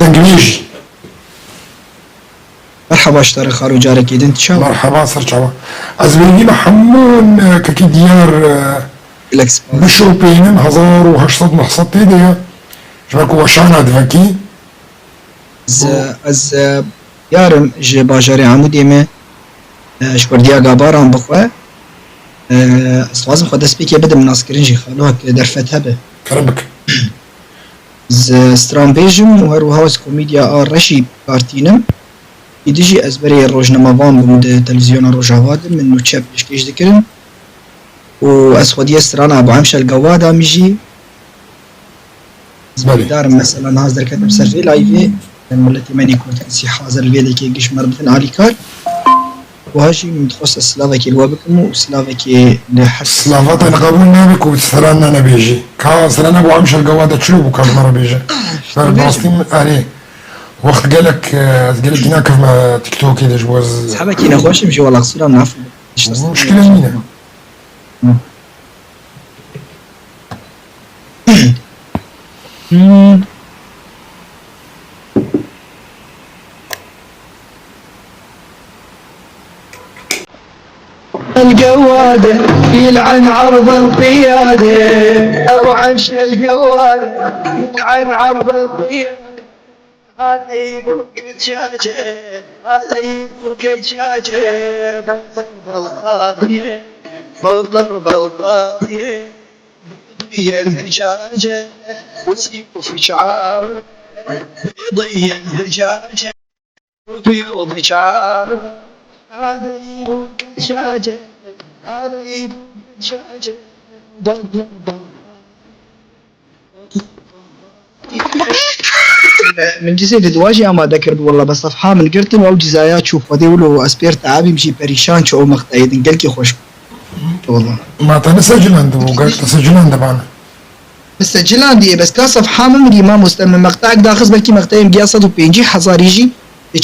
dengbêjî. Merhaba ji te re xalo carekê din tu çawa? Merhaba ser çawa. Ez wêgî me hemûn kekê diyar Gelek spas. bişopînin 1800 900 tê de ye. Ji ber ku weşana divekî. Ez ez yarim ji bajarê Amûdê me ji Kurdiya Gabaran bixwe. Ez dixwazim xwe dest pêkê bidim naskirin jî xalo heke derfet hebe. Kerem bike. Ez stranbêjim û her wiha ez komedya a reşî kartînim. Îdî jî ez berê rojnamevan bûm di televizyona Rojava de min nûçe pêşkêş dikirin û ez xwediye strana Ebû Emşel Gewada min jî ez bêdarim mesela niha ez derketim ser vê liveê miletê me nê Kurd kesî hazir li vê dekê giş me re bidin alîkar. Wiha jî min dixwest ez silavekê li we bikim û silavekê li her Silava te li qebûl nabe ku strana nebêjî. Ka strana Ebû Emşel Gewada çilo bû ka ji me re bêje. Ber rastî min erê wext gelek ez gelekî nakevime TikTokê de ji bo ez Hebekî nexweşim jî wela qisûra min efû Muşkile nîne. القوادة يلعن عرض القيادة أبو عمش القوادة يلعن عرض القيادة هذا يبوك دجاجة هذا يبوك دجاجة بالضربة القاضية بالضربة القاضية بيضية الدجاجة وسيوف شعار بيضية الدجاجة وبيض شعار هذا يبوك دجاجة هذا يبوك دجاجة بالضربة من جزء الدواجي اما ذكر والله بس صفحة من قرتن او جزايات شوف هذي ولو اسبير تعابي مشي بريشان شو مقطعي قلكي خوش والله ما تنسجل عنده وقالك تسجل عنده معنا مسجل عندي بس كا صفحة من ما مستمع مقطعك داخل بلكي مقطعي مقيا 150 هزار يجي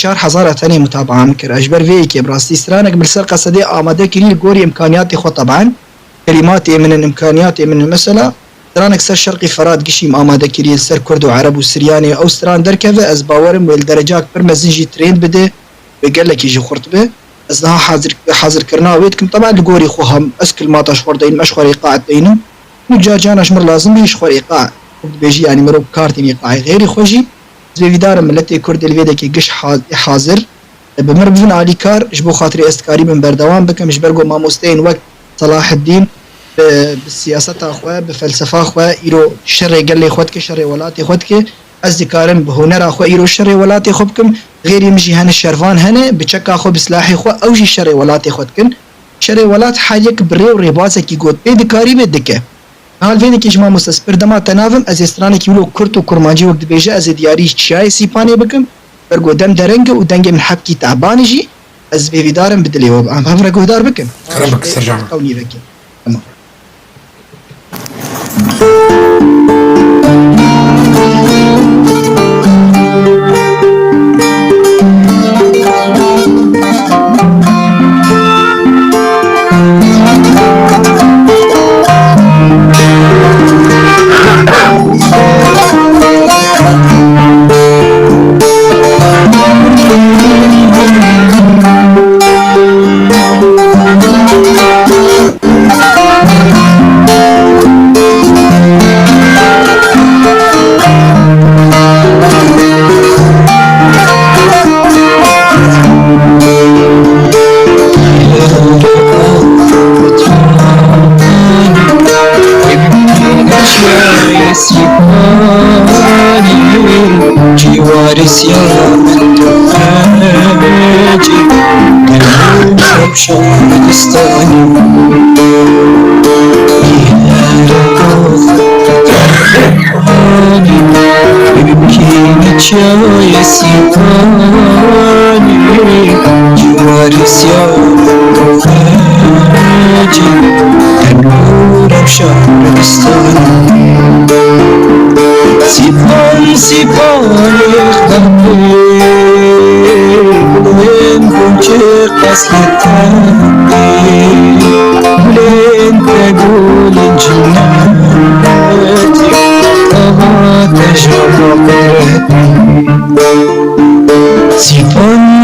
4000 ثانية متابعة مكر أجبر فيك براستي سرانك بالسر قصدي آماده كري الجوري إمكانياتي خو طبعا كلماتي من الإمكانيات من المسألة سرانك سر شرقي فراد قشيم آماده كري سر كرد وعرب وسرياني أو سران دركفة أز باورم والدرجات برمزنجي ترند بده بقال لك يجي خرط به از نها حاضر حاضر كرنا ويتكم طبعا الجوري خوهم اسكل ما تشخور دين مشخور ايقاع دينم وجا جانا شمر لازم بيشخور ايقاع بيجي يعني مرو كارتين ايقاعي غيري خوجي زي دار ملتي كرد الفيدا قش حاضر بمر بفن علي كار جبو خاطري استكاري من بردوام بكم جبرجو ماموستين وقت صلاح الدين بالسياسة أخوة بفلسفة أخوة إيرو شر قال لي خوتك شر ولاتي خوتك أزدكارن بهنر أخوة إيرو شر ولاتي خبكم غير يمشي هن الشرفان هنا بتشكا أخوة بسلاحي أخوة أو جي شر ولاتي خوتكن شر ولات حاجك بري وريباسة كي قوت بيدكاري بدكه هال كيش ما مستسبر دما تناوم از استرانه كيلو كرت وكرمانجي وقت بيجا از دياري شاي سيباني بكم برجو دم درنگ ودنگ من حبكي تعباني جي از بيفيدارم بدلي وب ام هفرا جهدار بكم كرمك سرجع قوني بكم تمام.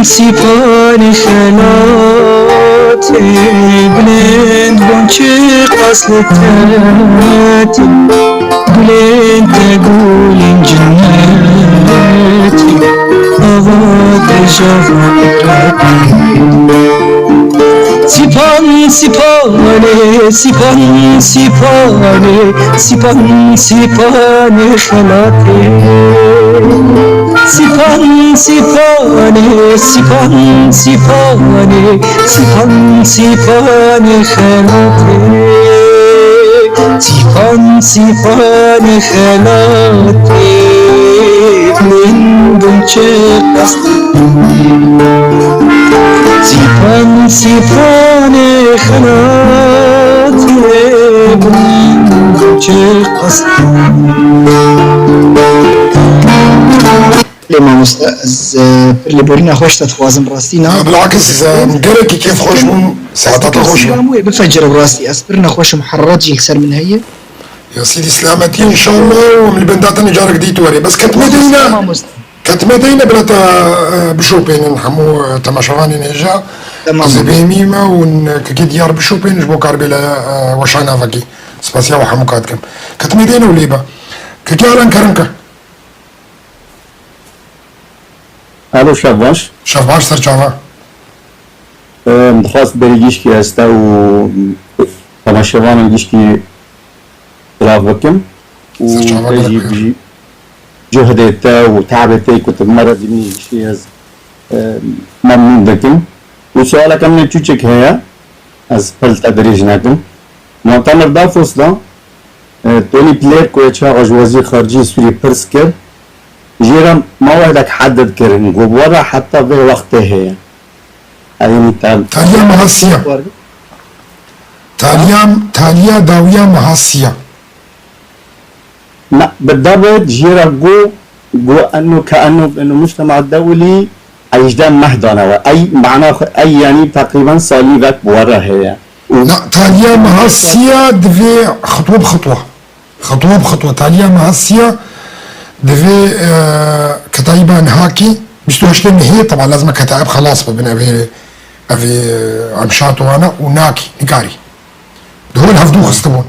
سيبان خلاتي بلين بونشي قصلتاتي بلين تقول جناتي أغاد جفرتي سيبان سيباني سيبان سيباني سيبان سيباني خلاتي سيبان سيباني سيبان سيباني سيبان سيباني خلاتي سيبان سيباني خلاتي من دون قصدي سيبان سيباني خلاتي من دون قصدي لما مست اللي بورينا خوش تتوازن براستينا بالعكس قالك كيف خوش من ساعات خوش بفجر براستي اسبرنا خوش محررات جيل سر من هي يا سيدي سلامتي ان شاء الله ومن البندات اللي جارك دي توري بس كنت مدينة كنت مدينة بلا بشوبين نحمو تماشواني نجا تمام. Ez ê bêmî me hûn kekê diyar bişopên ji bo karbê li weşana vekê. Spasiya we hemû ka dikim. Ketimê dêne û lê be. Kekê Alan kerem ke. Alo şev baş. Şev baş ser çava. Min dixwast berî gişkî ez te û temaşevanan gişkî silav bikim û Ser çava te gelek jî xêr. bijî cuhdê te û teebê te ku tu bi me re dînî giştî ez memnûn dikim û sualeke min ê çûçik heye ez pir li te dirêj nekim. Mu'temir Davos da Tony Blair ku yê çaxa ji wezîr xarciyê Sûriyê pirs kir jê re mawedek hedid kirin got were heta vê wextê heye. Yanî te Taliya meha siya. Taliya taliya dawiya meha siya. Na بالضبط جيرا جو جو انه كانه انه المجتمع الدولي اجدام مهدانا اي معناه اي يعني تقريبا صليبك ورا هي Na taliya meha siya divê xetwe bi xetwe. Xetwe bi xetwe taliya meha siya divê ketayîba nihakî 28 mehê طبعا لازم كتائب خلاص bibin evê evê emşat wana û nakî nikarî. Dihol hevdû xistibûn.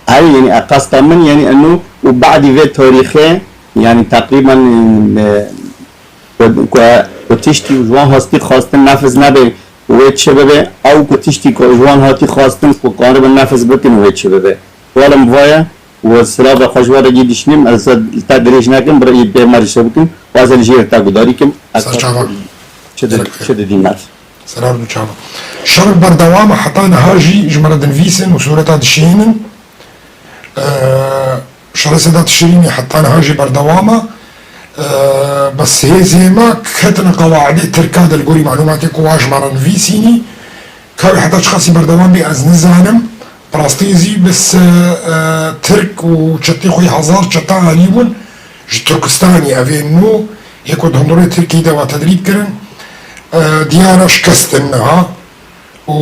هاي يعني قصدا من يعني انه وبعد في تاريخه يعني تقريبا كتشتي وجوان هاستي خاصتن نفذ نبي ويتش ببه او كتشتي جوان هاتي خاصتن قارب النفذ بكن ويتش ببه ولا مفايا والسلافة خجوارة جي دشنم از تدريج ناكم برأي بي مرش بكن وازل جير تاقو داريكم Ser çava. شد دينات Ser her du çava. Şer berdewam e heta niha jî ji me re dinivîsin û sûreta dişînin. Şerê Sedat Şirînê heta niha jî berdewam e. Bes hêzê me ketin qewaidê Tirka de li gorî malûmatê ku wa ji me re nivîsînî. Ka wê heta çi qasî berdewam bê ez nizanim. Bi rastî zî bes Tirk û çetê xwe yê hezar çete anîbûn ji Türkistanê ev ê nû yê ku di hundirê Tirkiyeyê de wa tedrîb kirin diyara şikestin niha û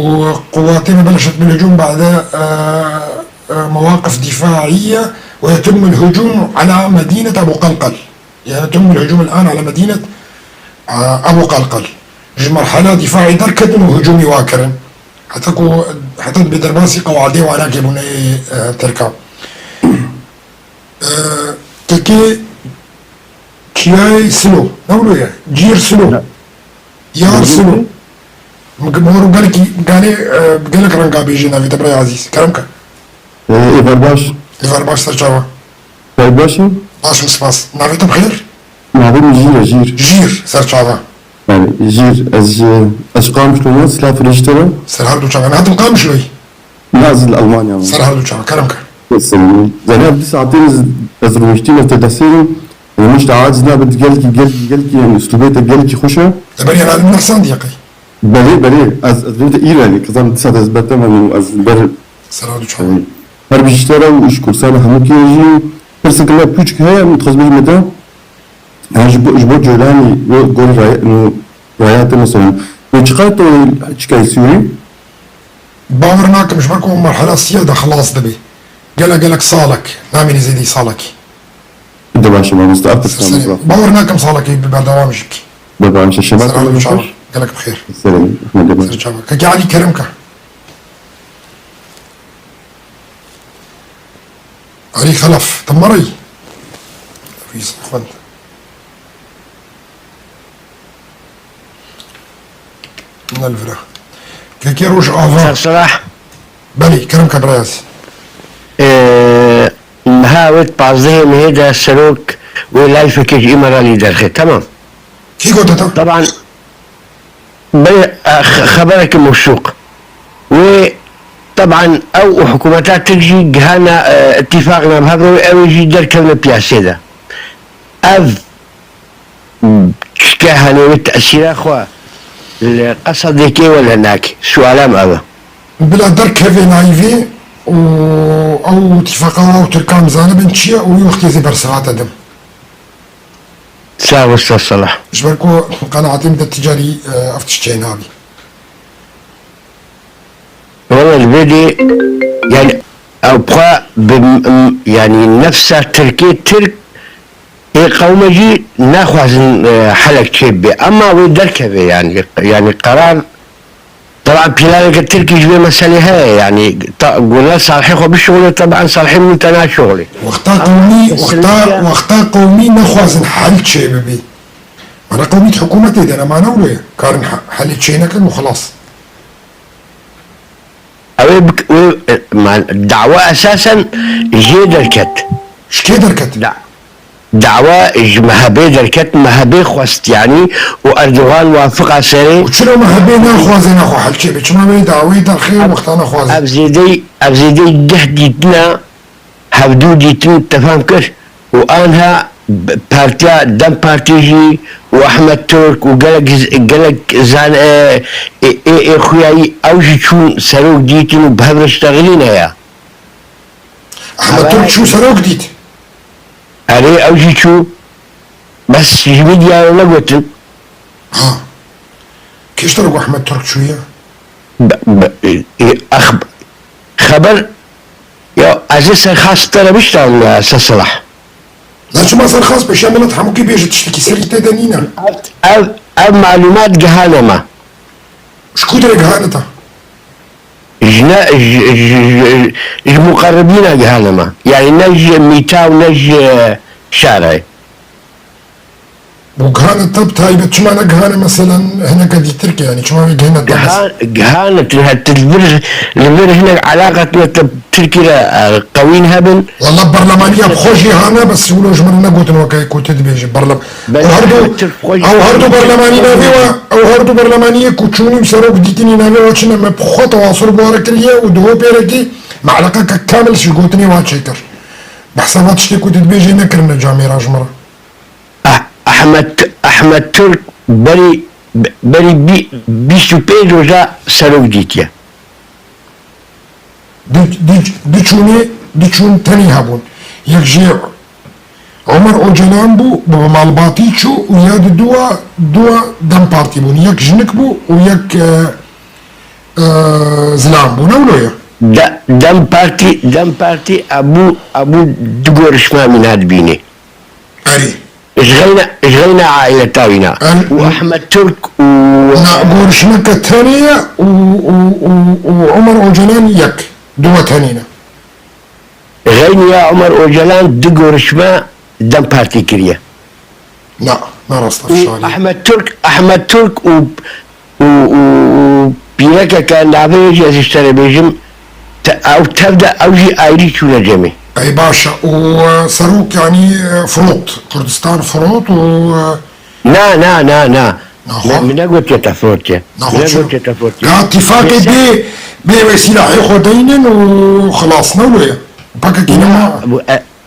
قواتنا بلشت بالهجوم بعد مواقف دفاعية ويتم الهجوم على مدينة أبو قلقل. يعني يتم الهجوم الآن على مدينة أبو قلقل. جي مرحلة دفاعي دركد وهجومي واكرن حتى كو حتى بدرباسي قواعدي وانا كيبوني تركا تكي كياي سلو نقولوا يا جير سلو يار سلو مورو قالك قالي قالك رنقا بيجينا في تبري عزيز كرمك إيفر باش إيفر باش سرچاوة باش باش مسباس نافيت بخير نعم جير جير جير سرچاوة يعني جير از از قامشلو سلاف ريشترا سر هردو چاوة انا هاتم قامشلوي نازل المانيا سر هردو چاوة كرمك زين بدي ساعتين از روشتين تدسيري مش عاجز لا بتجلكي جلكي جلكي يعني اسلوبيتك جلكي خوشة تبري انا من حسن ديقي بلي بلي از از بنت ايراني كزام تسعة از بتمن از بر سر هردو چاوة هر بيشترى وشكر سنة هموكي يجي بس كلا بوشك هي متخص بيجي متى جبو جولاني قول راي انه رايات مثلا وشقات شكاي سوري باور ناكم جبركم مرحلة سيادة خلاص دبي قالك قالك صالك نامي زيدي صالك دابا شباب مستقبل باور ناكم صالك ببردوام جبكي دابا مش الشباب سلام عليكم قالك بخير السلام سلام كي علي كرمك علي خلف تمري في صخن من الفرا كي روج افا صلاح بلي كرمك براس هاوت بعضهم هذا السلوك ولايف كيج إمرالي درخي تمام كي قلت طبعا خبرك موثوق وطبعا او حكومتات تجي جهانا اتفاقنا بهذا او يجي دركنا بياسيدا اف كهنة والتأثير اخوة القصد كي ولا هناك سؤال هذا بلا درك هذي نايفي و او اتفاقا وتركام زانه بنتشيا ويوقت يزي برسلات دم ساوي استاذ صلاح جبركو قناعتي مدى التجاري افتشتين هذه والله البدي يعني ابقى يعني نفسها تركي ترك Ê qewme jî naxwazin helek çê bibe ema wê derkeve yanî yanî qerar طبعا planeke Tirkî ji vê meselê heye yanî gune Salihê xwe bişuxule طبعا Salihê min te naşuxulê. Wexta qewmî wexta wexta qewmî nexwazin hel çê bibî. Mana qewmî di hikûmetê de ne ma newlo ye. Karin helê çê nekin û xilas. Ew ê wê dawa esasen jê derket. Ji kê derket? Dawa ji MHP derket MHP xwest yanî û Erdogan wafiqa serê. Û çira MHP naxwaze nexwe hel çê be? Çima wê dawê derxê wexta nexwaze? Ev zêdey ev zêdey deh dîtina hevdû dîtin te fam kir û anha partiya Dem Partî jî û Ahmet Türk û gelek gelek zan ê ê xuyayî ew jî çûn serok dîtin û bi hev re iştexilîn heye. Ahmet Türk çû serok dît. Erê ew jî çû bes ji medyayê negotin. Ha. Kê ji te re got Ahmet Türk çûye? Xeber ya ez ê serxas te re biştam ser Selah. Na çima serxas pêşiya milet hemûkî bêje tiştekî serî tê de nîne. Ev ev malumat gihane me. Ji ku derê gihane te? Ji ne ji muqerribîna gihane me. Yani ne ji mîta û ne ji şarayê. Bo gihane te bi taybet çima ne gihane meselen hineke dîtir ke yanî çima wê gihine te bes? Gihane tu li vir li vir hinek elaqet me te Tirkî re qewîn hebin. Walla berlemaniya bi xwe jî hane bes wilo ji min re negotin weke ku tu dibêjî berlem ew her du ew her du berlemanî navê we ew her du berlemaniyê ku çûnî û serok dîtinî navê we çi ne me bi xwe tewasul bi we re kiriye û di ho pêrekî me eleqeke kamil ji gotinê we çêkir. Behsa va tiştê ku tu dibêjî nekirine camêra ji min re. Ahmet Ahmet Türk berî berî 25 roja serok dîtiye. Du çûnê du çûn tenê hebûn. Yek jê Ömer Ocalan bû bi malbatî çû û ya di duwa duwa Dem Partî bûn. Yek jinik bû û yek zilam bû. Ne wilo ye? Dem Partî Dem Partî ebû ebû du gorişma mîna dibînê. Erê. Ji xeyna aileta wîna û Ahmet Türk û Na gorişmeke tenê ye û û Ömer Ocalan yek duwa tenê ne. Xeyniya Ömer Ocalan du gorişma Dem Partî kiriye. Na, na rast e fişarî. Ahmet Türk Ahmet Türk û û û pîrekeke navê jî ez ji te re bêjim ew tev de ew jî ayrî çûne cemê. Ey baş e û serok yanî firot Kurdistan firot û Na na na na min negotiye te firotiye. Negotiye te firotiye. Ya ittifaqê bê bê wê sîlahê xwe deynin û xilas ne wilo ye. PKK nema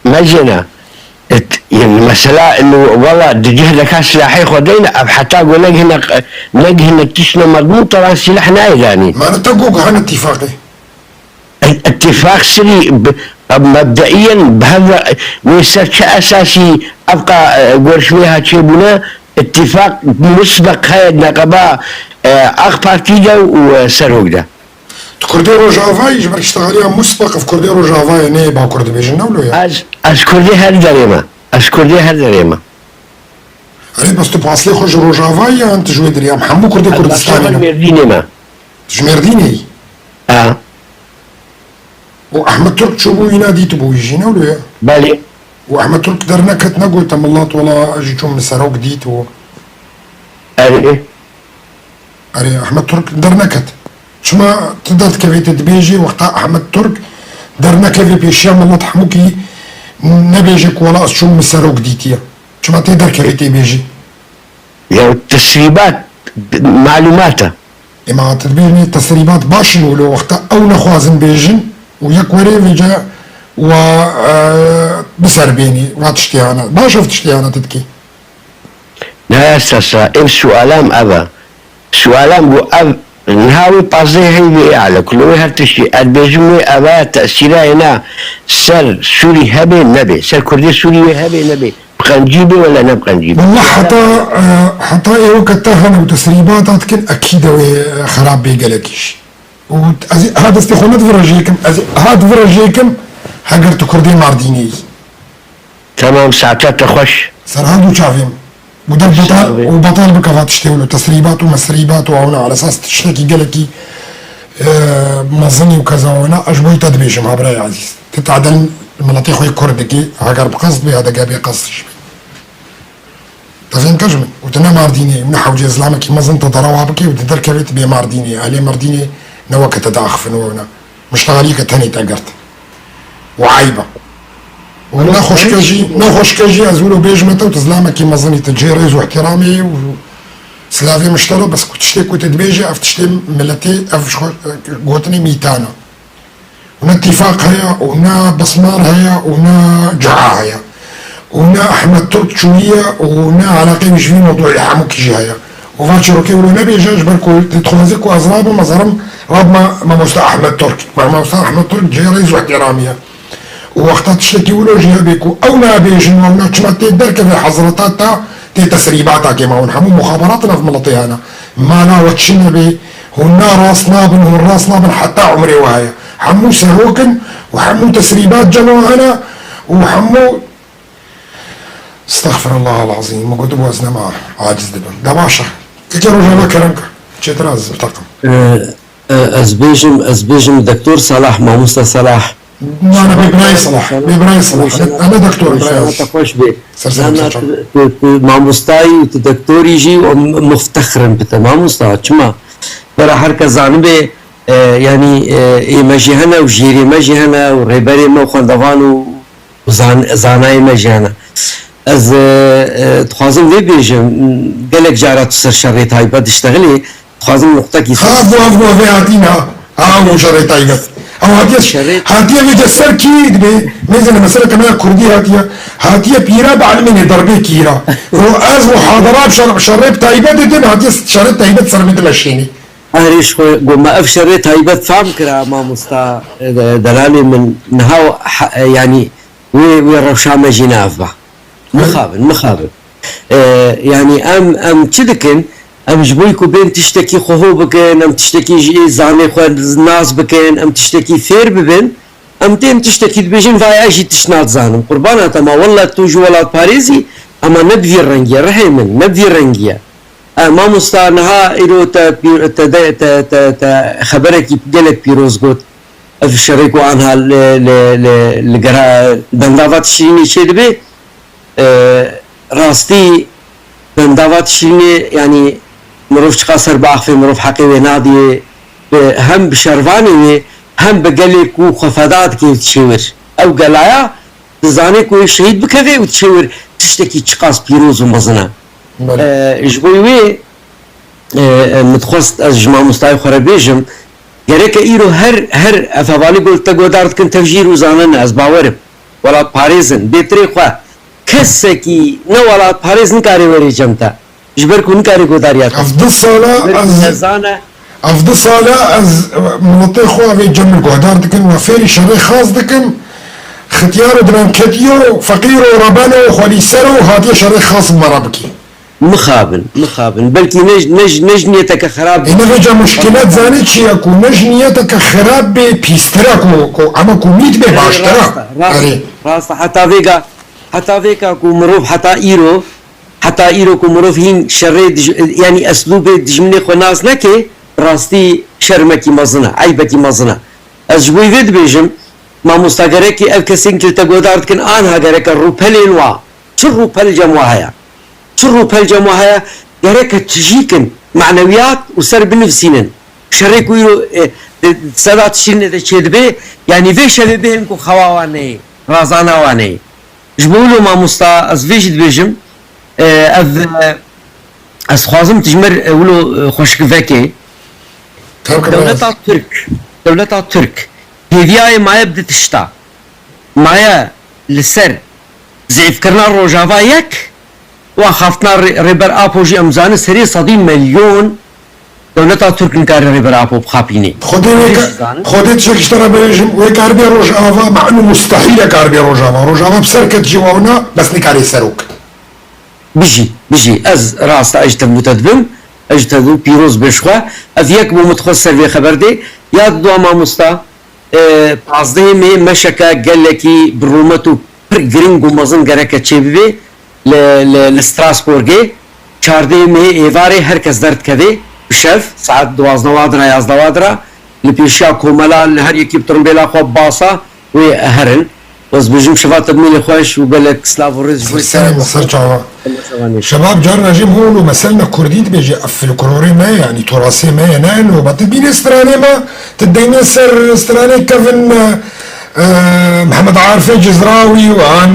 Mecêna yani mesela انه والله دجه لك سلاحي خدينا اب حتى اقول لك هنا نج هنا تشنا مضمون طبعا سلاح نايداني. ما نتقوق عن اتفاقي. اتفاق سري مبدئيا بهذا ويصير اساسي ابقى قرشميها تشيبونا اتفاق مسبق هاي نقبا اخ بارتي وسروق ده. كردي روجافاي جبرك اشتغاليها مسبق في كردي روجافاي ني با كردي بيجن ولا يا؟ از از كردي هر دريمه از كردي هر دريمه. اريد بس تبقى اصلي خرج روجافاي انت جوي دريام حمو كردي كردستاني. مرديني ما. جمرديني. اه. واحمد ترك شو بو ينادي تبو يجينا ولا يا؟ بالي. واحمد ترك درنا كتنا قلت الله والله اجي شو من سروق ديت و اري اري احمد ترك درنا كت شما تدرت كيف تدبيجي وقتها احمد ترك درنا كيف بيشيا الله تحموكي نبيجيك ولا شو من سروق ديتيا شما تقدر كيف تبيجي يعني التسريبات معلوماتها اما تدبيرني التسريبات باشن ولو وقتها او نخوازن بيجن وياك وري فيجا و بسر بيني واتشتي انا ما شفت تشتي انا تدكي لا استاذ ام سؤالام ابا سؤالام بو اب نهاوي بازي هي بي على كل وي هرتشي البيجمي ابا تاثيرها هنا سر سوري هبي نبي سر كردي سوري هبي نبي بقنجيبي ولا نبقى نجيبي؟ والله حتى حتى ايوه كتاهن وتسريبات كن اكيد خراب بيقلكيش هذا استخونة فرجيكم هذا فرجيكم هاجرت كردي مارديني. تمام ساعتات خوش. Ser her du çavê min. Û dev betal û betal bike va tiştê wilo tesrîbat û mesrîbat û ewna ala esas tiştekî gelekî mezinî û keza wina ez ji bo te dibêjim ha birayê ezîz. Ti te'del li miletê xwe yê kurd dikî heger bi qesd bê hedeger bê qesd jî bê. Te fêm kir ji min û tu ne Mardînê û ne hewcê zilamekî mezin te derewa bikê û tu derkevê tu bê Mardînê ehlê Mardînê ne weke te diaxifin û ewna. Miştegaliyeke tenê te girt û eyb e. Û ne xweşike jî ne xweşike jî ez wilo bêjime te û tu zilamekî mezin î tu cihê rêz û îhtîramê yî û silavê min ji te re bes ku tiştê ku tu dibêjî ev tiştê miletê ev ji xwe gotinê mîtan e. Û ne tîfaq heye û ne bismar heye û ne cua heye û ne Ehmed Turk çûyiye û ne eleqê wî ji vî mewdûî hemû kî jî heye. Û va çîrokê wilo nebêje ji ber ku dixwaze ku ez rabim ez herim rabima mamosta Ehmed Turk. Mamosta Ehmed Turk cihê rêz û îhtîramî ye. Û wexta tiştekî wilo jî hebe ku ew nabêjin û ew na çima tê derkeve hezreta te tê tesrîbata kê ma hûn hemû muxaberat nav miletê hene. Mala we çi nebe hûn na rast nabin hûn rast nabin heta umrê we heye. Hemû serok in û hemû tesrîbat cem we hene û hemû Estağfirullah el-azim. Min gotibû ez nema aciz dibim. De baş e. Keke rojava kerem ke. Çêtir ez biteqim. Ez bêjim ez bêjim Dektor Salah mamosta Salah. Na na bê birayê Salah. Bê birayê Salah. Ez ne dektor im birayê te xweş bê. Na na tu mamostayî û tu dektorî jî û em muftexir in bi te mamosta. Çima? Bera her kes zanibê yanî ê me jî hene û jêrê me jî hene û rêberê me û xwendevan û Zanayê me jî hene. Ez dixwazim vê bêjim, gelek cara tu ser şerê taybet diştexilî, dixwazim nuqtekî ser. Ha bu ev bu vê hatî na ha ew şerê taybet. Ew hatiye hatiye vê ser kî dibê mêzene meseleke me ya kurdî hatiye hatiye pîra bi elimênê derbê kîra û ez muhadera bi şerê taybet didim hatiye şerê taybet ser min dimeşînî. Erê ji xwe got me ev şerê taybet fam kira mamosta delalê min niha yanî wê wê rewşa me jî ne ev ba. Mixabin mixabin. Yanî em em çi dikin em ji bo ku bên tiştekî xwe ho bikin em tiştekî ji ê zanê xwe nas bikin em tiştekî fêr bibin em tên tiştekî dibêjin vay ez jî tişt nadizanim qurbana te ma welle tu ji welatparêzî ema ne bi vî rengî ye rihê min ne bi vî rengî ye. Mamosta niha îro te te te te te te xeberekî gelek pîroz got. Ev şerê ku anha li li li li gera Bendava Tişrînê çêdibe rastî Bendava Tişrînê yanî mirov çiqas ser biaxivê mirov heqê wê nadiyê bi hem bi şervanê wê hem bi gelê ku xwe feda dike û diçê wir. Ew gelaya dizanê ku wê şehîd bikeve û diçê wir tiştekî çiqas pîroz û mezin e. Ji bo wê min dixwest ez ji mamostayê xwe re bêjim, gereke îro her her ev hevalê ku li te guhdar dikin tev jîr û zane ne, ez bawer im. Welatparêz in. Bêtirê xwe kesekî ne welatparêz nikare were cem te. Ji ber ku nikare guhdariya te Ev du sal Ji e ber ku ez nezan e. Ev du sal e ez miletê xwe vê cem li guhdar dikim we fêrî şerê xas dikim. Xitiyar û dilanketiyo, feqîr û reben û xwelîser û hatiye şerê xas bi me re bikî. Mixabin, mixabin. Belkî ne ji, ne ji, ne ji niyeteke xerab Ê bê. ne vêca muşkilet zanî çi ye ku ne ji niyeteke xerab bê pîstir e ku, ku ema ku mît bê Erê baştir e. rast e, rast Erê. e, rast e. Heta vêga, heta vêka ku mirov heta îro, heta îro ku mirov hîn şerê dij, yanî eslûbê dijminê xwe nas neke, bi rastî şermekî mezin e, eybekî mezin e. Ez ji bo vê dibêjim, Mamosta gerekî ev kesên ki li te guhdar dikin anha gereke rûpelên wa çi rûpel cem wa heye çi rûpel cem wa heye gereke tijî kin manewiyat û ser binivîsînin şerê ku îro di seda tişînê de çêdibe yanî vê şevê bihên ku xewa wan neyê razana wan neyê ji bo wilo mamosta ez vê jî dibêjim ev ez dixwazim tu ji mir wilo xweşik vekê dewleta Tirk dewleta Tirk Hêviyayê maye bi di tişta. Maye li ser zeîfkirina Rojava yek û axaftina Rêber Apo jî em zanin serê sedî milyon dewleta Tirk nikare Rêber Apo bixapînê. Xwedê wê Vê ka jî zanin. Xwedê tiştekî ji te re bibêjim wê karibê Rojava me'nu mustehîl e karibê Rojava. Rojava bi ser ket jî wewna bes nikarê serok. Bijî bijî ez rast e ez ji te mûte dibim ez ji te dibim pîroz be ji xwe ev yek bo min dixwest ser vê xeber dê ya di dua mamosta pazdehê mê meşeke gelekî bi rûmet û pir giring û mezin gereke çêbibê. Li Strasbourgê 14 mehê êvarê her kes derdikeve bi şev saet 12 wadira 11 wadira li pêşiya komela li her yekî bi trimbêla xwe basa wê herin. Ez bijim şiva te bimîne xweş û gelek silav û rêz ji bo سلام سر چاوا. شباب جارنا جيم هون مثلنا كردي تبيجي فلكلوري ما يعني تراثي ما نانو ما تبين استراني ما تدينا سر استراني كيفن محمد عارفي جزراوي وعن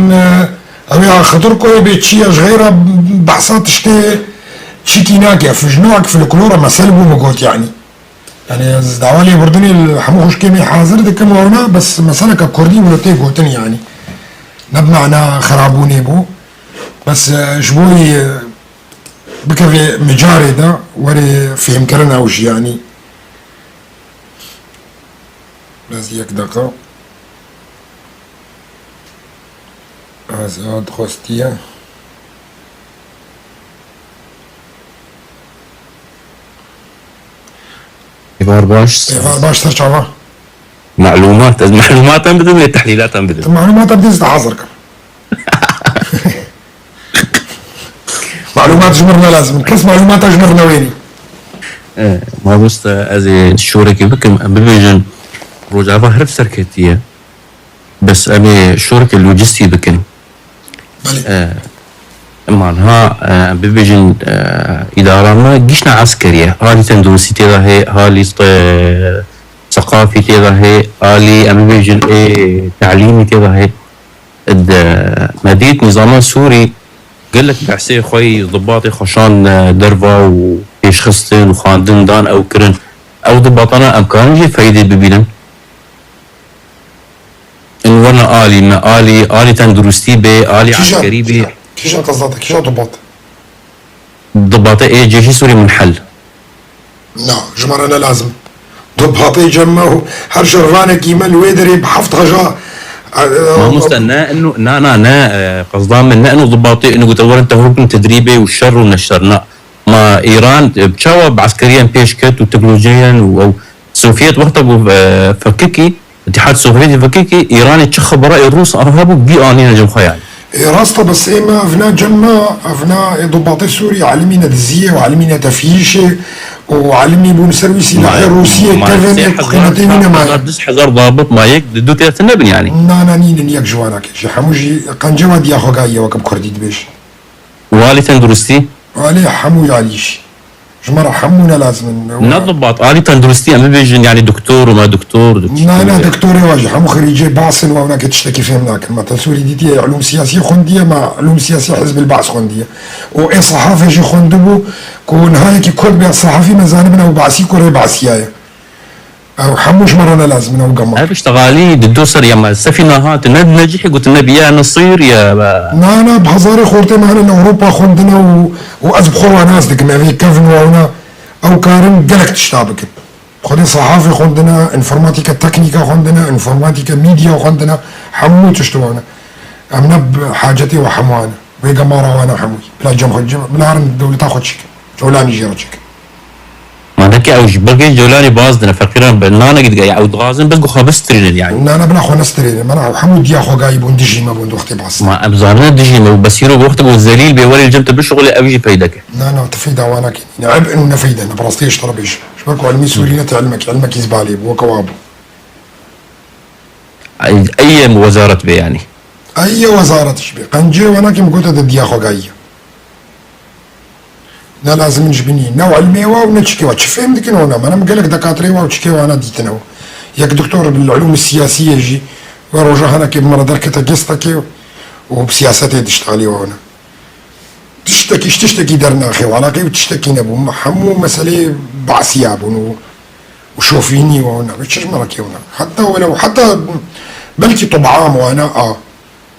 أبي خطركو بيتشي غيره بحثات تشتي تشيكيناك فجنوعك فلكلورا ما سلبو مقوت يعني يعني دعوالي بردني الحموش كيمي حاضر دكم هنا بس مثلا كردي ولا تيجوتني يعني نبمعنا خرابوني بو بس شبوي بكفي مجاري ده وري فهم كرنا وش يعني بس يك دقة آزاد خوستية إيفار باش إيفار باش سرچاوا معلومات معلومات هم بدن تحليلات هم بدن معلومات بدي حاضر معلومات جمرنا لازم كس معلومات جمرنا ويني ما بس از شورك بكم ببيجن روجافا هرب سركتية بس أمي شورك اللوجستي بكن بلي معناها ببيجن إدارة ما جيشنا عسكرية هالي تندرسي تيرا هي هالي ثقافي تيرا هي هالي أم ببيجن إيه تعليمي تيرا هي مدينة نظام سوري قال لك بعسي خوي ضباطي خشان درفا وبيش خستن وخاندن دان او كرن او ضباطنا امكان جي فايدة ببينن إن ورنا آلي ما آلي آلي تندرستي بي آلي عسكري بي كيشان قصدك كيشان ضباط ضباطي ايه جيش سوري منحل لا جمرنا لازم ضباطي جمعوا هر شرفانك يمل ويدري بحفت غجا ما مستنى انه نا نا نا قصدان من انه ضباطي انه قلت انت هرب من تدريبي والشر ونشر نا ما ايران بتشاوب عسكريا بيش كت وتكنولوجيا او السوفيت وقتها فككي الاتحاد السوفيتي فككي ايران تشخ براء الروس ارهبوا بي اني نجم يعني راستا بس اما افنا جمع افنا ضباط سوري علمينا دزيه وعلمينا تفيشه وعلمني بون سرويسي لا الروسيه كيفن قيمتين ما دس هزار ضابط ما يك دو تلات نبن يعني نا نا نين يك جوانك شي حموجي قنجوا ديا خوغايا وكب كردي دبيش والي تندرستي والي حمو يعليش جمرة حمونا لازم نضبط آلي تندرستي أم بيجن يعني دكتور وما دكتور لا لا دكتور واجي حمو خريجي باصن وهناك تشتكي فيهم هناك مثلا سوري ديتي علوم سياسية خندية مع علوم سياسية حزب البعث خندية وإي صحافة جي خندبو كون هاي كي كل بيع صحفي مزانبنا وبعثي كوري بعثيايا أو حموش مرة لازم أو قمر هذا اشتغالي ددوسر يا ما السفينة هات نجحي قلت النبي يا نصير يا نا نا بهزاري خورتي معنا أوروبا خندنا وأزب ناس ديك ما في كفن وهنا أو كارن قالك تشتابك خدي صحافي خندنا انفورماتيكا تكنيكا خندنا انفورماتيكا ميديا خندنا حمو تشتوانا أمنا بحاجتي وحموانا ويقمارا وانا حموي بلا جم خد بلا هرم الدولة تاخد شيك جولاني جيرتشك معناك او بلقي جولاني بازدنا فقيرا بنانا قد قاعد او غازن بس خو بسترين يعني نا بلا خو نسترين ما انا حمود يا خو قايب وندجي ما بوند وقتي باص ما ابزارنا دجي ما بسيرو بوقت ابو الذليل بيولي الجمت بالشغل ابيجي فايدك نا نا تفيدا وانا كي عيب انه نفيدا انا براستي اشترى بيش شبركو علمي سوري علمك علمك يزبالي وكوابو اي وزاره بي يعني اي وزاره تشبي قنجي وانا كيم قلت ديا خو قايه لا لازم نجبني نوع الميوه ونتشكيوا تشفهم ديك هنا ما انا قال لك دكاتري وتشكيوا انا ديتنا ياك دكتور بالعلوم السياسيه يجي وروجا هنا كي مرة دركتا كيستاكي وبسياستي تشتغلي هنا تشتكي تشتكي درنا اخي وعلى كي تشتكي نبو حمو مسألة بعثية وشوفيني وهنا مش مرة هنا حتى ولو حتى بلكي طبعام وانا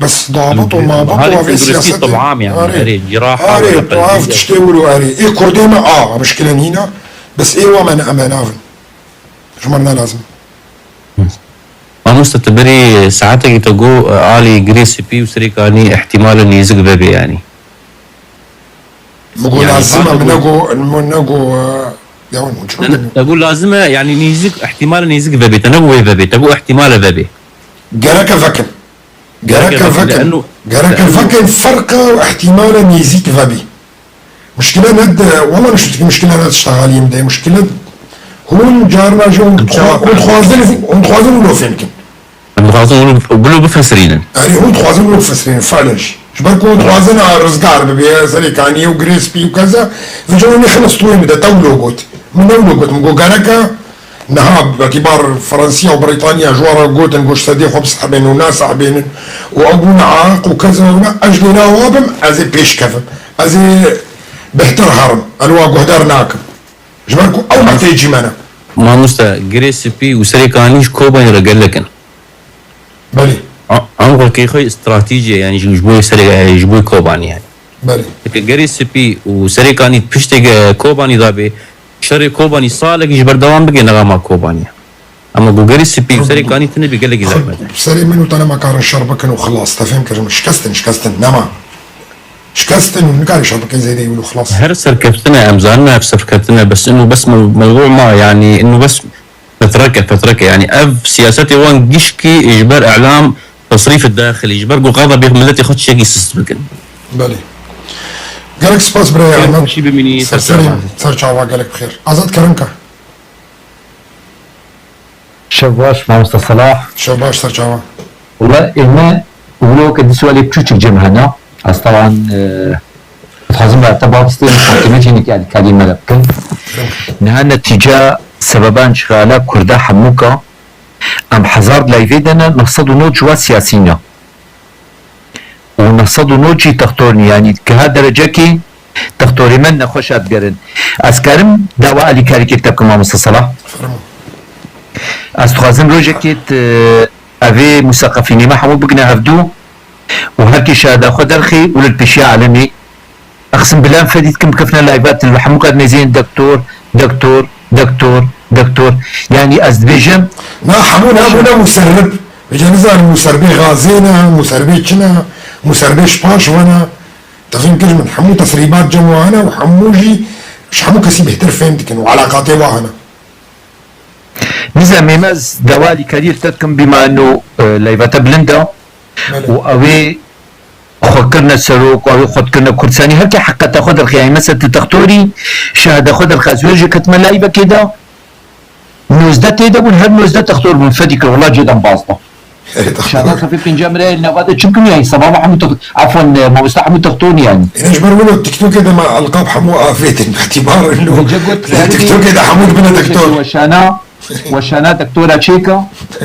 بس ضابط وما بطوا في سياسة طبعام يعني اري جراحة اري طواف تشتغلوا اري اي كرديما مشكلة هنا بس ايوا ما انا امانافن جمرنا لازم ما مستتبري ساعتك تقو آلي جريسي بي وسريكاني احتمال اني يزق بيبي يعني بقول يعني لازم منقو تقول لازم يعني نيزق احتمال اني يزق بيبي تنقو بيبي تقول احتمال بيبي جالك فكن Gereka vekin vekin لأنه gereka لأنه vekin فرقة واحتمالا نيزيك فبي مشكلة ند والله مش مشكلة ند اشتغال يمدي مشكلة هون جارنا جو ام شاوة هون تخوازن هون تخوازن ولو فيمكن ام تخوازن ولو بفسرين يعني هون تخوازن ولو بفسرين فعلا شي جبركم هون تخوازن على رزقار ببي سريكانية وغريسبي وكذا فجوا نخلص طويل مدى تولو قوت من أولو قوت من قاركا نها باعتبار فرنسيا وبريطانيا جوارا قوت نقوش صديق وبصحبين وناس عبين وأبونا عاق وكذا ونا أجلنا وابم أزي بيش كفم أزي بهتر هرم ألوا قهدر ناكم جبركو أو ما تيجي منا ماموستا گرێ و سەرێکانیش کۆبانی ڕێگەل لەکەن بەلی عمقێکی خۆی استراتیژیە یعنی ji بۆی سەرێ ji بۆی کۆبانی yani بەلی گەری سپی و سەرێکانی پشتێک کۆبانی دابێ شەڕی کۆبانی ساڵێکیش بەردەوام بگەی نەغاما کۆبانیە ئەمە بۆ گەری سپی و سەرێکانی تنە بێ gelekî زەحمەتە سەری من و تەنە مەکارن شەڕ بکەن و خلاص تفهم کردم شکستن شکستن نەما شکستن و نکاری شەڕ بکەن زێدەی و خلاص هەر سەرکەفتنە ئەم زاننا سەرکەفتنە بس انه بس موضوع ما يعني انه بس فتركه فتركه يعني اف سياستي وان گشکی اجبار اعلام تصريف الداخلي اجبار غضب ملتي خد شيء سست بكن بەلی gelek spas برای ئەحمەد شي بمینی سەرسەری سەرچاوە gelek بخێر ئازاد کەرمکە شەو باش مامۆستا سەلاح شەو باش سەرچاوە والله ئێمە ولو کە سوالێ بچووچک جێم هەنا ئەس طبعا تخوازم بە تەبا بستێن حکومەتی يعني کالی مەلە بکەن نها نەتیجە سەبەبان شغالە کوردە حەمووکە ئەم هەزار لایڤێ دەنە 909 جوا سیاسینە و 909 جی تەختۆرنی یعنی کە ها دەرەجەکی تەختۆری من نەخۆشات گەرن ئەسکارم داوا ئالیکاریکێک تە بکەم مامۆستا سەلاح ئەس تخوازم ڕۆژێکێت ئەvê مسەقەفینی مە هەموو بگنە هەڤدوو و هەرکی شەهادا خۆ دەرخی و لە پێشیا عالەمی ئەقسم بلام فەدیت کم بکەفنە لایڤات هەموو کات مێزێن دکتۆر دکتۆر دکتۆر دکتۆر یعنی ئەس دبێژم نا حەموو نابوونە مسرب بجا نزانم مسربێ غازێنە مسربێ چنە مسربێ شپاش وەنە تفهم كرج من حمو تسريبات جموانا وحموجي مش حمو كسي بهتر فهم تكن وعلاقاتي واهنا نزا مێمەز داوالی کاریر تەتکم بما انه لایڤاتە بلندە و ئەوێ خۆکردنە سەرۆک و ئەوێ خۆتکردنە کوردستانی هەرکە حقەتە خۆ دەرخی یعنی مەسەل تەختۆری شەهادە خۆ دەرخا زوێژە کەتمە لایڤەکێدا 19 تێدا بوون هەر 19 تەختۆر بوون فەدی کرد وڵا جێدەم بازدە شهادە خەفی پێنجا مرای نەوادە چ بکەم یعنی سەبابە حەموو عەفوەن مامۆستا حەموو تەختۆنی یعنی إيش برولو التيك توك ده مع ألقاب حمو آفيتن باعتبار إنه التيك توك ده حمود بنا دكتور وشانا وشانا دكتورة تشيكا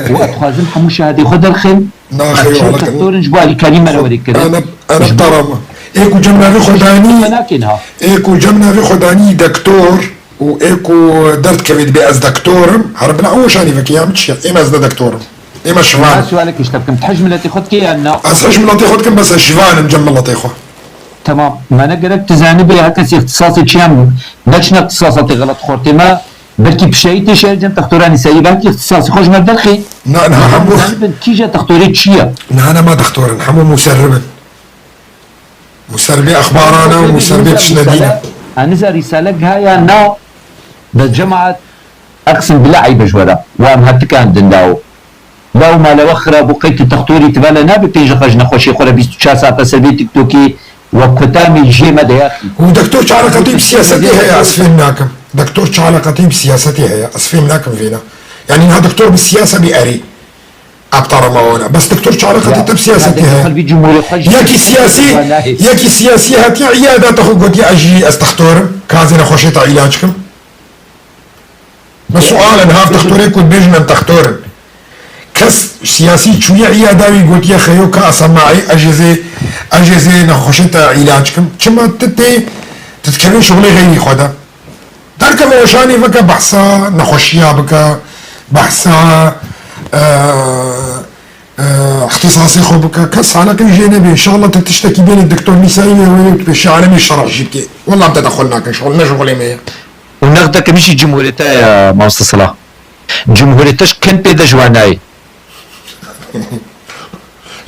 وأتخازم حمو شهادة خد الخل ناخي والله دكتور نجبالي كلمة لو ذيك أنا أنا بطرمة إيكو جمنا في خداني إيكو جمنا في خداني دكتور وإيكو درت كبد بأز دكتور هربنا أول شاني فيك يا متش إيه أز دكتور إيه ما شفان سؤالك إيش تبكم تحجم التي خدك يا أنا أز حجم التي خدكم بس شفان مجمع التي خو تمام ما نقدر تزاني بها هكا اختصاصي تشام نشنا اختصاصاتي غلط خورتي ما بلكي بشيتي شيء تختوراني سي بلكي اختصاصي خوش ما دلخي نا نا حمو كيجا تختوري تشيا نا انا ما دكتور حمو مسرب مسربي اخبارنا ومسربي تشندينا انا رسالة هاي نا بس جماعة اقسم بالله عيب جولا وام هتك عند لو ما لو اخرى بقيت تختوري تبالا نابي بيجي خرج نخوشي خورا 24 ساعة سربي تيك توكي وكتامي جي مدى يا اخي ودكتور شو علاقتي بسياستي هي اسفين ناكم دكتور شو علاقتي بسياستي هي اسفين ناكم فينا يعني انها دكتور بالسياسه بأري ابطر ما بس دكتور شو علاقتي بسياستي هي ياكي سياسي ياكي سياسي هاتي عياده تاخذ قلت اجي استختور كازين خوشيت علاجكم بس سؤال انا هاف دكتوري كنت بيجنا تختور كس سياسي شوية عيادة قلت يا خيو كأسماعي أجهزة أجهزة نخشت علاجكم كما تتي تتكلم شغلي غيري خدا درك وشاني بك بحثا نخشيا بك بحثا اختصاصي خو بك كس على كل جانب ان شاء الله تشتكي بين الدكتور نسائي وين عالمي الشرع جبتي والله تدخلنا شغلنا شغلي مية ونغدك مش جمهوريتا يا ماوستا صلاح جمهوريتاش كان بيدا جواناي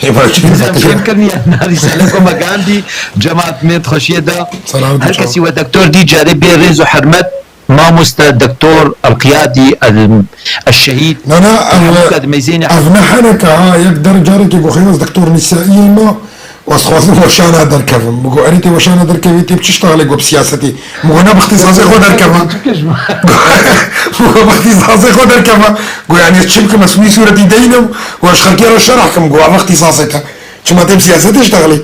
فكرني انا رسالة ما عندي جماعة ميت خشيدة هل كسي دكتور دي جاري بي ريزو حرمت ماموستا الدكتور القيادي الشهيد لا محمد ميزيني أفنا حنك ها يقدر جارك يقول خلاص دكتور نسائي ما واسخوازن وشانا دركفم بقو أريتي وشانا دركفي تي بتشتغل يقو بسياستي مغو أنا باختصاصي خو دركفا مغو باختصاصي خو دركفا قو يعني تشبك مسوي صورتي دينم واشخل كيرو شرحكم قو على اختصاصتها شما تي بسياستي اشتغلي.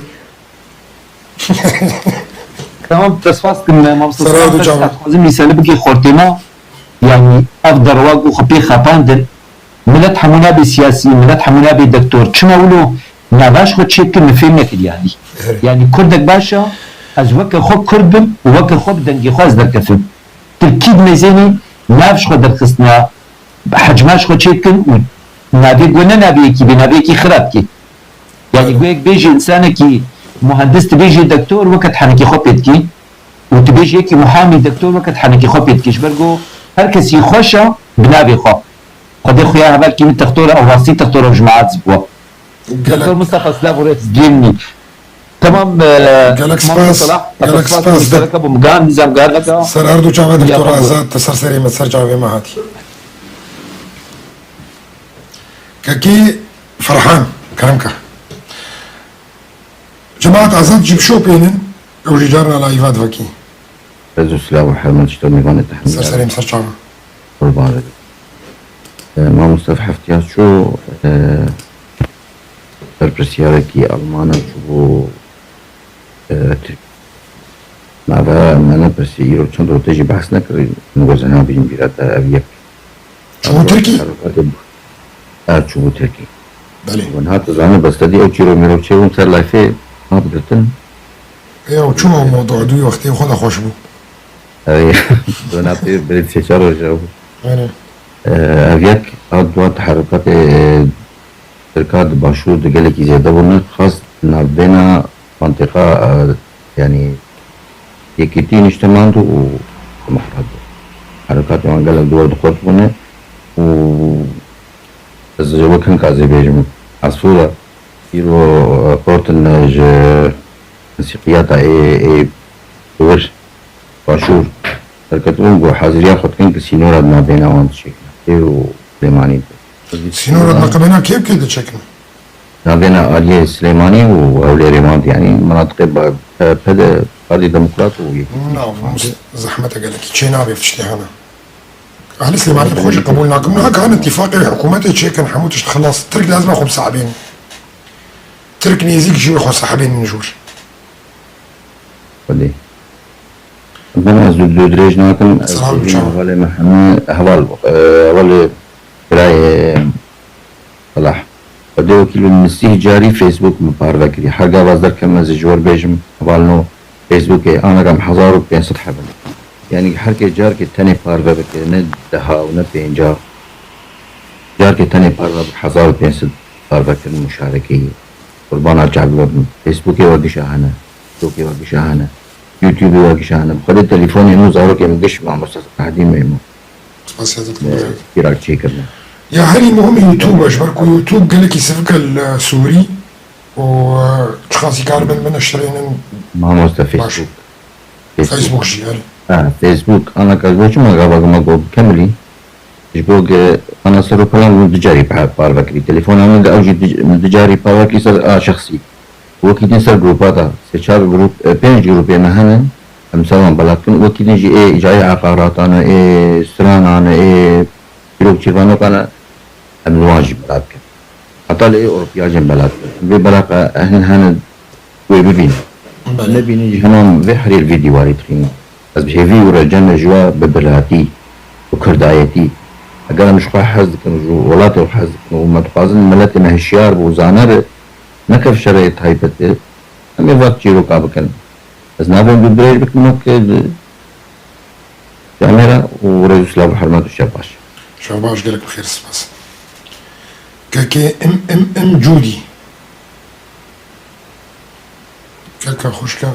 تمام تسفاس كن ما سراد وجامع. خوازم مثال بكي خورتيما يعني افضل واق وخبي خاباندن ملت حمونا بسياسي ملت حمونا بدكتور چما ولو نباش خو تشيك نفهم نكد يعني كردك باشا از وك خو كردم وك خو بدنجي خو از دركفم تركيب ميزاني نافش خو درخصنا حجماش خو تشيكن و نابي قلنا نابي كي بنابي كي خراب كي يعني قويك بيجي انسان كي مهندس تبيجي دكتور وقت حنكي خو بيتكي وتبيجي كي محامي دكتور وقت حنكي خو بيتكي برجو هر کسی خوشه بنابي خو خدي خويا هبال كي من تختور او واسي تختور جماعات زبوا دكتور مصطفى سلاف وريس جيمني تمام. قالك سباس قالك سباس ابو مقام نظام قال لك سر أردو جامع دكتور آزاد تسر سري مسر جامع ما هاتي كاكي فرحان كرمك جماعة آزاد جيب شو بينن أو جارنا لايفات فكي رزو سلاح وحرمة شتو ميغان التحميل سر سري مسر جامع قربان ما مصطفى حفتيات شو برسياركي ألمانا شو ما ما أنا بس يرو چند رو تجي بحث نكر نوزنا بيجن بيرات أبيك شو تركي؟ شو تركي بله ونهات زانه بس تدي أو تشيرو ميرو تشيرو مسر لايفي ما بدرتن إيه وشو هو موضوع دوي وقتي وخذ خوش بو أي دونا بير بريد سيشارو جو أبيك أدوا تحركات تركات باشور دقلك إذا دبرنا خاص نبينا منطقة يعني يكتين اجتماعات ومحرد حركات وان قالك دول دخلت بنا و الزجاجة كان كازي بيجم عصفورة يرو قورتن ج موسيقيات اي اي ور باشور حركتون جو حاضريا خد كان سينورا ما بين وان شيء اي سليماني سينورا ما قبلنا كيف كده شكله ما بين آلية سليماني وأولي ريماند يعني مناطق بدا بارتي ديمقراط و نعم زحمة قال لك شي نابي في هنا أهل سليماني بخوش قبولناكم هكا كان اتفاقي حكومتي شي كان حموتش خلاص ترك لازم اخو صعبين ترك نيزيك جيو خو صاحبين نجور خدي أنا زود دريج ناكم هوالي محمد هوال هوال كراي صلاح بدي وكيل المسيح جاري فيسبوك مبار ذكري حاجة بازدر كم زجور بيجم هوالنو فيسبوك أنا كم حزار وبين سطح بن يعني حركة جار كي تاني بار بكر ندها ونبين جار جار كي تاني بار حزار وبين سطح بار بكر مشاركة قربان أرجع فيسبوك وقشة هنا فيسبوك وقشة هنا يوتيوب وقشة هنا بخلي تليفوني إنه زارك يمقش مع مستشفى تحديد ميمو كيراك تشيكرنا يا هري مهم يوتيوب اجبركو يوتيوب قال لك يسفك السوري و تخاصي كاربن من الشرين ما مست فيسبوك فيسبوك جي فيسبوك انا كازوش ما غابا ما قوب كملي جبوك انا صاروا كلام دجاري بار بكري تليفون انا اوجي دجاري بار بكري صار شخصي وكي سر جروباتا سيشار جروب بينج جروب ما هنا مثلا بلاكن وكي نجي ايه جاي عقارات انا ايه سران انا ايه جروب تشيفانو انا الواجب بلادك حتى لي أوروبيا جن بلادك في بلاك هن هن ويبين نبي نجي هنا في حرير فيديو واري تخينا بس بشي ورجعنا جوا ببلاتي وكردايتي أقل مش خوا حز كان جو ولاتي وحز وما تقازن ملتي ما هشيار بوزانر نكف شريط هاي بت أمي وقت جيرو كابكن بس نابين ببريج بكمك جامعة ورئيس سلاف حرمات الشباش شباش قالك بخير سباس كاكي ام ام ام جودي كاكا خوشكا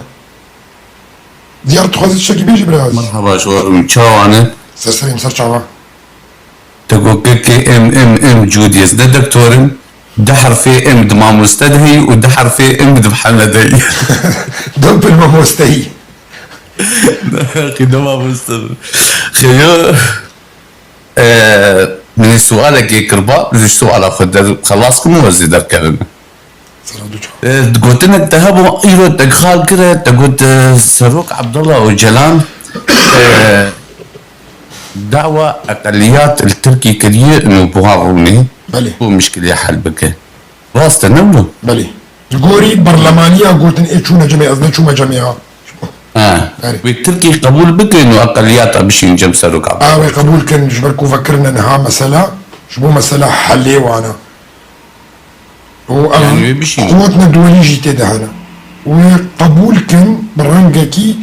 ديار تخوازي تشاكي بيجي براز مرحبا شو تشاو سر سر تشاو تقول كاكي ام ام ام جودي ده دكتور ده حرفي ام د ماموستدهي وده حرفي ام د محمدي دب الماموستهي اخي ده ماموستدهي خيو من سؤالك يكربا سؤال خد خلاصكم وزي دركبنا قلت لك تهبوا ايرو تدخل كده تقول سروك عبد الله وجلان دعوة أقليات التركي كريه إنه بوهاروني بلي ومشكلة حل بك راسته نمو بلي تقولي برلمانية قلت إن إيه شو جميع أظن شو ما جميع والتركي قبول بك إنه أقليات بشي نجم سروك عبد آه قبول كان جبركو فكرنا إنها مسألة شبو مسألة حلي وأنا يعني بشي قوتنا الدولية جيتي دهنا وقبول كان برنجكي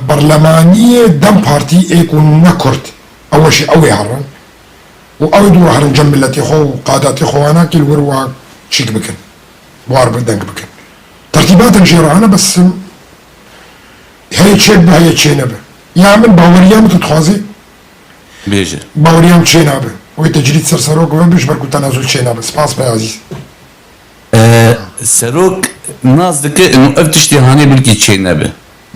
برلمانية دم بارتي ايكون نكرت اول شيء اوي هرن واوي دور هرن جنب التي خو قاداتي خو انا كل وروا شيك بكن وار بدنك بكن ترتيبات نجيرة انا بس هي تشيك به هي تشينا به يا من باوريام تتخازي بيجي باوريام تشينا به وتجريد سرسروك وبش بركو تنازل تشينا به سباس بي عزيز سروك ناس دك انه افتشتي هاني بلكي تشينا به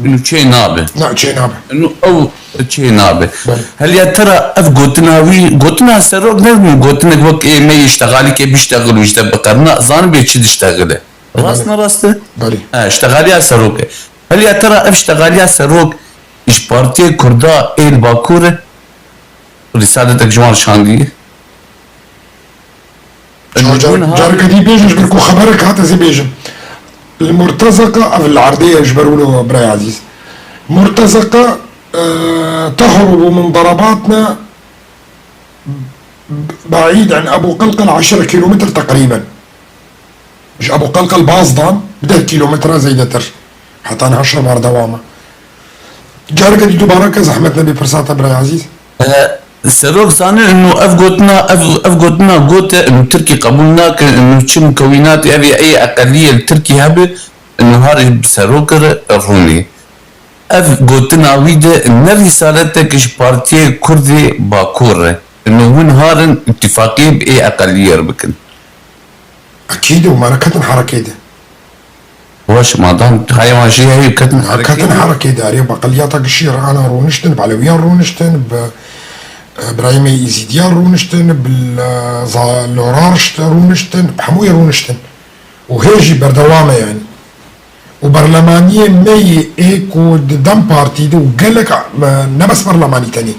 انه تشي نابه لا تشي نابه انه او تشي نابه هل يا ترى اف قوتنا وي قوتنا سروك نرمي قوتنا وك ايه ما يشتغالي كي بيشتغل ويشتبقى نا زان بيتش تشتغله راسنا راسته بلي اشتغالي على سروك هل يا ترى اف اشتغالي على سروك ايش بارتي كردا ايه الباكور رسالتك جوان شاندي جارك دي بيجن جبركو خبرك هذا زي بيجن المرتزقة أو العرضية يجبروا له براي عزيز مرتزقة تهرب من ضرباتنا بعيد عن أبو قلقل 10 كيلومتر تقريبا مش أبو قلقل باصدان بده كيلومتر زي دتر حتى أنا 10 بار دوامة جارك دي دوباره زحمتنا بفرصاتها براي عزيز سروك زاني انه اف قوتنا اف قوتنا قوت انه تركي قبولنا انه شو مكونات ابي اي اقليه التركي هبه انه هاري بسروك الرومي اف قوتنا ويدا ان رسالتك اش بارتي كردي باكور انه وين هارن اتفاقيه باي اقليه بكن اكيد وما كتن حركه ده واش ما دام هاي ماشي هي كتن حركه كتن حركه داري باقلياتك الشير انا رونشتن بعلويان رونشتن ب ابراهيم إيزيديان رونشتن باللورارشت رونشتن بحموي رونشتن وهيجي بردوامة يعني وبرلمانية مي ايكو دم بارتي دو قالك نبس برلماني تاني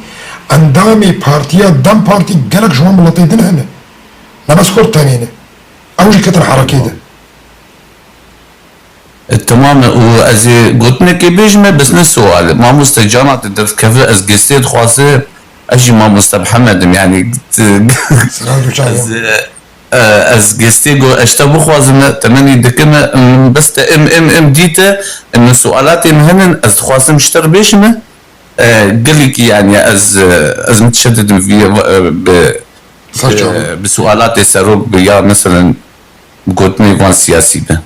اندامي بارتيا دم بارتي قالك جوان بلطيدن هنا نبس كورد تاني هنا اوجي كتر حركة ده تمام وازي قلت لك بيجمع بس نسؤال ما مستجانات درت كيف از قستيت خواسه اجي ما محمد يعني از قستيجو اشتا بخوازم تمني دكما بس ام ام ام ديتا انه سؤالاتي مهنن از خوازم اشتر بيشمه قال يعني از متشدد في بسؤالاتي سروب يا مثلا قلت فان سياسي ده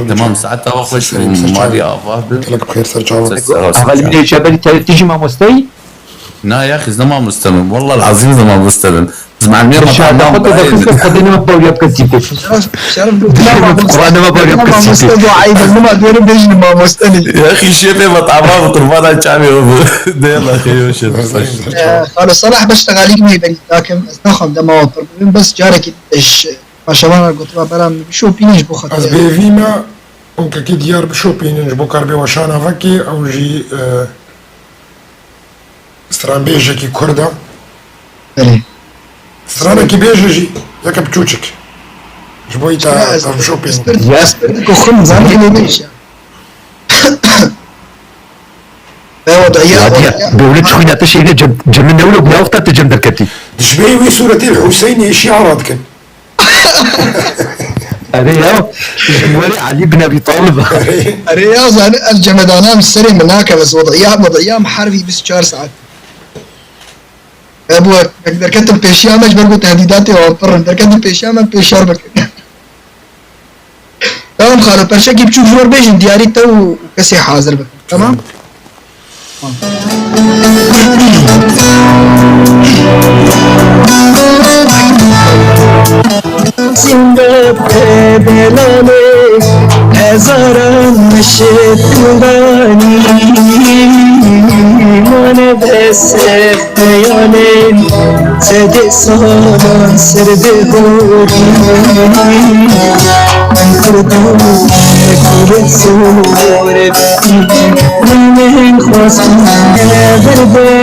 تمام ساعتها واخش مالي افا لك بخير سر اول من جبل تيجي ما مستي لا يا اخي زمان مستلم والله العظيم زمان مستلم زمان مين يا اخي شيفي مطعمها قربان شامي يلا اخي خالص صلاح بشتغل ما يبري لكن نخم دما بس جارك ايش ما شاء الله قلت برام شو بينش بو از بيفيما اونك ديار بشو بينش بو كاربي وشانا فكي او جي ستران بيجي كردا بله ستران كي بيجي ياك بتشوشك جبوي تا شوبين يا كخن زمان ليش وضعية بولد خوينا تشي جم جم نولو بلا وقت تجم دركتي دشبي سورة الحسين شي عرض اري علي بن ابي طالب اري يا زلمه الجمدانام السري مناك بس وضعيه محربي بس 4 ساعات ابو دركت بيشيا مش برقو تهديداتي وأضطر دركت بيشيا ما بيشار بك تمام خالو برشا بتشوف جور بيجن دياري تو كسي حاضر بك تمام هزاران مشيت داني مانه بس خيالين صدق سالان سر بهوري من كردو كل سور من خواستم بربری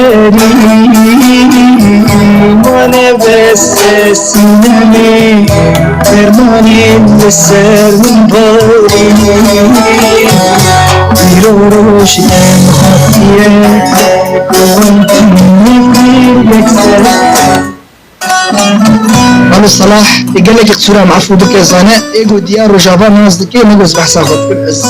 مانه بس سینمه فرمانی لسر من باری روشن خاطیه مالو صلاح قال لك قصورة معفو بك زانا ايجو ديار رجابا ناس دكي نقص بحثا خد از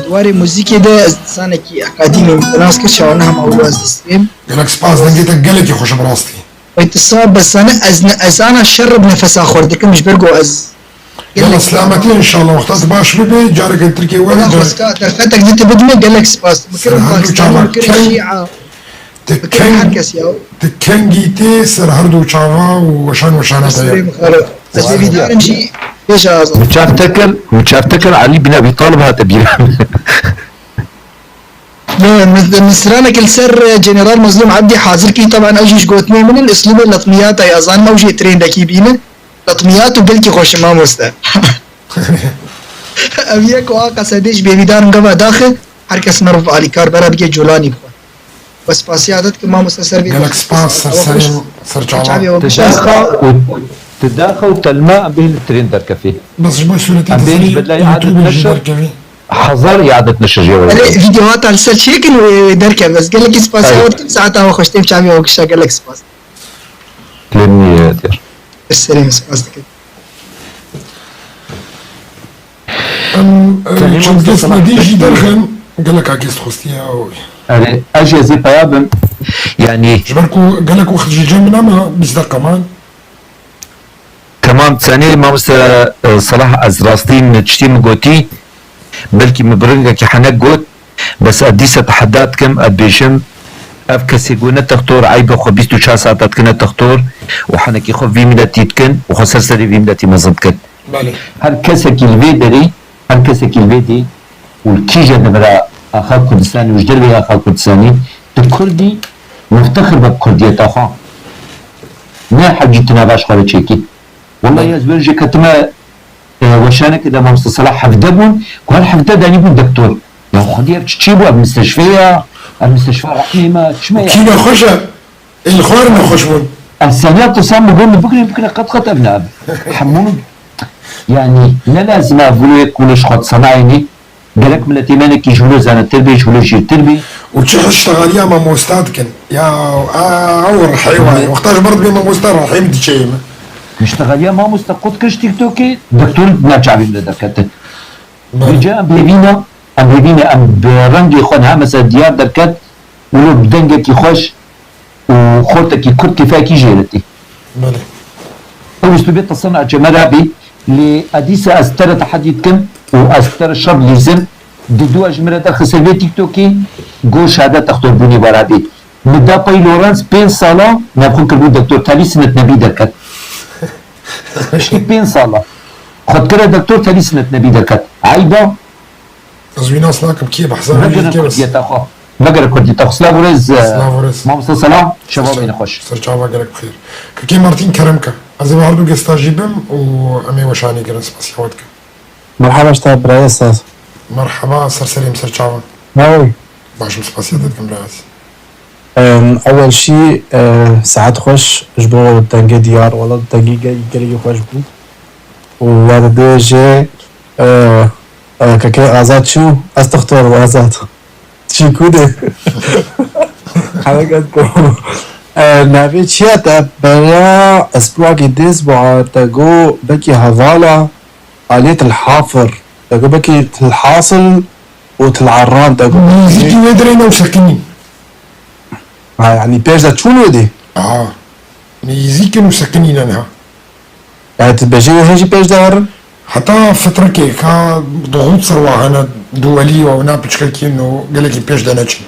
دواري موزيكي ده از سانكي اكاديمي ناس كشاونها مع از دستريم قال لك سباس دنجيتك قالك يخش براستي واتصال بس انا از انا شرب نفس اخر دكم مش برجو از يلا سلامتين ان شاء الله وقتها باش ببي جارك التركي وين جارك درفتك انت بدمي قال لك سباس بكر باكستان بكر الشيعة بكر هركس يا تكنجي تي سر هردو تشافا وشان وشان بس فيديو نمشي ايش مش علي بن ابي طالب هذا بيرام مسرانك السر جنرال مظلوم عبدي حاضر كي طبعا اجيش قوتني من الاسلوب اللطميات يا ازان موجي ترين دكي بينا لطميات وقلتي خوش ما مستا ابيك واقع سديش بيدار مقبا داخل هركس مرف علي كار برا بيجي جولاني بخون بس باسي عادتك ما مستسر بي قالك سباس سر سر تداخل تداخل تلماء به الترين دركفي بس جمع سنتي أم بدلا إعادة نشر حظر إعادة نشر جوا فيديوهات على السر شيكن ودركة بس قال لك سباس أول ساعتها وخشتين شعبي وقشة قال لك سباس كلمني دير السلام سباس ام شو ديجي درخن قال لك عكيس خستيا اجي زي بيابن يعني جبركو قال لك وقت جي منا ما بيصدق كمان تمام ثاني ما صلاح از راستين تشتي مقوتي بلكي مبرنجا كي حنك قوت بس اديسة تحدات كم ابيشم اف كسي قونا تختور عيبه خو 24 ساعات كنا تختور وحنك يخو في ملتي تكن وخسر سري في ملتي مزبكن هر كسك الفيدري هر كسك الفيدي والكيجا نبرا اخا كردستاني وجدر اخا كردستاني الكردي مفتخر بكردية اخا ما حاجة تناباش خارج هيك والله يا زوجي كتما وشانك إذا ما صلاح حفدبون وهل حفدة داني بون دكتور يا خدي تشيبو المستشفى المستشفى رحمة شما كينا خوشة الخوار ما خوشبون السنة تصام بقول بكرة بكرة قد قد أبناء حمون يعني لا لازم أقول يكون شخص صناعيني قالك من التيمانك يجولو زانا التربية يجولو جي التربية وتشي اشتغل يا ما موستاد كان يا اور حيوان وقتاش برد بما موستاد رحيم تشيم اشتغل يا ما مستقط كش تيك توكي دكتور نرجع بينا دركت رجاء بيبينا ام بيبينا ام برنجي خون مثلا ديار دركت ولو بدنجك يخش وخورتك كرت كفاية جيرتي بله او اسلوب تصنع جمال لأديسة أسترى تحدي كم وأسترى الشرب لزم ددو أجمرة خسر تيك توكي جو شهادة تختار بني برابي مدا باي لورانس بين صالة نبخون كربو دكتور تالي سنة نبي دركت مش بين صالة خد كده دكتور تالي سنة نبي دركت عيبة زوينة أصلا كي بحسب مقر كردي تاخو سلافوريز مامسا سلام شباب نخش سر قالك بخير كي مارتين كرمكا از هردو جستاجيبم وامي وشاني قرن سباسيواتك مرحبا اشتاب براي استاذ مرحبا سر سليم سر تشاو ناوي باش سباسياتكم براس اول شيء ساعات خوش جبو تنجي ديار والله دقيقة قري خوش بو وهذا دي جي كاكي ازاد شو استختار ازاد شي كودي حركات نافي تشياتا برا اسبوع قديس بوع تاجو بكي هفالا آلية الحافر تاجو بكي الحاصل وتلعران تاجو زيكي ودرينا وساكنين يعني بيرزا تشون ودي ميزيكي وساكنين انا يعني تبجي هيجي بيرزا حتى فترة كي كا ضغوط صروا هنا دولية ونا بتشكي انه قال لك بيش داناتش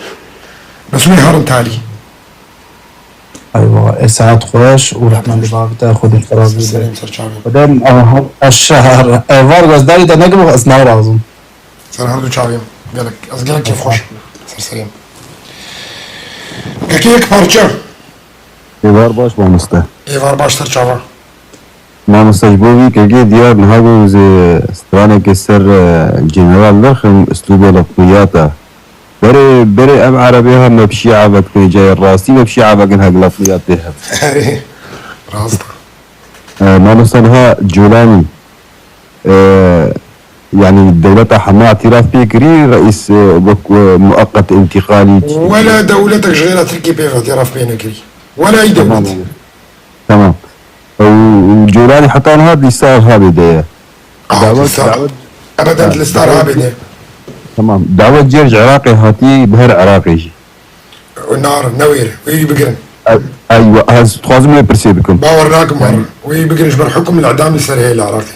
بس وين هارن تالي ايوه ساعات خوش ورحمة الله تاخذ الفراغ ودام الشهر فارغاس داري ده نجم اسنار اظن سر هردو تشاويم قالك قالك كيف خوش سر سليم Kekê yek parçe. Êvar baş mamoste. Êvar baş ser çava. Mamoste ji bo wî kekê diyar niha got ez ê stranekê ser general derxim uslûbê lafiyat e. Berê berê em erebê ha me bi şîa vedikin cayê rastî me bi şîa vekin hek lafiyat tê hev. Erê rast e. Mamoste niha Colanî yanî dewleta heme îtîraf pê kirî reîs wek mueqet întîqalî Wela dewletek ji xêra Tirkiyê pê ve îtîraf pê nekirî. Wela î Tamam dewlet. tamam. Ew Colanî heta niha lîsta Irhabê de ye. Ah Dawet lîsta dawet ebeden lîsta dawet Irhabê de ye. Tamam. Dawet cêr ji Iraqê hatî bi her Iraqê jî. Nar newêre wê bigirin. Eywa ez dixwazim wê pirsê bikim. Bawer nakim Yani werin. Wê bigirin ji ber hukm li îdam li ser heye li Iraqê.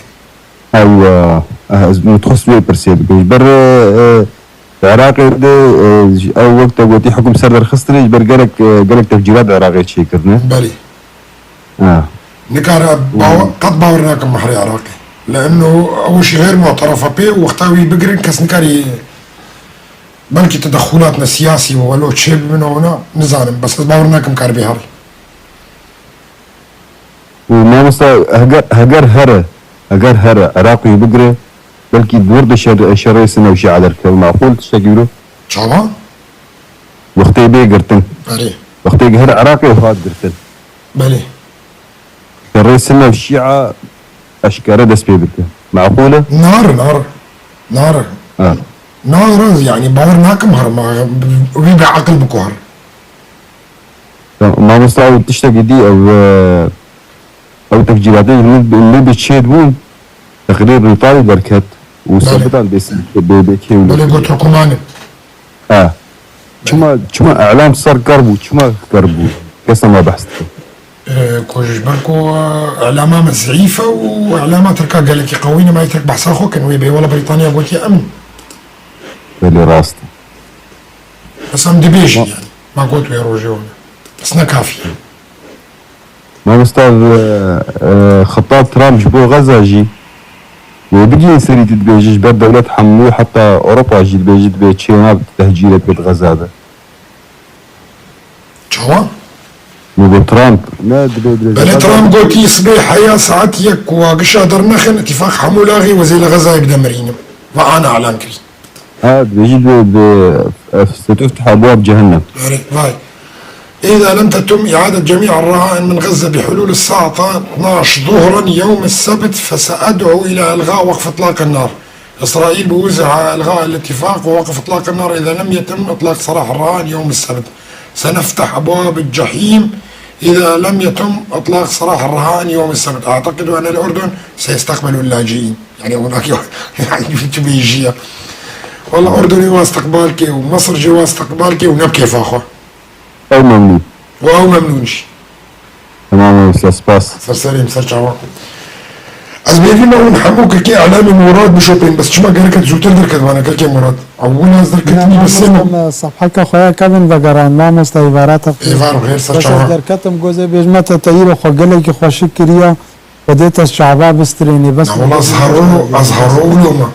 Eywa ez min dixwest wê pirsê bikim. Ji ber Iraqê de ew wek te gotî hukm ser derxistinê ji ber gelek gelek tefcîrat Iraqê çêkirine. Belê. Ha. Nikare bawer qet bawer nakim mehrê Iraqê. Leenno ew jî xêr mu'terafa pê û wexta wî bigirin kes nikarî belkî tedexulat ne siyasî û welo çê bibin û wina nizanim bes ez bawer nakim kar bê herî. Û mamosta heger heger here heger here Iraq wî bigire belkî di wir de şer şerê sine û şîa derkeve maqûl tiştekî wilo? Çawa? Wextê bê girtin. Erê. Wextê here Iraqê û hat girtin. Belê. Şerê sine û şîa eşkere dest pê bike. Maqûl e? Nar nar nar Ha. nar yanî bawer nakim her ma wî bi eqil biko her. Mamosta ew tiştekî dî ew ew tefcîratê li li bi çê dibûn teqrîben talî derket û Belê. sebitan bê bê bê kê wilo Belê got kiriye. Turkuman in. Ha. Belê. Çima çima elam ser kar bû çima kar bû kesa ma behs dike. Ku ji ber ku îlama me zîf e û îlama Tirka gelekî qewî ne me Tirk behsa xwe kin wê bê wela Brîtanya gotiye em in. Belê rast e. Bes em dibêjin Ma yanî ma got wê rojê wan bes ne kafî ye. Mamosta xetab Trump ji bo Xeza jî wê bigihîn serî tu dibêjî ji ber dewlet hemû heta Ewropa jî dibêjî dibê çê nabe tehcîrek bi Xeza de. Çawa? Min got Trump ne dibê dibê ji Belê Xeza Trump de gotî sibê heya saet yek ku wagişa dernexin îtîfaq hemû laxî wezê li Xezayê bide mirînim ve ana elan kirî. Ha dibêjî dibê dibê ستفتح أبواب جهنم. Erê vay. إذا لم تتم إعادة جميع الرهائن من غزة بحلول الساعة 12 ظهرا يوم السبت فسأدعو إلى إلغاء وقف إطلاق النار. إسرائيل بوزع إلغاء الاتفاق ووقف إطلاق النار إذا لم يتم إطلاق سراح الرهائن يوم السبت. سنفتح أبواب الجحيم إذا لم يتم إطلاق سراح الرهائن يوم السبت. أعتقد أن الأردن سيستقبل اللاجئين. يعني هناك يعني بيجي والله أردني واستقبالك ومصر جوا استقبالك ونبكي فاخو. أو ممنون. وأو ممنونش. تمام أستاذ سباس. سر سليم سر چاوا. از بيفي ما نحبوك كي اعلامي مراد بشوبين بس شما قالك زوتر دركت وانا كي مراد اول از دركتني بس مامۆستا سەفحەکە خۆیان کەبن بەگەڕان مامۆستا ئیباراتە ئێوار بخێر سەر بەس چاوە. دەرکەتم گۆزێ بێژمەتە تەیرە خۆ گەلێکی خۆشی کردیە و دێتە شعبا بسترێنی بەس والله ازهروا ازهروا لهم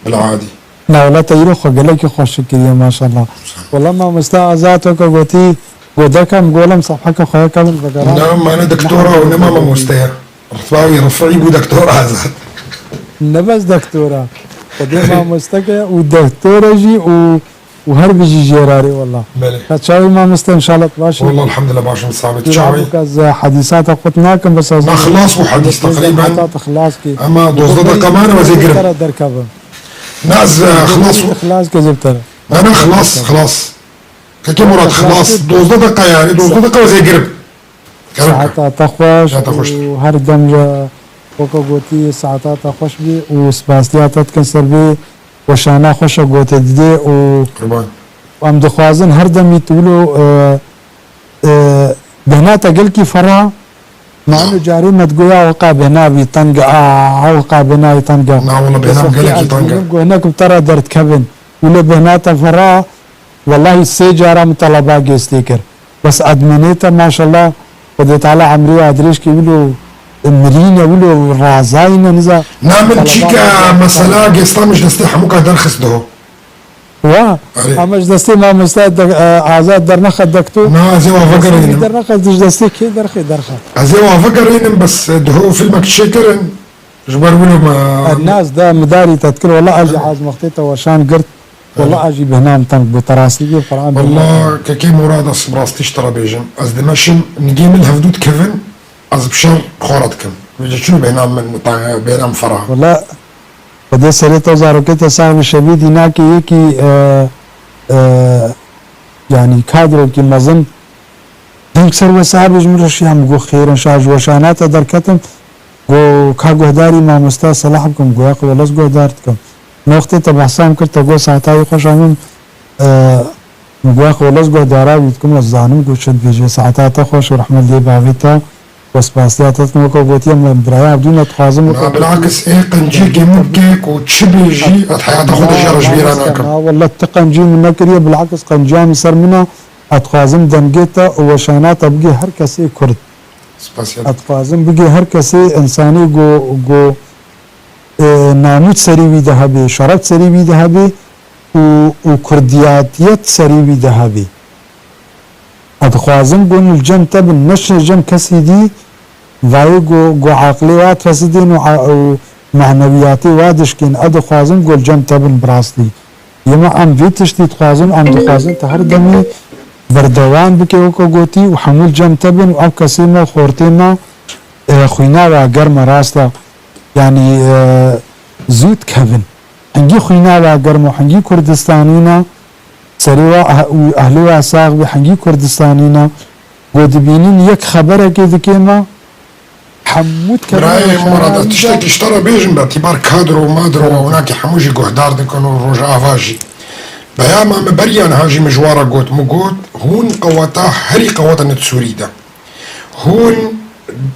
بالعادي ناوڵە تەیرە خۆ گەلێکی خۆشی کردیە ماشەڵڵا والله مامۆستا ئازاتۆکە گوتی گۆدەکەم گۆڵم سەفحەکە خۆیان کەبن بەگەڕان نعم انا دكتوره ونما مامۆستایە رفاوي رفعي بو دكتور ازاد نەبەس دەکتۆرە خودێ مامۆستەکە و دەکتۆرەژی و و هەر بژی ژێراری والله بله چاوی مامۆستا انشاءالله باشی والله الحمد لله باشم صعب تشاوي از حديثات قلت ناكم بس ما خلاص وحديث تقريبا خلاص كي اما دوزة دقة معنا وزي قرب دركبه ناس خلاص خلاص كذبت انا خلاص خلاص كي مراد خلاص دوزة دقة يعني دوزة دقة وزي قرب ساعتها تخوش وهر دم وەکە گوتی ساعتاتە خۆش بی و سپاسیاتت کەن سەر بێ وەشانە خۆشە گۆتە دێ و ئەم دەخوازن هەردەمی تولو بهناتە گەلکی فەرا مع انه جاري ما تقول وقع بهناوي طنقة وقع بهناوي طنقة لا والله بهناوي قالك طنقة هناك ترى درت كبن ولا بهناتا فرا والله السيجارة مطلبا جيستيكر بس ادمنيتا ما شاء الله بديت على عمري ادريش كيقولوا مرينا ولو رازاينا نزا نعمل تشيكا مثلا جيستا مش دستي حموكا درخص ده Wa ama ji destê mamoste Azad dernexe dekto. Na ez ê wa vegerînim. Dernexe ji destê kê derxê derxe. Ez ê wa vegerînim bes diho filmek çêkirin ji ber wilo me. Nas da midarî te dikir wela ez jî hez wextê te weşan girt wela ez jî bêhna min teng bû te rastî bî Quran bêhna Wela kekê Murad ez bi rastî ji te re bêjim ez dimeşim nigê min li hevdû dikevin ez bi şer xwe re dikim. Vêca çilo bêhna min bêhna min ferah. Wela Xwedê serê te û zarokê te sax bi şevî dî nake yekî yanî kadrokî mezin deng ser we sax bê ji min re şiya min got xêr inşa ji weşana te derketim got ka guhdarî mamoste Selah bikim got yaqî wele ez guhdar dikim min wextê te behsa min kir te got saeta wî xweş a min min got yaqî wele ez guhdara wî dikim ez zanim got çi dibêje saeta te xweş û rehmet lê bavê te We spasiya te dikim weke gotiye min biraya Abdû ne dixwazim weke Na gotiye bilakis ê qenciyekê min bike ku çi bêjî ez heyata xwe de jê re ji bîra nakim. Na welle ti qencî min nekiriye bilakis qenciya min ser min e ez dixwazim dengê te û weşana te bigê her kesê kurd. Spasiya te. Ez dixwazim bigê her kesê însanê ku ku namût serî wî de hebê, şeref serî wî de hebê û û kurdiyatiyet serî wî de hebê. Ez dixwazim ku li cem te bin, neçine cem kesî dî, vayê ku ku aqilê wa fesidên û û manewiyatê wa dişkên. Ez dixwazim ku li cem te bin bi rastî. Yê me em vê tiştî dixwazin, em dixwazin te her demê berdewam bike weke gotî û hemû li cem te bin û ev kesê me û xortê me xwîna wa germ e rast e. Yanî zû dikevin. Hingî xwîna wa germ û hingî Kurdistanî ne. Serê wa û ehlê wa sax bî hengî Kurdistanî ne go dibînin yek xeberekê dikê me hemû dikevin Birayê Murad weşana ez wî de. tiştekî ji te re bêjim be tîbar kadro madro ewnakî hemû jî guhdar dikin û rojava jî. Peyama min beriya niha jî min ji wan re got min got hûn qeweta herî qeweta ne di Sûrî de. Hûn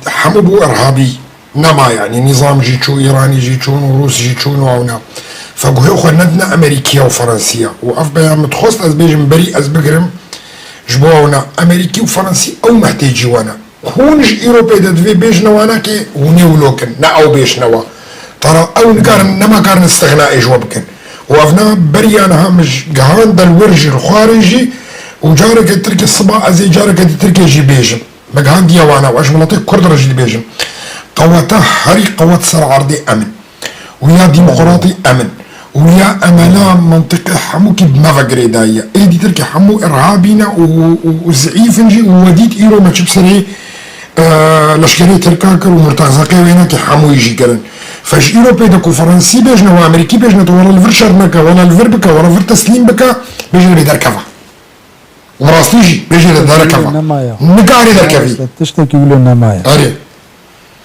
hemû bû irhabî. Nema yanî nîzam jî çû, îranî jî çûn û rûs jî çûn û ewna. Feguhê xwe nedine amerîkîya û fransîya û ev beyan min dixwest ez bêjim berî ez bigirim ji bo ewna. Amerîkî û fransî ew mehtêcî we ne. Hûn ji îro pê de divê bêjine wana kê hûn ê wilo kin ne ew bêjine we. Tara ew nikarin nema karin istixnaê ji we bikin. Û evna beriya niha min ji gihande li wir jî li xwarê jî û careke tirkê siba ez ê careke di tirkê jî bêjim. Me gihandiye wan e û ez ji welatê Kurd re jî dibêjim, qeweta herî qewet ser erdê em in û ya dîmoqratî em in û ya emela mentiqê hemû kî bi me ve girêdayî ye. Êdî Tirkî hemû îrhabî ne û zeîf in jî û we dît îro me çi bi serê leşkerê Tirka kir û murtexzeqê wê ne kî hemûyî jî kirin. Fe ji îro pê de ku Fransî bêjine û Amerîkî bêjine tu wela li vir şer neke, wela li vir bike, wela vir teslîm bike, bêjine bê derkeve. Û rastî jî bêjê de derekeva. Nikarê derkevî. Tiştekî wilo nemaye. Erê.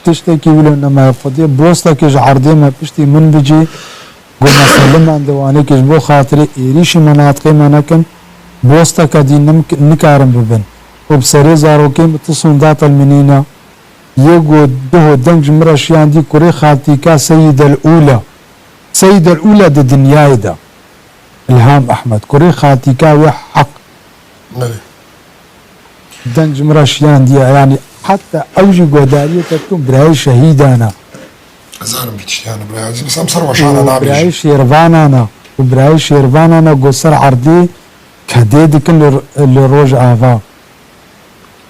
Tiştekî wilo nemaye. Xwedê bostekê ji erdê me piştî min bicî ku me seliman di wanêkê ji bo xatirê êrîşî menatiqê me nekin, bosteke dî nikarin bibin û bi serê zarokê min ti sonda te li min nîne. Yê ku duh deng ji min re şiyandî kurê xaltîka Seyîdel Ûla. Seyîdel Ûla di dinyayê de. Îlham Ehmed, Kurê xatîka wê heq deng ji min re şiyandiye yanî heta ew jî guhdariyê te dikin birayê şehîdan e. Zanim vî tiştî yani birayê ezîz bes em ser weşana Û nabêjin. birayê şêrvanan e û birayê şêrvanan e ku ser erdê kedê dikin li li Rojava.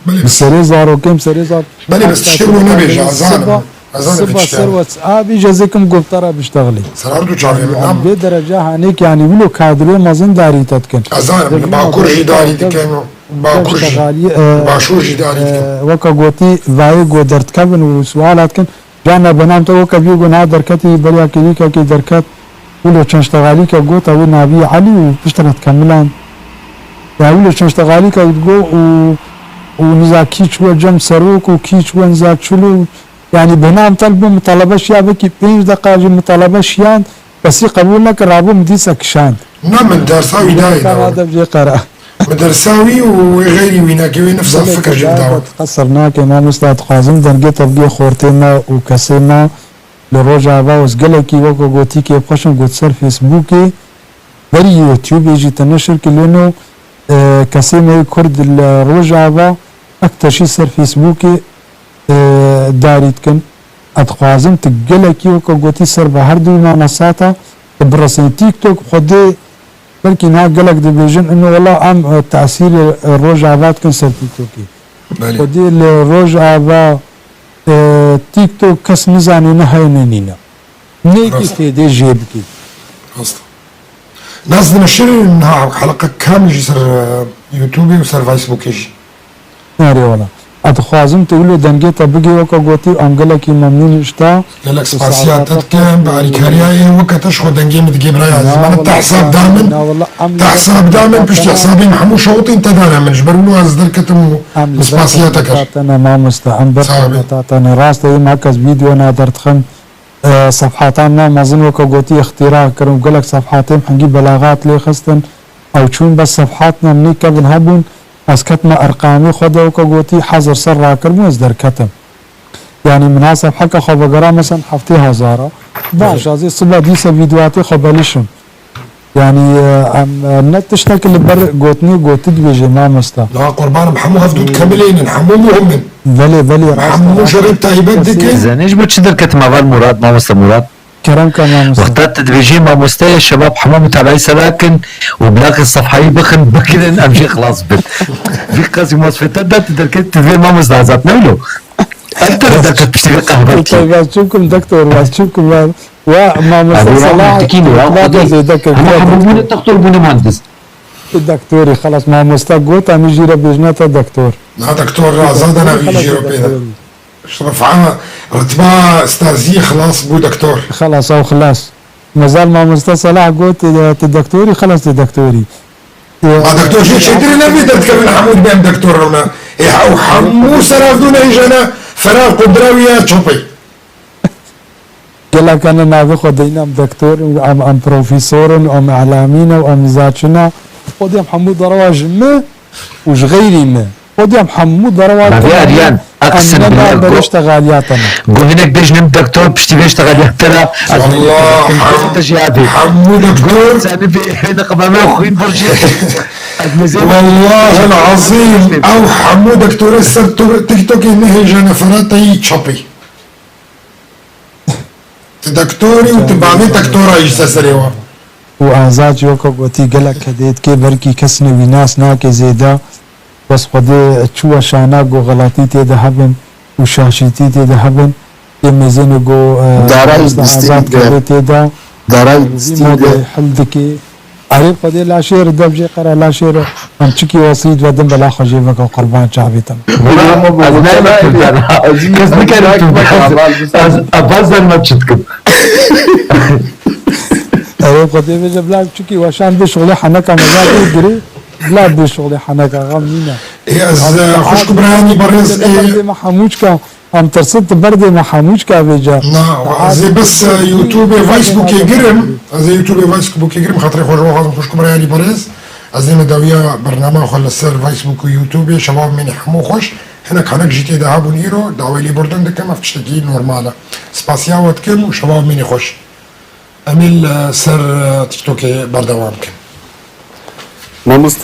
Belê Bi bes. serê zarokê bi serê zar Belê bes heta tiştê wilo tişta nebêje min ez zanim siba ez zanim vî siba tiştî ser yani. WhatsAppê ji ez ê kim ku bi te re biştexilî. Ser her du çavê min Yanî em nam. vê dereca hanêk yanî wilo kadroyê mezin darî te dikin. Ez zanim li Devîna bakur jî gotina darî dev dikin û dev bakur jî ştexalî başûr jî darî dikin. weke gotî vayê ku derdikevin û suala dikin carna bi nam te weke vî ku niha derketî beriya kêlîkekê derket wilo çend ştexalîke gota wê navî Elî û piştre dikemiland. Ya wilo çend ştexalîke digo û û niza kî çûye cem serok û kî çûye niza çilo yanî bi nam te li bo mitalebe şiya vekî pênc deqa jî mitalebe şiyand Kesî qebûl nekir rabû min dîsa kişand. Na min dersa wî dayê Ka dawe. dev jê qera. Min dersa wî û wê xeyrî wî neke wê nifsa Gelek fikir jî dayê bidawe. te qesir nake mamosta dixwazim dengê te bigê xortê me û kesê me li Rojava û ez gelekî weke gotî kêfxweş im got ser Facebookê berî YouTubeê jî te neşir kir lê no kesê me yê Kurd li Rojava ek teşî ser Facebookê darî dikin. Ez dixwazim tu gelekî weke gotî ser bi her du manesata tu biresînî. Tîktok xwedê Belkî niha gelek dibêjin ino wela em tesîrê Rojava dikin ser TikTokê. Xwedê li Rojava TikTok kes nizanê ne heye ne nîne. Nêkî fêdê jê bikê. Rast e. Nas dineşirînin niha heleqe kamil jî ser YouTubeê û ser Facebookê jî. Erê wela. Ez dixwazim tu wilo dengê te bigê weke gotî û em gelekî memnûn ji te Gelek û spasiya saeta te te dikim xweş bi û alîkariya ê weke te ji xwe dengê min digê biraya Na ez mana te wela hesab da min na wela em li te ber hesab da min xizmeta piştî te ne hesabê min hemû şewitîn te dane min ji ber wilo ez derketim û em min li ber spasiya te xizmeta kir. te ne mamoste em ber Sax bî. xizmeta te ne rast e yê me kes vîdeo na derdixin sefhatan me mezin weke gotî îxtîra kirin û gelek sefhatên hingî belaxat lê xistin ew çûn bes sefhatna min ê kevin hebûn Ez ketime erqamê xwe de weke gotî hezar ser rakiribû ez derketim. Yanî min ha sefheke xwe vegera mesen 70,000 a. Baş ez ê sibe dîsa vîdeoatê xwe belişim. Yanî em ne tiştek li ber gotinê gotî dibêjê mamoste. Na qurbanim hemû hevdû dikemilînin hemû muhim in. Belê belê rast e Hemû rast e. şerê taybet Kesê. dikin. Zenê ji bo çi derketim heval Murad mamoste Murad? Kerem ke mamoste. Wexta tu dibêjî mamosteyê şebab hemû mutabeî sera kin û bilaqê sefhayî bixin bigirin em jê xilas bin. Vî qasî mosfê te de tu derketî tu divê mamoste azad newlo. Ev te re derket piştî vê qehbetî. Tey ez çû kum doktor ez çû kum wa mamoste Erê ya Selah mantikî ne ya la xwedê. zêde kir Hema bira hemû bûne doktor. doktor bûne muhendis. Doktorî xelas mamoste got em ê jî re bêjine te doktor. Na doktor azad e Doktorî navî xelas jî re pê de. doktorî. رفعة رتبة استاذية خلاص بو دكتور. خلاص او خلاص مازال مامۆستا سەلاح گوت تە دکتۆری خلاص تە دکتۆری. ما دكتور شي شدري نبي تركب حمود بهم دكتور رونا او حمو سرافدونا اجانا فراغ قدراوية تشوبي. gelek ana navê xwe deyne em doktor em profesorin em elamîne û em zaçine xwedî em hemû derewa ji me û ji xeyrî me xwedî em hemû derewa ما في أريان em أقسم ne بالله berê iştegaliyatene. جو هناك بيجنم دكتور بشتي بيشتغل ترى والله حمو دكتور والله العظيم او حمو دكتور السر تيك توك انه جانا فراتي تشوبي دكتوري وتبعني دكتورة يجسسريوا û azad weke gotî gelek kedê dike belkî kes newî nas nake zêde bes xwedê çi weşana got xelatî tê de hebin û şaşîtî tê de hebin ê mêzêne got Daray azad kedê tê de Daray modê hil dike erê xwedê laşê re dev jê qere laşê re em çikî wesît vedin bela xwe jê veke qurban çavê te. Ez ما بشتكم Erê xwedê bêje bila çikî weşan bê şoxlê heneka mezal ê girê bila bê şoxlê heneka gam nîne. Ez xuşk براني برز إيه ما حموشكا am tersit berdê me hemûçka vêca. Na ez بس يوتيوب فيسبوك يجرم ez يوتيوب فيسبوك يجرم خاطري خوش واخذ خوش براني برز ez مداوية برنامج خل السر فيسبوك ويوتيوب شباب من حمو خوش هناك هناك جيتي ذهب ونيرو دعوة لي بردن دكم فتشتكي نورمالا سباسيا وتكم وشباب مني خوش اميل سر تيك توك بردوام كم مامۆستا.